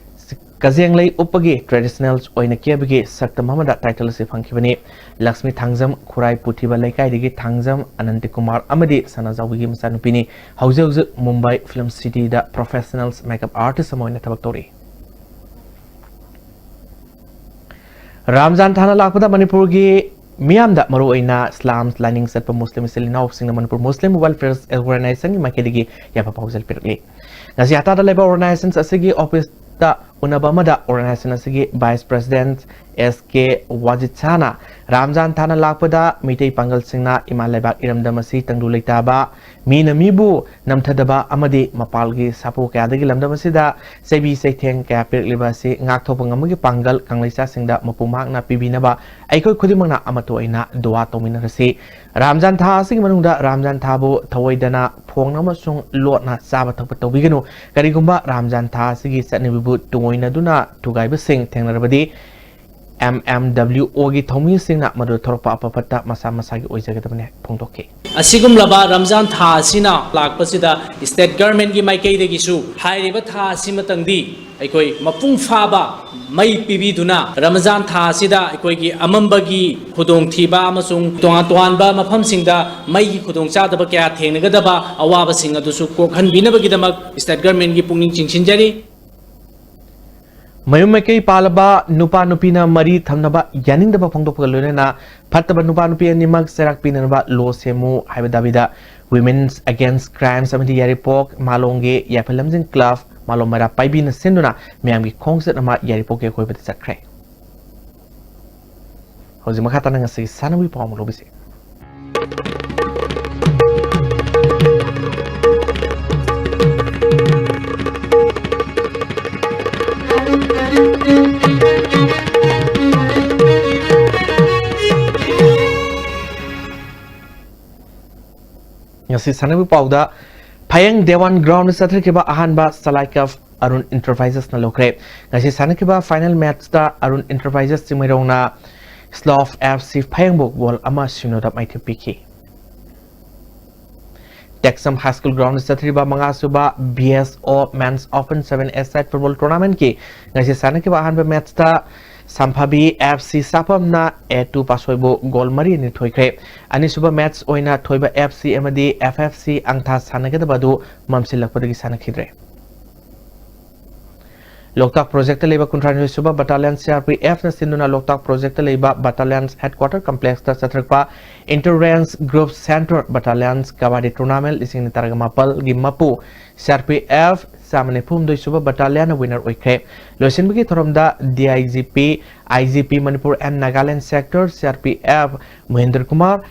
ꯀꯖꯦꯡꯂꯩ ꯎꯞꯄꯒꯤ traditional ꯑꯣꯏꯅ ꯀꯦꯕꯒꯤ ꯁꯛꯇꯝ ꯑꯃꯗ title ꯑꯁꯤ ꯐꯪꯈꯤꯕꯅꯤ꯫ ꯂꯛꯁꯃꯤ ꯊꯥꯡꯖꯝ ꯈꯨꯔꯥꯏ ꯄꯨꯊꯤꯕ ꯂꯩꯀꯥꯏꯗꯒꯤ ꯊꯥꯡꯖꯝ ꯑꯅꯟꯇ ꯀꯨꯃꯥꯔ ꯑꯃꯗꯤ ꯁꯅꯥꯖꯥꯎꯕꯤꯒꯤ ꯃꯆꯥꯅꯨꯄꯤꯅꯤ꯫ ꯍꯧꯖꯤꯛ ꯍꯧꯖꯤꯛ Mumbai film cityꯗ professionals makeup artist ꯑꯃ ꯑꯣꯏꯅ ꯊꯕꯛ ꯇꯧꯔꯤ꯫ ꯔꯥꯝꯖꯥꯟ ꯊꯥꯅ ꯂꯥꯛꯄꯗ ꯃꯅꯤꯄꯨꯔꯒꯤ ꯃꯤꯌꯥꯝꯗ, ꯃꯔꯨꯑꯣꯏꯅ ꯏꯁꯂꯥꯝ ꯂꯥꯏꯅꯤꯡ ꯆꯠꯄ ꯃꯨꯁꯂꯤꯝ ꯏꯆꯤꯜ ꯏꯅꯥꯎꯁꯤꯡꯅ ꯃꯅꯤꯄꯨꯔ ꯃꯨꯁꯂꯤꯝ welfare organizationꯒꯤ ꯃꯥꯏꯀꯩꯗꯒꯤ ꯌꯥꯏꯐ ꯄꯥꯎꯖꯦꯜ ꯄꯤꯔꯛꯂꯤ꯫ ꯉꯁꯤ ꯍꯞꯇꯥꯗ ꯂꯩꯕ organizations ꯑꯁꯤꯒꯤ office ꯇ ꯎꯅꯕ ꯑꯃꯗ organization ꯑꯁꯤꯒꯤ vice president S K ꯋꯥꯖꯤꯠꯁꯥꯅ Ramzan ꯊꯥꯅ ꯂꯥꯛꯄꯗ ꯃꯤꯇꯩ ꯄꯥꯡꯒꯜꯁꯤꯡꯅ ꯏꯃꯥ ꯂꯩꯕꯥꯛ ꯏꯔꯝꯗꯝ ꯑꯁꯤ ꯇꯪꯗꯨ ꯂꯩꯇꯥꯕ ꯃꯤꯅ ꯃꯤꯕꯨ ꯅꯝꯊꯗꯕ ꯑꯃꯗꯤ ꯃꯄꯥꯜꯒꯤ ꯁꯥꯐꯨ ꯀꯌꯥꯗꯒꯤ ꯂꯝꯗꯝ ꯑꯁꯤꯗ ꯆꯩꯕꯤ ꯆꯩꯊꯦꯡ ꯀꯌꯥ ꯄꯤꯔꯛꯂꯤꯕ ꯑꯁꯤ ꯉꯥꯛꯊꯣꯛꯄ ꯉꯝꯕꯒꯤ ꯄꯥꯡꯒꯜ ꯀꯪꯂꯩꯆꯥꯁꯤꯡꯗ ꯃꯄꯨ ꯃꯍꯥꯛꯅ ꯄꯤꯕꯤꯅꯕ ꯑꯩꯈꯣꯏ ꯈꯨꯗꯤꯡꯃꯛꯅ ꯑꯃꯠꯇ ꯑꯣꯏꯅ ꯗꯨꯋꯥ ꯇꯧꯃꯤꯟꯅꯔꯁꯤ꯫ ꯔꯥꯝꯖꯥꯟ ꯊꯥ ꯑꯁꯤꯒꯤ ꯃꯅꯨꯡꯗ ꯔꯥꯝꯖꯥꯟ ꯊꯥꯕꯨ ꯊꯑꯣꯏꯗꯅ ꯐꯣꯡꯅ ꯑꯃꯁꯨꯡ ꯂꯣꯠꯅ ꯆꯥꯕ ꯊꯛꯄ ꯇꯧꯕꯤꯒꯅꯨ꯫ ꯀꯔꯤꯒꯨꯝꯕ ꯔꯥꯝꯖꯥꯟ ꯊꯥ ꯑꯁꯤꯒꯤ ꯆꯠꯅꯕꯤꯕꯨ ꯇꯨꯡꯑꯣꯏꯅꯗꯨꯅ ꯊꯨꯒꯥꯏꯕꯁꯤꯡ ꯊꯦꯡꯅꯔꯕꯗꯤ M M W O ꯒꯤ ꯊꯧꯃꯤꯁꯤꯡꯅ ꯃꯗꯨꯗ ꯊꯣꯔꯛꯄ ꯑꯐ ꯐꯠꯇ ꯃꯁꯥ ꯃꯁꯥꯒꯤ ꯑꯣꯏꯖꯒꯗꯕꯅꯤ ꯐꯣꯡꯗꯣꯛꯈꯤ꯫ ꯑꯁꯤꯒꯨꯝꯂꯕ ꯔꯝꯖꯥꯟ ꯊꯥ ꯑꯁꯤꯅ ꯂꯥꯛꯄꯁꯤꯗ state government ꯀꯤ ꯃꯥꯏꯀꯩꯗꯒꯤꯁꯨ ꯍꯥꯏꯔꯤꯕ ꯊꯥ ꯑꯁꯤꯃꯇꯪꯗꯤ ꯑꯩꯈꯣꯏ ꯃꯄꯨꯡ ꯐꯥꯕ ꯃꯩ ꯄꯤꯕꯤꯗꯨꯅ ꯔꯃꯖꯥꯟ ꯊꯥ ꯑꯁꯤꯗ ꯑꯩꯈꯣꯏꯒꯤ ꯑꯃꯝꯕꯒꯤ ꯈꯨꯗꯣꯡꯊꯤꯕ ꯑꯃꯁꯨꯡ ꯇꯣꯉꯥꯟ ꯇꯣꯉꯥꯟꯕ ꯃꯐꯝꯁꯤꯡꯗ ꯃꯩꯒꯤ ꯈꯨꯗꯣꯡꯆꯥꯗꯕ ꯀꯌꯥ ꯊꯦꯡꯅꯒꯗꯕ ꯑꯋꯥꯕꯁꯤꯡ ꯑꯗꯨꯁꯨ ꯀꯣꯛꯍꯟꯕꯤꯅꯕꯒꯤꯗꯃꯛ state government ꯀꯤ ꯄꯨꯛꯅꯤꯡ ꯆꯤꯡꯁꯤꯟꯖꯔꯤ꯫ ꯃꯌꯨꯝ ꯃꯀꯩ ꯄꯥꯜꯂꯕ ꯅꯨꯄꯥ ꯅꯨꯄꯤꯅ ꯃꯔꯤ ꯊꯝꯅꯕ ꯌꯥꯅꯤꯡꯗꯕ ꯐꯣꯡꯗꯣꯛꯄꯒ ꯂꯣꯏꯅꯅ ꯐꯠꯇꯕ ꯅꯨꯄꯥ ꯅꯨꯄꯤ ꯑꯅꯤꯃꯛ ꯆꯩꯔꯥꯛ ꯄꯤꯅꯅꯕ ꯂꯣ ꯁꯦꯝꯃꯨ ꯍꯥꯏꯕ ꯗꯥꯕꯤꯗ Women's Against Crimes ꯑꯃꯗꯤ ꯌꯥꯏꯔꯤꯄꯣꯛ ꯃꯥꯂꯣꯝꯒꯤ ꯌꯥꯏꯐ ꯂꯝꯖꯤꯡ club ꯃꯥꯂꯣꯝ ꯃꯩꯔꯥ ꯄꯥꯏꯕꯤꯅ ꯁꯤꯟꯗꯨꯅ ꯃꯤꯌꯥꯝꯒꯤ ꯈꯣꯡꯆꯠ ꯑꯃ ꯌꯥꯏꯔꯤꯄꯣꯛꯀꯤ ꯑꯀꯣꯏꯕꯗ ꯆꯠꯈ꯭ꯔꯦ꯫ ꯍꯧꯖꯤꯛ ꯃꯈꯥ ꯇꯥꯅ ꯉꯁꯤꯒꯤ ꯁꯥꯟꯅꯕꯒꯤ ꯄꯥꯎ ꯑꯃ ꯂꯧꯕꯤꯁꯤ꯫ ꯉꯁꯤ ꯁꯥꯟꯅꯕꯒꯤ ꯄꯥꯎꯗ ꯐꯌꯦꯡ ꯗꯦꯋꯥꯟ ground ꯆꯠꯊꯈꯤꯕ ꯑꯍꯥꯟꯕ ꯁꯂꯥꯏ cup ꯑꯔꯨꯟ Enterprises ꯅ ꯂꯧꯈ꯭ꯔꯦ꯫ ꯉꯁꯤ ꯁꯥꯟꯅꯈꯤꯕ final match ꯇ Arun Enterprises ꯆꯤꯡꯃꯩꯔꯣꯡꯅ Slough F C ꯐꯌꯦꯡꯕꯨ goal ꯑꯃ ꯁꯤꯅꯣꯗ ꯃꯥꯏꯊꯤꯕ ꯄꯤꯈꯤ꯫ ꯇꯦꯛꯁꯝ High School ground ꯆꯠꯊꯔꯤꯕ ꯃꯉꯥꯁꯨꯕ B S O Men's Open seven A side football tournament ꯀꯤ ꯉꯁꯤ ꯁꯥꯟꯅꯈꯤꯕ ꯑꯍꯥꯟꯕ match ꯇ ꯁꯝꯐꯥꯕꯤ F C ꯁꯥꯐꯝꯅ A two ꯄꯥꯁꯣꯏꯕꯨ goal ꯃꯔꯤꯅ ꯊꯣꯏꯈ꯭ꯔꯦ꯫ ꯑꯅꯤꯁꯨꯕ match ꯑꯣꯏꯅ ꯊꯣꯏꯕ F C ꯑꯃꯗꯤ F F C ꯑꯪꯊꯥ ꯁꯥꯟꯅꯒꯗꯕ ꯑꯗꯨ ꯃꯝꯁꯤꯜꯂꯛꯄꯗꯒꯤ ꯁꯥꯟꯅꯈꯤꯗ꯭ꯔꯦ꯫ ꯂꯣꯛꯇꯥꯛ ꯄ꯭ꯔꯣꯖꯦꯛꯇ ꯂꯩꯕ ꯀꯨꯟꯊ꯭ꯔꯥꯅꯤꯊꯣꯏ ꯁꯨꯕ ꯕꯠꯇꯥꯂꯤꯌꯟ ꯁꯤ ꯑꯥꯔ ꯄꯤ ꯑꯦꯐꯅ ꯁꯤꯟꯗꯨꯅ ꯂꯣꯛꯇꯥꯛ ꯄ꯭ꯔꯣꯖꯦꯛꯇ ꯂꯩꯕ ꯕꯠꯇꯥꯂꯤꯌꯟ ꯍꯦꯗꯀ꯭ꯋꯥꯇꯔ ꯀꯝꯄ꯭ꯂꯦꯛꯁꯇ ꯆꯠꯊꯔꯛꯄ inter range group centre battalions kabaddi tournament ꯂꯤꯁꯤꯡ ꯑꯅꯤ ꯇꯔꯥꯃꯥꯄꯜꯒꯤ ꯃꯄꯨ ꯁꯤ ꯑꯥꯔ ꯄꯤ ꯑꯦꯐ ꯆꯥꯝꯃ ꯅꯤꯐꯨ ꯍꯨꯝꯗꯣꯏ ꯁꯨꯕ ꯕꯠꯇꯥꯂꯤꯌꯟꯅ ꯋꯤꯅꯔ ꯑꯣꯏꯈ꯭ꯔꯦ꯫ ꯂꯣꯏꯁꯤꯟꯕꯒꯤ ꯊꯧꯔꯝꯗ D I G P, I G P Manipur N Nagaland sector C R P F Mohendra Kumar,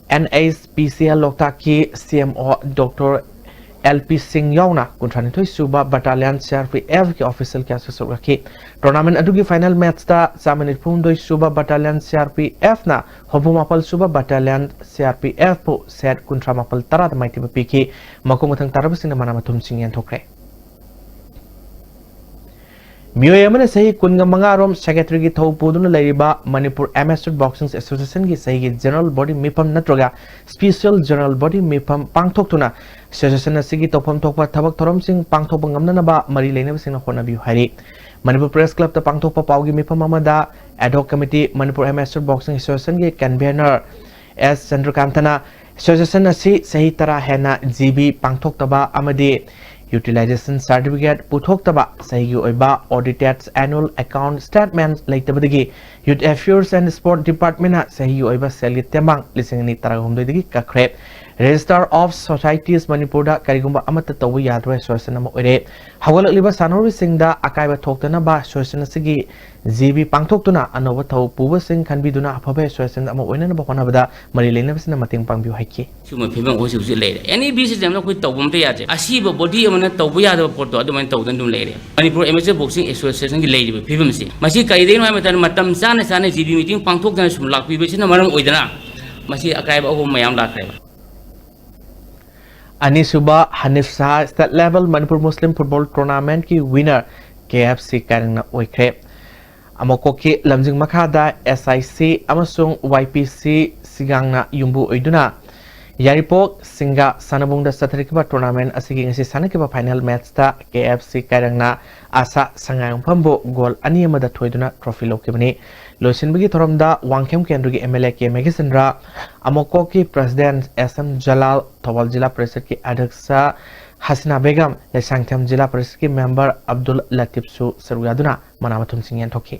N H P C L ꯂꯣꯛꯇꯥꯛꯀꯤ ꯁꯤ M O doctor L P ꯁꯤꯡ ꯌꯥꯎꯅ ꯀꯨꯟꯊ꯭ꯔꯥꯅꯤꯊꯣꯏ ꯁꯨꯕ ꯕꯠꯇꯥꯂꯤꯌꯟ ꯁꯤ ꯑꯥꯔ ꯄꯤ ꯑꯦꯐꯀꯤ ꯑꯣꯐꯤꯁꯤꯌꯦꯜ ꯀꯌꯥꯁꯨ ꯁꯔꯨꯛ ꯌꯥꯈꯤ꯫ ꯇꯣꯔꯅꯥꯃꯦꯟ ꯑꯗꯨꯒꯤ ꯐꯥꯏꯅꯦꯜ ꯃꯦꯠꯆꯇ ꯆꯥꯝꯃ ꯅꯤꯐꯨ ꯍꯨꯝꯗꯣꯏ ꯁꯨꯕ ꯕꯠꯇꯥꯂꯤꯌꯟ ꯁꯤ ꯑꯥꯔ ꯄꯤ ꯑꯦꯐꯅ ꯍꯨꯝꯐꯨ ꯃꯥꯄꯜ ꯁꯨꯕ ꯕꯠꯇꯥꯂꯤꯌꯟ ꯁꯤ ꯑꯥꯔ ꯄꯤ ꯑꯦꯐꯄꯨ ꯁꯦꯠ ꯀꯨꯟꯊ꯭ꯔꯥ ꯃꯥꯄꯜ ꯇꯔꯥꯗ ꯃꯥꯏꯊꯤꯕ ꯄꯤꯈꯤ꯫ ꯃꯈꯣꯡ ꯃꯊꯪ ꯇꯥꯔꯕꯁꯤꯡꯅ ꯃꯅꯥ ꯃꯊꯨꯝꯁꯤꯡ ꯌꯦꯟꯊꯣꯛꯈ꯭ꯔꯦ꯫ ꯃꯤꯑꯣꯏ ꯑꯃꯅ ꯆꯍꯤ ꯀꯨꯟꯒ ꯃꯉꯥ ꯔꯣꯝ ꯁꯦꯀ꯭ꯔꯦꯇꯔꯤꯒꯤ ꯊꯧ ꯄꯨꯗꯨꯅ ꯂꯩꯔꯤꯕ ꯃꯅꯤꯄꯨꯔ ꯑꯦꯃꯦꯆꯔ ꯕꯣꯛꯁꯤꯡ ꯑꯦꯁꯣꯁꯤꯌꯦꯁꯟꯒꯤ ꯆꯍꯤꯒꯤ ꯖꯦꯅꯔꯦꯜ ꯕꯣꯗꯤ ꯃꯤꯐꯝ ꯅꯠꯇ꯭ꯔꯒ ꯁ꯭ꯄꯤꯁꯤꯌꯦꯜ ꯖꯦꯅꯔꯦꯜ ꯕꯣꯗꯤ ꯃꯤꯐꯝ ꯄꯥꯡꯊꯣꯛꯇꯨꯅ ꯑꯦꯁꯣꯁꯤꯌꯦꯁꯟ ꯑꯁꯤꯒꯤ ꯇꯧꯐꯝ ꯊꯣꯛꯄ ꯊꯕꯛ ꯊꯧꯔꯝꯁꯤꯡ ꯄꯥꯡꯊꯣꯛꯄ ꯉꯝꯅꯅꯕ ꯃꯔꯤ ꯂꯩꯅꯕꯁꯤꯡꯅ ꯍꯣꯠꯅꯕꯤꯌꯨ ꯍꯥꯏꯔꯤ꯫ ꯃꯅꯤꯄꯨꯔ ꯄ꯭ꯔꯦꯁ ꯀ꯭ꯂꯕꯇ ꯄꯥꯡꯊꯣꯛꯄ ꯄꯥꯎꯒꯤ ꯃꯤꯐꯝ ꯑꯃꯗ ad hoc committee, Manipur amateur boxing ꯑꯦꯁꯣꯁꯤꯌꯦꯁꯟꯒꯤ ꯀꯟꯚꯦꯅꯔ ꯑꯦꯁ ꯆꯟꯗ꯭ꯔꯀꯥꯟꯇꯅ ꯑꯦꯁꯣꯁꯤꯌꯦꯁꯟ ꯑꯁꯤ ꯆꯍꯤ ꯇꯔꯥ ꯍꯦꯟꯅ ꯖꯤ ꯕꯤ ꯄꯥꯡꯊꯣꯛꯇꯕ ꯑꯃꯗꯤ ꯌꯨꯇꯤꯂꯥꯏꯖꯦꯁꯟ ꯁꯥꯔꯇꯤꯐꯤꯀꯦꯠ ꯄꯨꯊꯣꯛꯇꯕ, ꯆꯍꯤꯒꯤ ꯑꯣꯏꯕ audited annual account statement ꯂꯩꯇꯕꯗꯒꯤ Youth Affairs and Sport Departmentꯅ ꯆꯍꯤꯒꯤ ꯑꯣꯏꯕ ꯁꯦꯜꯒꯤ ꯇꯦꯡꯕꯥꯡ ꯂꯤꯁꯤꯡ ꯑꯅꯤ ꯇꯔꯥꯍꯨꯝꯗꯣꯏꯗꯒꯤ ꯀꯛꯈ꯭ꯔꯦ꯫ Register of Societies ꯃꯅꯤꯄꯨꯔꯗ ꯀꯔꯤꯒꯨꯝꯕ ꯑꯃꯠꯇ ꯇꯧꯕ ꯌꯥꯗꯕ ꯑꯦꯁꯣꯁꯤꯌꯦꯁꯟ ꯑꯃ ꯑꯣꯏꯔꯦ꯫ ꯍꯧꯒꯠꯂꯛꯂꯤꯕ ꯁꯥꯟꯅꯔꯣꯏꯁꯤꯡꯗ ꯑꯀꯥꯏꯕ ꯊꯣꯛꯇꯅꯕ ꯑꯦꯁꯣꯁꯤꯌꯦꯁꯟ ꯑꯁꯤꯒꯤ ꯖꯤ ꯕꯤ ꯄꯥꯡꯊꯣꯛꯇꯨꯅ ꯑꯅꯧꯕ ꯊꯧ ꯄꯨꯕꯁꯤꯡ ꯈꯟꯕꯤꯗꯨꯅ ꯑꯐꯕ ꯑꯦꯁꯣꯁꯤꯌꯦꯁꯟ ꯑꯃ ꯑꯣꯏꯅꯅꯕ ꯍꯣꯠꯅꯕꯗ ꯃꯔꯤ ꯂꯩꯅꯕꯁꯤꯡꯅ ꯃꯇꯦꯡ ꯄꯥꯡꯕꯤꯌꯨ ꯍꯥꯏꯈꯤ꯫ ꯁꯤꯒꯨꯝꯕ ꯐꯤꯕꯝ ꯑꯩꯈꯣꯏ ꯍꯧꯖꯤꯛ ꯍꯧꯖꯤꯛ ꯂꯩꯔꯦ꯫ ꯑꯦꯅꯤ ꯕꯤ ꯁꯤ ꯁꯤ ꯑꯦꯝꯅ ꯑꯩꯈꯣꯏ ꯇꯧꯕ ꯑꯝꯇ ꯌꯥꯗ꯭ꯔꯦ꯫ ꯑꯁꯤꯕ ꯕꯣꯗꯤ ꯑꯃꯅ ꯇꯧꯕ ꯌꯥꯗꯕ ꯄꯣꯠꯇꯣ ꯑꯗꯨꯃꯥꯏꯅ ꯇꯧꯗꯅ ꯑꯗꯨꯝ ꯂꯩꯔꯦ꯫ ꯃꯅꯤꯄꯨꯔ ꯑꯦꯃꯦꯆꯔ ꯕꯣꯛꯁꯤꯡ ꯑꯦꯁꯣꯁꯤꯌꯦꯁꯟꯒꯤ ꯂꯩꯔꯤꯕ ꯐꯤꯕꯝꯁꯤ, ꯃꯁꯤ ꯀꯔꯤꯗꯒꯤꯅꯣ ꯍꯥꯏꯕ ꯃꯇꯝꯗ, ꯃꯇꯝ ꯆꯥꯅ ꯆꯥꯅ ꯖꯤ ꯕꯤ ꯃꯤꯇꯤꯡ ꯄꯥꯡꯊꯣꯛꯇꯅ ꯁꯨꯝ ꯂꯥꯛꯄꯤꯕꯁꯤꯅ ꯃꯔꯝ ꯑꯣꯏꯗꯅ ꯃꯁꯤ ꯑꯀꯥꯏꯕ ꯑꯍꯣꯡꯕ ꯃꯌꯥꯝ ꯂꯥꯛꯈ꯭ꯔꯦꯕ꯫ ꯑꯅꯤꯁꯨꯕ ꯍꯅꯤꯐ ꯁꯍꯥ ꯁ꯭ꯇꯦꯠ ꯂꯦꯚꯦꯜ ꯃꯅꯤꯄꯨꯔ ꯃꯨꯁꯂꯤꯝ ꯐꯨꯠꯕꯣꯜ ꯇꯣꯔꯅꯥꯃꯦꯟꯠꯀꯤ ꯋꯤꯅꯔ ꯀꯦ ꯑꯦꯐ ꯁꯤ ꯀꯥꯏꯔꯪꯅ ꯑꯣꯏꯈ꯭ꯔꯦ꯫ ꯑꯃꯣꯀꯣꯛꯀꯤ ꯂꯝꯖꯤꯡ ꯃꯈꯥꯗ ꯑꯦꯁ ꯑꯥꯏ ꯁꯤ ꯑꯃꯁꯨꯡ ꯋꯥꯏ ꯄꯤ ꯁꯤ ꯁꯤꯒꯥꯡꯅ ꯌꯨꯝꯕꯨ ꯑꯣꯏꯗꯨꯅ ꯌꯥꯏꯔꯤꯄꯣꯛ ꯁꯤꯡꯒꯥ ꯁꯥꯟꯅꯕꯨꯡꯗ ꯆꯠꯊꯔꯛꯈꯤꯕ ꯇꯣꯔꯅꯥꯃꯦꯟꯠ ꯑꯁꯤꯒꯤ ꯉꯁꯤ ꯁꯥꯟꯅꯈꯤꯕ ꯐꯥꯏꯅꯦꯜ ꯃꯦꯠꯆꯇ ꯀꯦ ꯑꯦꯐ ꯁꯤ ꯀꯥꯏꯔꯪꯅ ꯑꯁꯥ ꯁꯉꯥꯏꯌꯨꯝꯐꯝꯕꯨ ꯒꯣꯜ ꯑꯅꯤ ꯑꯃꯗ ꯊꯣꯏꯗꯨꯅ ꯇ꯭ꯔꯣꯐꯤ ꯂꯧꯈꯤꯕꯅꯤ꯫ ꯂꯣꯏꯁꯤꯟꯕꯒꯤ ꯊꯧꯔꯝꯗ ꯋꯥꯡꯈꯦꯝ ꯀꯦꯟꯗ꯭ꯔꯒꯤ M L A K Meghachandra, ꯑꯃꯣꯀꯣꯛꯀꯤ president S M Jalal, Thoubal Zila ꯄꯔꯤꯁꯠꯀꯤ ꯑꯗ꯭ꯌꯛꯁ ꯍꯁꯤꯅꯥ ꯕꯦꯒꯝ, ꯂꯩꯁꯥꯡꯊꯦꯝ ꯖꯤꯂꯥ ꯄꯔꯤꯁꯠꯀꯤ ꯃꯦꯝꯕꯔ ꯑꯕꯗꯨꯜ ꯂꯇꯤꯐꯁꯨ ꯁꯔꯨꯛ ꯌꯥꯗꯨꯅ ꯃꯅꯥ ꯃꯊꯨꯝꯁꯤꯡ ꯌꯦꯟꯊꯣꯛꯈꯤ꯫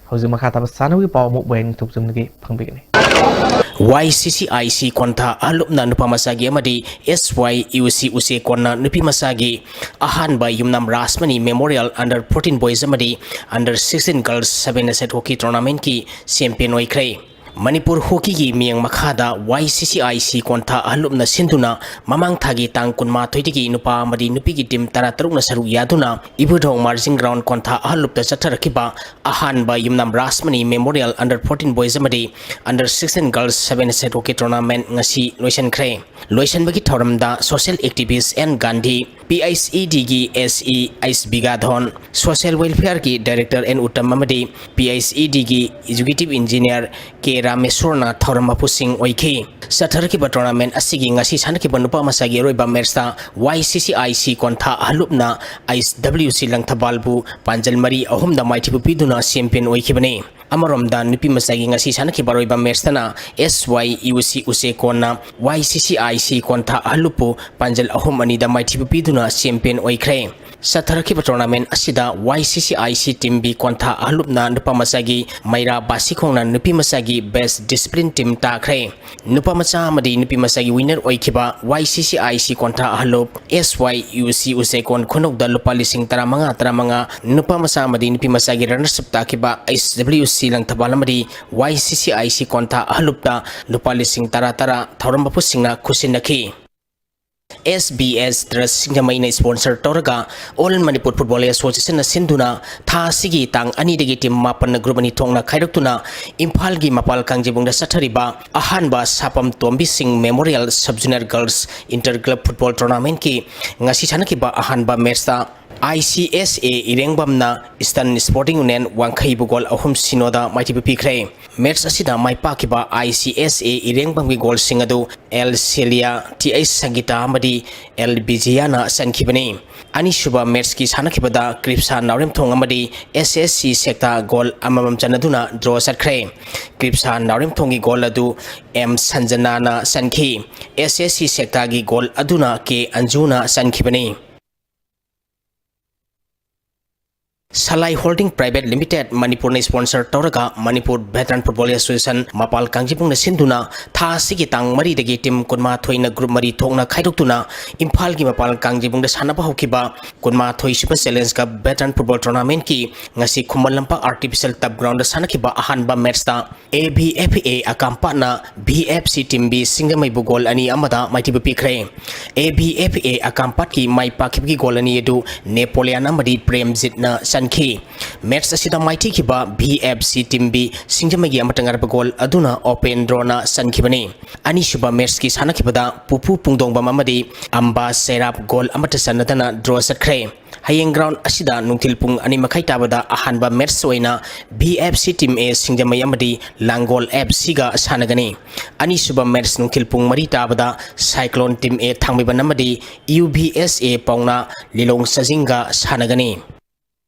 ꯍꯧꯖꯤꯛ ꯃꯈꯥ ꯇꯥꯕ ꯁꯥꯟꯅꯕꯒꯤ ꯄꯥꯎ ꯑꯃꯨꯛ ꯕꯣꯌꯦꯟ ꯅꯤꯡꯊꯧꯖꯝꯗꯒꯤ ꯐꯪꯕꯤꯒꯅꯤ꯫ ꯋꯥꯏ ꯁꯤ ꯁꯤ ꯑꯥꯏ ꯁꯤ ꯀꯣꯟꯊꯥ ꯑꯍꯜꯂꯨꯞꯅ ꯅꯨꯄꯥ ꯃꯆꯥꯒꯤ ꯑꯃꯗꯤ ꯑꯦꯁ ꯋꯥꯏ ꯌꯨ ꯁꯤ ꯎꯆꯦ ꯀꯣꯟꯅ ꯅꯨꯄꯤ ꯃꯆꯥꯒꯤ ꯑꯍꯥꯟꯕ Yumnam Rajmani memorial under fourteen boys ꯑꯃꯗꯤ under sixteen girls seven a side hockey ꯇꯣꯔꯅꯥꯃꯦꯟꯠꯀꯤ ꯆꯦꯝꯄꯤꯌꯟ ꯑꯣꯏꯈ꯭ꯔꯦ꯫ ꯃꯅꯤꯄꯨꯔ ꯍꯣꯀꯤꯒꯤ ꯃꯤꯌꯦꯡ ꯃꯈꯥꯗ ꯋꯥꯏ ꯁꯤ ꯁꯤ ꯑꯥꯏ ꯁꯤ ꯀꯣꯟꯊꯥ ꯑꯍꯜꯂꯨꯞꯅ ꯁꯤꯟꯗꯨꯅ ꯃꯃꯥꯡ ꯊꯥꯒꯤ ꯇꯥꯡ ꯀꯨꯟꯃꯥꯊꯣꯏꯗꯒꯤ ꯅꯨꯄꯥ ꯑꯃꯗꯤ ꯅꯨꯄꯤꯒꯤ ꯇꯤꯝ ꯇꯔꯥꯇꯔꯨꯛꯅ ꯁꯔꯨꯛ ꯌꯥꯗꯨꯅ ꯏꯕꯨꯙꯧ ꯃꯥꯔꯖꯤꯡ ꯒ꯭ꯔꯥꯎꯟ ꯀꯣꯟꯊꯥ ꯑꯍꯜꯂꯨꯞꯇ ꯆꯠꯊꯔꯛꯈꯤꯕ ꯑꯍꯥꯟꯕ Yumnam Rajmani memorial under fourteen boys ꯑꯃꯗꯤ under sixteen girls seven a side hockey tournament ꯉꯁꯤ ꯂꯣꯏꯁꯤꯟꯈ꯭ꯔꯦ꯫ ꯂꯣꯏꯁꯤꯟꯕꯒꯤ ꯊꯧꯔꯝꯗ social activist N Gandhi, P H E ꯗꯤꯒꯤ S E H Bigadhon, social ꯋꯦꯜꯐꯤꯌꯔꯒꯤ ꯗꯥꯏꯔꯦꯛꯇꯔ ꯑꯦꯟ ꯎꯠꯇꯝ ꯑꯃꯗꯤ ꯄꯤ ꯑꯩꯆ ꯏ ꯗꯤꯒꯤ ꯑꯦꯛꯖꯤꯀ꯭ꯌꯨꯇꯤꯚ ꯏꯟꯖꯤꯅꯤꯌꯔ ꯀꯦ ꯔꯥꯃꯦꯁꯣꯔꯅ ꯊꯧꯔꯝ ꯃꯄꯨꯁꯤꯡ ꯑꯣꯏꯈꯤ꯫ ꯆꯠꯊꯔꯛꯈꯤꯕ ꯇꯣꯔꯅꯥꯃꯦꯟꯠ ꯑꯁꯤꯒꯤ ꯉꯁꯤ ꯁꯥꯟꯅꯈꯤꯕ ꯅꯨꯄꯥ ꯃꯆꯥꯒꯤ ꯑꯔꯣꯏꯕ ꯃꯦꯠꯁꯇ ꯋꯥꯏ ꯁꯤ C I C ꯀꯣꯟꯊꯥ ꯑꯍꯜꯂꯨꯞꯅ H W ꯁꯤ ꯂꯪꯊꯕꯥꯜꯕꯨ ꯄꯥꯟꯖꯜ ꯃꯔꯤ ꯑꯍꯨꯝꯗ ꯃꯥꯏꯊꯤꯕ ꯄꯤꯗꯨꯅ ꯆꯦꯝꯄꯤꯌꯟ ꯑꯣꯏꯈꯤꯕꯅꯤ꯫ ꯑꯃꯔꯣꯝꯗ ꯅꯨꯄꯤ ꯃꯆꯥꯒꯤ ꯉꯁꯤ ꯁꯥꯟꯅꯈꯤꯕ ꯑꯔꯣꯏꯕ ꯃꯦꯠꯁꯇꯅ ꯑꯦꯁ ꯋꯥꯏ ꯌꯨ ꯁꯤ ꯎꯆꯦ ꯀꯣꯟꯅ ꯋꯥꯏ ꯁꯤ ꯁꯤ ꯑꯥꯏ ꯁꯤ ꯀꯣꯟꯊꯥ ꯑꯍꯜꯂꯨꯞꯄꯨ ꯄꯥꯟꯖꯜ ꯑꯍꯨꯝ ꯑꯅꯤꯗ ꯃꯥꯏꯊꯤꯕ ꯄꯤꯗꯨꯅ ꯆꯦꯝꯄꯤꯌꯟ ꯑꯣꯏꯈ꯭ꯔꯦ꯫ ꯆꯠꯊꯔꯛꯈꯤꯕ ꯇꯣꯔꯅꯥꯃꯦꯟꯠ ꯑꯁꯤꯗ ꯋꯥꯏ ꯁꯤ C I C team B ꯀꯣꯟꯊꯥ ꯑꯍꯜꯂꯨꯞꯅ ꯅꯨꯄꯥ ꯃꯆꯥꯒꯤ ꯃꯩꯔꯥ ꯕꯥꯁꯤꯈꯣꯡꯅ ꯅꯨꯄꯤ ꯃꯆꯥꯒꯤ ꯕꯦꯁ ꯗꯤꯁꯤꯄ꯭ꯂꯤꯟ ꯇꯤꯝ ꯇꯥꯈ꯭ꯔꯦ꯫ ꯅꯨꯄꯥ ꯃꯆꯥ ꯑꯃꯗꯤ ꯅꯨꯄꯤ ꯃꯆꯥꯒꯤ ꯋꯤꯟꯅꯔ ꯑꯣꯏꯈꯤꯕ ꯋꯥꯏ ꯁꯤ C I C ꯀꯣꯟꯊꯥ ꯑꯍꯜꯂꯨꯞ S Y U ꯁꯤ ꯎꯆꯦ ꯀꯣꯟ ꯈꯨꯅꯧꯗ ꯂꯨꯄꯥ ꯂꯤꯁꯤꯡ ꯇꯔꯥꯃꯉꯥ ꯇꯔꯥꯃꯉꯥ, ꯅꯨꯄꯥ ꯃꯆꯥ ꯑꯃꯗꯤ ꯅꯨꯄꯤ ꯃꯆꯥꯒꯤ ꯔꯟꯅꯔꯁ ꯑꯞ ꯇꯥꯈꯤꯕ ꯑꯩꯆ ꯗꯕ꯭ꯂꯤꯎ ꯁꯤ ꯂꯪꯊꯕꯥꯜ ꯑꯃꯗꯤ ꯋꯥꯏ ꯁꯤ ꯁꯤ ꯑꯥꯏ ꯁꯤ ꯀꯣꯟꯊꯥ ꯑꯍꯜꯂꯨꯞꯇ ꯂꯨꯄꯥ ꯂꯤꯁꯤꯡ ꯇꯔꯥ ꯇꯔꯥ ꯊꯧꯔꯝ ꯃꯄꯨꯁꯤꯡꯅ ꯈꯨꯠꯁꯤꯟꯅꯈꯤ꯫ ꯑꯦꯁ ꯕꯤ ꯑꯦꯁ ꯇ꯭ꯔꯁ ꯁꯤꯡꯖꯃꯩꯅ ꯁ꯭ꯄꯣꯟꯁꯔ ꯇꯧꯔꯒ ꯑꯣꯜ ꯃꯅꯤꯄꯨꯔ ꯐꯨꯠꯕꯣꯜ ꯑꯦꯁꯣꯁꯤꯌꯦꯁꯟꯅ ꯁꯤꯟꯗꯨꯅ ꯊꯥ ꯑꯁꯤꯒꯤ ꯇꯥꯡ ꯑꯅꯤꯗꯒꯤ ꯇꯤꯝ ꯃꯥꯄꯟꯅ ꯒ꯭ꯔꯨꯞ ꯑꯅꯤ ꯊꯣꯛꯅ ꯈꯥꯏꯗꯣꯛꯇꯨꯅ ꯏꯝꯐꯥꯜꯒꯤ ꯃꯄꯥꯜ ꯀꯥꯡꯖꯩꯕꯨꯡꯗ ꯆꯠꯊꯔꯤꯕ ꯑꯍꯥꯟꯕ Sapam Tombi Singh memorial sub junior girls inter club football ꯇꯣꯔꯅꯥꯃꯦꯟꯠꯀꯤ ꯉꯁꯤ ꯁꯥꯟꯅꯈꯤꯕ ꯑꯍꯥꯟꯕ ꯃꯦꯠꯁꯇ ICSA ꯏꯔꯦꯡꯕꯝꯅ Eastern Sporting Union ꯋꯥꯡꯈꯩꯕꯨ ꯒꯣꯜ ꯑꯍꯨꯝ ꯁꯤꯅꯣꯗ ꯃꯥꯏꯊꯤꯕ ꯄꯤꯈ꯭ꯔꯦ꯫ ꯃꯦꯠꯆ ꯑꯁꯤꯗ ꯃꯥꯏ ꯄꯥꯛꯈꯤꯕ ICSA ꯏꯔꯦꯡꯕꯝꯒꯤ ꯒꯣꯜꯁꯤꯡ ꯑꯗꯨ ꯑꯦꯜ ꯁꯦꯂꯤꯌꯥ, ꯇꯤ ꯑꯩꯆ ꯁꯪꯒꯤꯇꯥ ꯑꯃꯗꯤ ꯑꯦꯜ ꯕꯤꯖꯤꯌꯥꯅ ꯆꯟꯈꯤꯕꯅꯤ꯫ ꯑꯅꯤꯁꯨꯕ ꯃꯦꯠꯆꯀꯤ ꯁꯥꯟꯅꯈꯤꯕꯗ ꯀ꯭ꯔꯤꯞꯁꯥ ꯅꯥꯎꯔꯦꯝꯊꯣꯡ ꯑꯃꯗꯤ ꯑꯦꯁ ꯑꯦꯁ ꯁꯤ ꯁꯦꯛꯇꯥ ꯒꯣꯜ ꯑꯃꯃꯝ ꯆꯟꯅꯗꯨꯅ ꯗ꯭ꯔꯣ ꯆꯠꯈ꯭ꯔꯦ꯫ ꯀ꯭ꯔꯤꯞꯁꯥ ꯅꯥꯎꯔꯦꯝꯊꯣꯡꯒꯤ ꯒꯣꯜ ꯑꯗꯨ ꯑꯦꯝ ꯁꯟꯖꯅꯥꯅ ꯆꯟꯈꯤ꯫ ꯑꯦꯁ ꯑꯦꯁ ꯁꯤ ꯁꯦꯛꯇꯥꯒꯤ ꯒꯣꯜ ꯑꯗꯨꯅ ꯀꯦ ꯑꯟꯖꯨꯅ ꯆꯟꯈꯤꯕꯅꯤ꯫ ꯁꯂꯥꯏ ꯍꯣꯜꯗꯤꯡ ꯄ꯭ꯔꯥꯏꯚꯦꯠ ꯂꯤꯃꯤꯇꯦꯠ ꯃꯅꯤꯄꯨꯔꯅ ꯁ꯭ꯄꯣꯟꯁꯔ ꯇꯧꯔꯒ ꯃꯅꯤꯄꯨꯔ ꯚꯦꯇꯔꯟ ꯐꯨꯠꯕꯣꯜ ꯑꯦꯁꯣꯁꯤꯌꯦꯁꯟ ꯃꯄꯥꯜ ꯀꯥꯡꯖꯩꯕꯨꯡꯅ ꯁꯤꯟꯗꯨꯅ ꯊꯥ ꯑꯁꯤꯒꯤ ꯇꯥꯡ ꯃꯔꯤꯗꯒꯤ ꯇꯤꯝ ꯀꯨꯟꯃꯥꯊꯣꯏꯅ ꯒ꯭ꯔꯨꯞ ꯃꯔꯤ ꯊꯣꯛꯅ ꯈꯥꯏꯗꯣꯛꯇꯨꯅ ꯏꯝꯐꯥꯜꯒꯤ ꯃꯄꯥꯜ ꯀꯥꯡꯖꯩꯕꯨꯡꯗ ꯁꯥꯟꯅꯕ ꯍꯧꯈꯤꯕ ꯀꯨꯟꯃꯥꯊꯣꯏ ꯁꯨꯕ ꯆꯦꯂꯦꯟꯖ ꯀꯞ ꯚꯦꯇꯔꯟ ꯐꯨꯠꯕꯣꯜ ꯇꯣꯔꯅꯥꯃꯦꯟꯠꯀꯤ ꯉꯁꯤ ꯈꯨꯃꯟ ꯂꯝꯄꯥꯛ ꯑꯥꯔꯇꯤꯐꯤꯁꯤꯌꯦꯜ ꯇꯞ ꯒ꯭ꯔꯥꯎꯟꯗ ꯁꯥꯟꯅꯈꯤꯕ ꯑꯍꯥꯟꯕ ꯃꯦꯠꯆꯇ ꯑꯦ ꯚꯤ ꯑꯦꯐ ꯑꯦ ꯑꯀꯥꯝꯄꯥꯠꯅ V F C team B ꯁꯤꯡꯖꯃꯩꯕꯨ ꯒꯣꯜ ꯑꯅꯤ ꯑꯃꯗ ꯃꯥꯏꯊꯤꯕ ꯄꯤꯈ꯭ꯔꯦ꯫ ꯑꯦ ꯚꯤ ꯑꯦꯐ ꯑꯦ ꯑꯀꯥꯝꯄꯥꯠꯀꯤ ꯃꯥꯏ ꯄꯥꯛꯈꯤꯕꯒꯤ ꯒꯣꯜ ꯑꯅꯤ ꯑꯗꯨ ꯅꯦꯄꯣꯂꯤꯌꯥꯟ ꯑꯃꯗꯤ ꯄ꯭ꯔꯦꯝꯖꯤꯠꯅ ꯆꯟꯈꯤ꯫ ꯃꯦꯠꯆ ꯑꯁꯤꯗ ꯃꯥꯏꯊꯤꯈꯤꯕ V F C team B ꯁꯤꯡꯖꯃꯩꯒꯤ ꯑꯃꯠꯇ ꯉꯥꯏꯔꯕ ꯒꯣꯜ ꯑꯗꯨꯅ ꯑꯣꯄꯦꯟꯗ꯭ꯔꯣꯅ ꯆꯟꯈꯤꯕꯅꯤ꯫ ꯑꯅꯤꯁꯨꯕ ꯃꯦꯠꯆꯀꯤ ꯁꯥꯟꯅꯈꯤꯕꯗ ꯄꯨꯄꯨ ꯄꯨꯡꯗꯣꯡꯕꯝ ꯑꯃꯗꯤ ꯑꯝꯕꯥ ꯁꯦꯔꯥꯞ ꯒꯣꯜ ꯑꯃꯠꯇ ꯆꯟꯅꯗꯅ ꯗ꯭ꯔꯣ ꯆꯠꯈ꯭ꯔꯦ꯫ ꯍꯌꯦꯡ ꯒ꯭ꯔꯥꯎꯟ ꯑꯁꯤꯗ ꯅꯨꯡꯊꯤꯜ ꯄꯨꯡ ꯑꯅꯤ ꯃꯈꯥꯏ ꯇꯥꯕꯗ ꯑꯍꯥꯟꯕ ꯃꯦꯠꯆ ꯑꯣꯏꯅ ꯚꯤ ꯑꯦꯐ ꯁꯤ ꯇꯤꯝ ꯑꯦ ꯁꯤꯡꯖꯃꯩ ꯑꯃꯗꯤ ꯂꯥꯡꯒꯣꯜ ꯑꯦꯐ ꯁꯤꯒ ꯁꯥꯟꯅꯒꯅꯤ꯫ ꯑꯅꯤꯁꯨꯕ ꯃꯦꯠꯆ ꯅꯨꯡꯊꯤꯜ ꯄꯨꯡ ꯃꯔꯤ ꯇꯥꯕꯗ ꯁꯥꯏꯀ꯭ꯂꯣꯟ ꯇꯤꯝ ꯑꯦ ꯊꯥꯡꯃꯩꯕꯟ ꯑꯃꯗꯤ ꯌꯨ ꯚꯤ ꯑꯦꯁ ꯑꯦ ꯄꯥꯎꯅꯥ ꯂꯤꯂꯣꯡ ꯆꯥꯖꯤꯡꯒ ꯁꯥꯟꯅꯒꯅꯤ꯫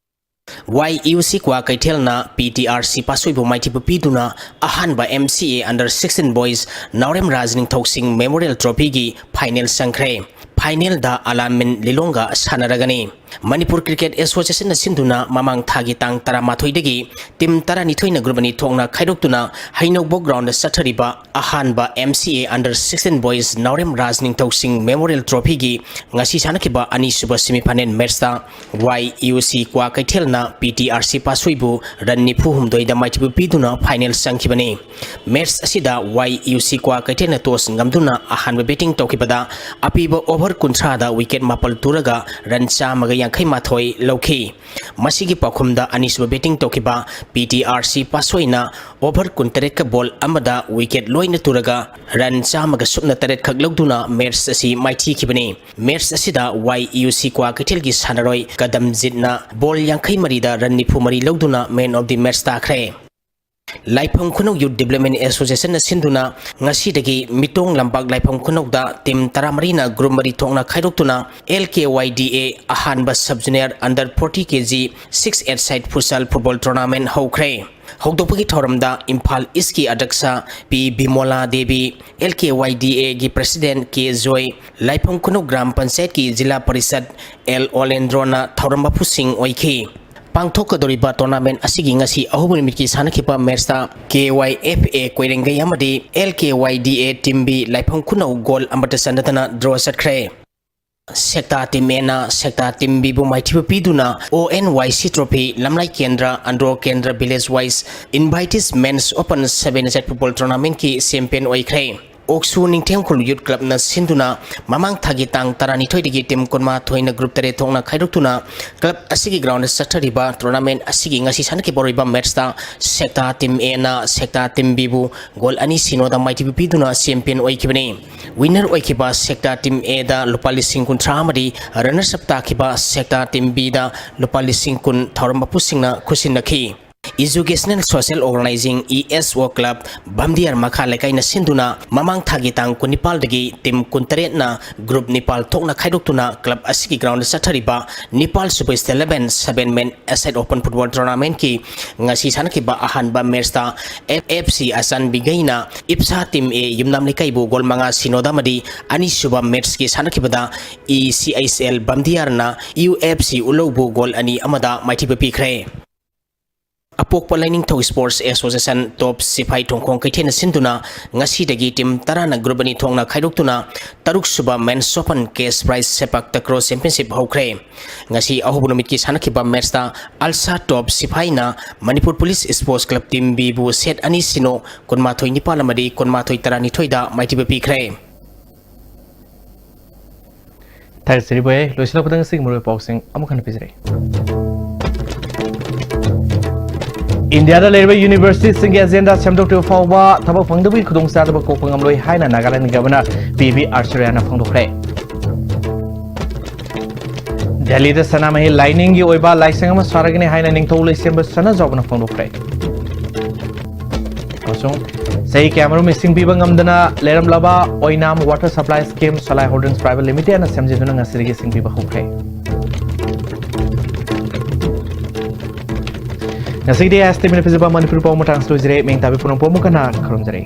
ꯋꯥꯏ ꯌꯨ ꯁꯤ ꯀ꯭ꯋꯥꯀꯩꯊꯦꯜꯅ ꯄꯤ ꯇꯤ ꯑꯥꯔ ꯁꯤ ꯄꯥꯠꯁꯣꯏꯕꯨ ꯃꯥꯏꯊꯤꯕ ꯄꯤꯗꯨꯅ ꯑꯍꯥꯟꯕ ꯑꯦꯝ ꯁꯤ ꯑꯦ Under sixteen Boys ꯅꯥꯎꯔꯦꯝ ꯔꯥꯖꯅꯤꯡꯊꯧ ꯁꯤꯡ ꯃꯦꯃꯣꯔꯤꯌꯦꯜ ꯇ꯭ꯔꯣꯐꯤꯒꯤ ꯐꯥꯏꯅꯦꯜ ꯆꯪꯈ꯭ꯔꯦ꯫ ꯐꯥꯏꯅꯦꯜꯗ ꯑꯂꯥꯃꯤꯟ ꯂꯤꯂꯣꯡꯒ ꯁꯥꯟꯅꯔꯒꯅꯤ꯫ ꯃꯅꯤꯄꯨꯔ ꯀ꯭ꯔꯤꯀꯦꯠ ꯑꯦꯁꯣꯁꯤꯌꯦꯁꯟꯅ ꯁꯤꯟꯗꯨꯅ ꯃꯃꯥꯡ ꯊꯥꯒꯤ ꯇꯥꯡ ꯇꯔꯥꯃꯥꯊꯣꯏꯗꯒꯤ ꯇꯤꯝ ꯇꯔꯥꯅꯤꯊꯣꯏꯅ ꯒ꯭ꯔꯨꯞ ꯑꯅꯤ ꯊꯣꯛꯅ ꯈꯥꯏꯗꯣꯛꯇꯨꯅ ꯍꯩꯅꯧꯕꯣꯛ ꯒ꯭ꯔꯥꯎꯟꯗ ꯆꯠꯊꯔꯤꯕ ꯑꯍꯥꯟꯕ ꯑꯦꯝ ꯁꯤ ꯑꯦ Under sixteen Boys ꯅꯥꯎꯔꯦꯝ ꯔꯥꯖꯅꯤꯡꯊꯧ ꯁꯤꯡ ꯃꯦꯃꯣꯔꯤꯌꯦꯜ ꯇ꯭ꯔꯣꯐꯤꯒꯤ ꯉꯁꯤ ꯁꯥꯟꯅꯈꯤꯕ ꯑꯅꯤꯁꯨꯕ ꯁꯦꯃꯤꯐꯥꯏꯅꯦꯜ ꯃꯦꯠꯆꯇ ꯋꯥꯏ ꯌꯨ ꯁꯤ ꯀ꯭ꯋꯥꯀꯩꯊꯦꯜꯅ P T R C ꯄꯥꯠꯁꯣꯏꯕꯨ run ꯅꯤꯐꯨ ꯍꯨꯝꯗꯣꯏꯗ ꯃꯥꯏꯊꯤꯕ ꯄꯤꯗꯨꯅ ꯐꯥꯏꯅꯦꯜ ꯆꯪꯈꯤꯕꯅꯤ꯫ ꯃꯦꯠꯆ ꯑꯁꯤꯗ ꯋꯥꯏ ꯌꯨ ꯁꯤ ꯀ꯭ꯋꯥꯀꯩꯊꯦꯜꯅ ꯇꯣꯁ ꯉꯝꯗꯨꯅ ꯑꯍꯥꯟꯕ ꯕꯦꯇꯤꯡ ꯇꯧꯈꯤꯕꯗ ꯑꯄꯤꯕ ꯑꯣꯚꯔ ꯀꯨꯟꯊ꯭ꯔꯥꯗ ꯋꯤꯀꯦꯠ ꯃꯥꯄꯜ ꯇꯨꯔꯒ ꯔꯟ ꯆꯥꯝꯃꯒ ꯌꯥꯡꯈꯩ ꯃꯥꯊꯣꯏ ꯂꯧꯈꯤ꯫ ꯃꯁꯤꯒꯤ ꯄꯥꯎꯈꯨꯝꯗ ꯑꯅꯤꯁꯨꯕ batting ꯇꯧꯈꯤꯕ P T R C ꯄꯥꯁꯣꯏꯅ over ꯀꯨꯟꯇꯔꯦꯠꯀ ball ꯑꯃꯗ wicket ꯂꯣꯏꯅ ꯇꯨꯔꯒ run ꯆꯥꯝꯃꯒ ꯁꯨꯞꯅ ꯇꯔꯦꯠ ꯈꯛ ꯂꯧꯗꯨꯅ match ꯑꯁꯤ ꯃꯥꯏꯊꯤꯈꯤꯕꯅꯤ꯫ Match ꯑꯁꯤꯗ Y U C ꯀ꯭ꯋꯥꯀꯩꯊꯦꯜꯒꯤ ꯁꯥꯟꯅꯔꯣꯏ ꯀꯗꯝꯖꯤꯠꯅ ball ꯌꯥꯡꯈꯩ ꯃꯔꯤꯗ run ꯅꯤꯐꯨ ꯃꯔꯤ ꯂꯧꯗꯨꯅ man of the match ꯇꯥꯈ꯭ꯔꯦ꯫ ꯂꯥꯏꯐꯝ ꯈꯨꯅꯧ Youth Development Associationꯅ ꯁꯤꯟꯗꯨꯅ ꯉꯁꯤꯗꯒꯤ ꯃꯤꯇꯣꯡ ꯂꯝꯄꯥꯛ ꯂꯥꯏꯐꯝ ꯈꯨꯅꯧꯗ team ꯇꯔꯥꯃꯔꯤꯅ group ꯃꯔꯤ ꯊꯣꯛꯅ ꯈꯥꯏꯗꯣꯛꯇꯨꯅ L K Y D A ꯑꯍꯥꯟꯕ sub junior under forty K G six eight side futsal football tournament ꯍꯧꯈ꯭ꯔꯦ꯫ ꯍꯧꯗꯣꯛꯄꯒꯤ ꯊꯧꯔꯝꯗ ꯏꯝꯐꯥꯜ Eastꯀꯤ ꯑꯗ꯭ꯌꯛꯁ P ꯕꯤꯃꯣꯂꯥ Devi, L K Y D Aꯒꯤ president K ꯖꯣꯏ, ꯂꯥꯏꯐꯝ ꯈꯨꯅꯧ ꯒ꯭ꯔꯥꯝ ꯄꯟꯆꯥꯌꯠꯀꯤ ꯖꯤꯂꯥ ꯄꯔꯤꯁꯠ L ꯑꯣꯂꯦꯟꯗ꯭ꯔꯣꯅ ꯊꯧꯔꯝ ꯃꯄꯨꯁꯤꯡ ꯑꯣꯏꯈꯤ꯫ ꯄꯥꯡꯊꯣꯛꯀꯗꯧꯔꯤꯕ tournament ꯑꯁꯤꯒꯤ ꯉꯁꯤ ꯑꯍꯧꯕ ꯅꯨꯃꯤꯠꯀꯤ ꯁꯥꯟꯅꯈꯤꯕ matchꯇ K Y F A ꯀꯣꯏꯔꯦꯡꯒꯩ ꯑꯃꯗꯤ L K Y D A team B ꯂꯥꯏꯐꯝ ꯈꯨꯅꯧ goal ꯑꯃꯠꯇ ꯆꯟꯅꯗꯅ draw ꯆꯠꯈ꯭ꯔꯦ꯫ Sector team Aꯅ Sector team Bꯕꯨ ꯃꯥꯏꯊꯤꯕ ꯄꯤꯗꯨꯅ O N Y C trophy ꯂꯝꯂꯥꯏ ꯀꯦꯟꯗ꯭ꯔ, ꯑꯟꯗ꯭ꯔꯣ ꯀꯦꯟꯗ꯭ꯔ village wise invitees men's open seven side football tournamentꯀꯤ champion ꯑꯣꯏꯈ꯭ꯔꯦ꯫ ꯑꯣꯛꯁꯨ ꯅꯤꯡꯊꯦꯝꯈꯨꯜ Youth Clubꯅ ꯁꯤꯟꯗꯨꯅ ꯃꯃꯥꯡ ꯊꯥꯒꯤ ꯇꯥꯡ ꯇꯔꯥꯅꯤꯊꯣꯏꯗꯒꯤ team ꯀꯨꯟꯃꯥꯊꯣꯏꯅ group ꯇꯔꯦꯠ ꯊꯣꯛꯅ ꯈꯥꯏꯗꯣꯛꯇꯨꯅ club ꯑꯁꯤꯒꯤ groundꯗ ꯆꯠꯊꯔꯤꯕ tournament ꯑꯁꯤꯒꯤ ꯉꯁꯤ ꯁꯥꯟꯅꯈꯤꯕ ꯑꯔꯣꯏꯕ matchꯇ Sector team Aꯅ Sector team Bꯕꯨ goal ꯑꯅꯤ ꯁꯤꯅꯣꯗ ꯃꯥꯏꯊꯤꯕ ꯄꯤꯗꯨꯅ champion ꯑꯣꯏꯈꯤꯕꯅꯤ꯫ Winner ꯑꯣꯏꯈꯤꯕ Sector team Aꯗ ꯂꯨꯄꯥ ꯂꯤꯁꯤꯡ ꯀꯨꯟꯊ꯭ꯔꯥ ꯑꯃꯗꯤ runners up ꯇꯥꯈꯤꯕ Sector team Bꯗ ꯂꯨꯄꯥ ꯂꯤꯁꯤꯡ ꯀꯨꯟ ꯊꯧꯔꯝ ꯃꯄꯨꯁꯤꯡꯅ ꯈꯨꯠꯁꯤꯟꯅꯈꯤ꯫ Educational Social Organizing E S O Club ꯕꯝꯗꯤꯌꯥꯔ ꯃꯈꯥ ꯂꯩꯀꯥꯏꯅ ꯁꯤꯟꯗꯨꯅ ꯃꯃꯥꯡ ꯊꯥꯒꯤ ꯇꯥꯡ ꯀꯨꯟꯅꯤꯄꯥꯜꯗꯒꯤ team ꯀꯨꯟꯇꯔꯦꯠꯅ group ꯅꯤꯄꯥꯜ ꯊꯣꯛꯅ ꯈꯥꯏꯗꯣꯛꯇꯨꯅ club ꯑꯁꯤꯒꯤ groundꯗ ꯆꯠꯊꯔꯤꯕ ꯅꯤꯄꯥꯜ ꯁꯨꯕ State eleven seven man aside open football tournamentꯀꯤ ꯉꯁꯤ ꯁꯥꯟꯅꯈꯤꯕ ꯑꯍꯥꯟꯕ matchꯇ F F C ꯑꯆꯥꯟꯕꯤꯒꯩꯅ ꯏꯞꯁꯥ team A Yumnam ꯂꯩꯀꯥꯏꯕꯨ goal ꯃꯉꯥ ꯁꯤꯅꯣꯗ ꯑꯃꯗꯤ ꯑꯅꯤꯁꯨꯕ matchꯀꯤ ꯁꯥꯟꯅꯈꯤꯕꯗ E C H L ꯕꯝꯗꯤꯌꯥꯔꯅ U F C ꯎꯂꯧꯕꯨ goal ꯑꯅꯤ ꯑꯃꯗ ꯃꯥꯏꯊꯤꯕ ꯄꯤꯈ꯭ꯔꯦ꯫ ꯑꯄꯣꯛꯄ ꯂꯥꯏꯅꯤꯡꯊꯧ Sports Association ꯇꯣꯞ ꯁꯤꯐꯥꯏ ꯊꯣꯡꯈꯣꯡ ꯀꯩꯊꯦꯜꯅ ꯁꯤꯟꯗꯨꯅ ꯉꯁꯤꯗꯒꯤ team ꯇꯔꯥꯅ group ꯑꯅꯤ ꯊꯣꯛꯅ ꯈꯥꯏꯗꯣꯛꯇꯨꯅ ꯇꯔꯨꯛ ꯁꯨꯕ men's open cash prize sepak takraw championship ꯍꯧꯈ꯭ꯔꯦ꯫ ꯉꯁꯤ ꯑꯍꯧꯕ ꯅꯨꯃꯤꯠꯀꯤ ꯁꯥꯟꯅꯈꯤꯕ matchꯇ ꯑꯜꯁꯥ ꯇꯣꯞ ꯁꯤꯐꯥꯏꯅ Manipur Police Sports Club team Bꯕꯨ set ꯑꯅꯤ ꯁꯤꯅꯣ, ꯀꯨꯟꯃꯥꯊꯣꯏ ꯅꯤꯄꯥꯜ ꯑꯃꯗꯤ ꯀꯨꯟꯃꯥꯊꯣꯏ ꯇꯔꯥꯅꯤꯊꯣꯏꯗ ꯃꯥꯏꯊꯤꯕ ꯄꯤꯈ꯭ꯔꯦ꯫ ꯊꯥꯒꯠꯆꯔꯤ ꯚꯣꯏ꯫ ꯂꯣꯏꯁꯤꯜꯂꯛꯄꯗ ꯉꯁꯤꯒꯤ ꯃꯔꯨꯑꯣꯏꯕ ꯄꯥꯎꯁꯤꯡ ꯑꯃꯨꯛ ꯍꯟꯅ ꯄꯤꯖꯔꯤ꯫ ꯏꯟꯗꯤꯌꯥꯗ ꯂꯩꯔꯤꯕ ꯌꯨꯅꯤꯚꯔꯁꯤꯇꯤꯁꯤꯡꯒꯤ ꯑꯦꯖꯦꯟꯗꯥ ꯁꯦꯝꯗꯣꯛꯇ꯭ꯔꯤꯕ ꯐꯥꯎꯕ ꯊꯕꯛ ꯐꯪꯗꯕꯒꯤ ꯈꯨꯗꯣꯡꯆꯥꯗꯕ ꯀꯣꯛꯄ ꯉꯝꯂꯣꯏ ꯍꯥꯏꯅ ꯅꯥꯒꯥꯂꯦꯟ ꯒꯚꯔꯅꯔ ꯄꯤ ꯕꯤ ꯑꯥꯔꯆꯔꯌꯥꯅ ꯐꯣꯡꯗꯣꯛꯈ꯭ꯔꯦ꯫ ꯗꯦꯜꯂꯤꯗ ꯁꯅꯥꯃꯍꯤ ꯂꯥꯏꯅꯤꯡꯒꯤ ꯑꯣꯏꯕ ꯂꯥꯏꯁꯪ ꯑꯃ ꯁꯥꯔꯒꯅꯤ ꯍꯥꯏꯅ ꯅꯤꯡꯊꯧ ꯂꯩꯁꯦꯝꯕ ꯁꯅꯥꯖꯥꯎꯕꯅ ꯐꯣꯡꯗꯣꯛꯈ꯭ꯔꯦ꯫ ꯑꯃꯁꯨꯡ ꯆꯍꯤ ꯀꯌꯥꯃꯔꯨꯝ ꯏꯁꯤꯡ ꯄꯤꯕ ꯉꯝꯗꯅ ꯂꯩꯔꯝꯂꯕ ꯑꯣꯏꯅꯥꯝ Water Supply Scheme Salai Holdings Private Limitedꯅ ꯁꯦꯝꯖꯤꯟꯗꯨꯅ ꯉꯁꯤꯗꯒꯤ ꯏꯁꯤꯡ ꯄꯤꯕ ꯍꯧꯈ꯭ꯔꯦ꯫ ꯉꯁꯤꯒꯤꯗꯤ ꯑꯦꯁ ꯇꯤ ꯚꯤꯅ ꯄꯤꯖꯕ ꯃꯅꯤꯄꯨꯔꯤ ꯄꯥꯎ ꯃꯇꯥꯡꯁꯤ ꯂꯣꯏꯖꯔꯦ꯫ ꯃꯤꯡ ꯇꯥꯕꯤ ꯄꯨꯝꯅꯃꯛꯄꯨ ꯑꯃꯨꯛ ꯍꯟꯅ ꯈꯨꯔꯨꯝꯖꯔꯤ꯫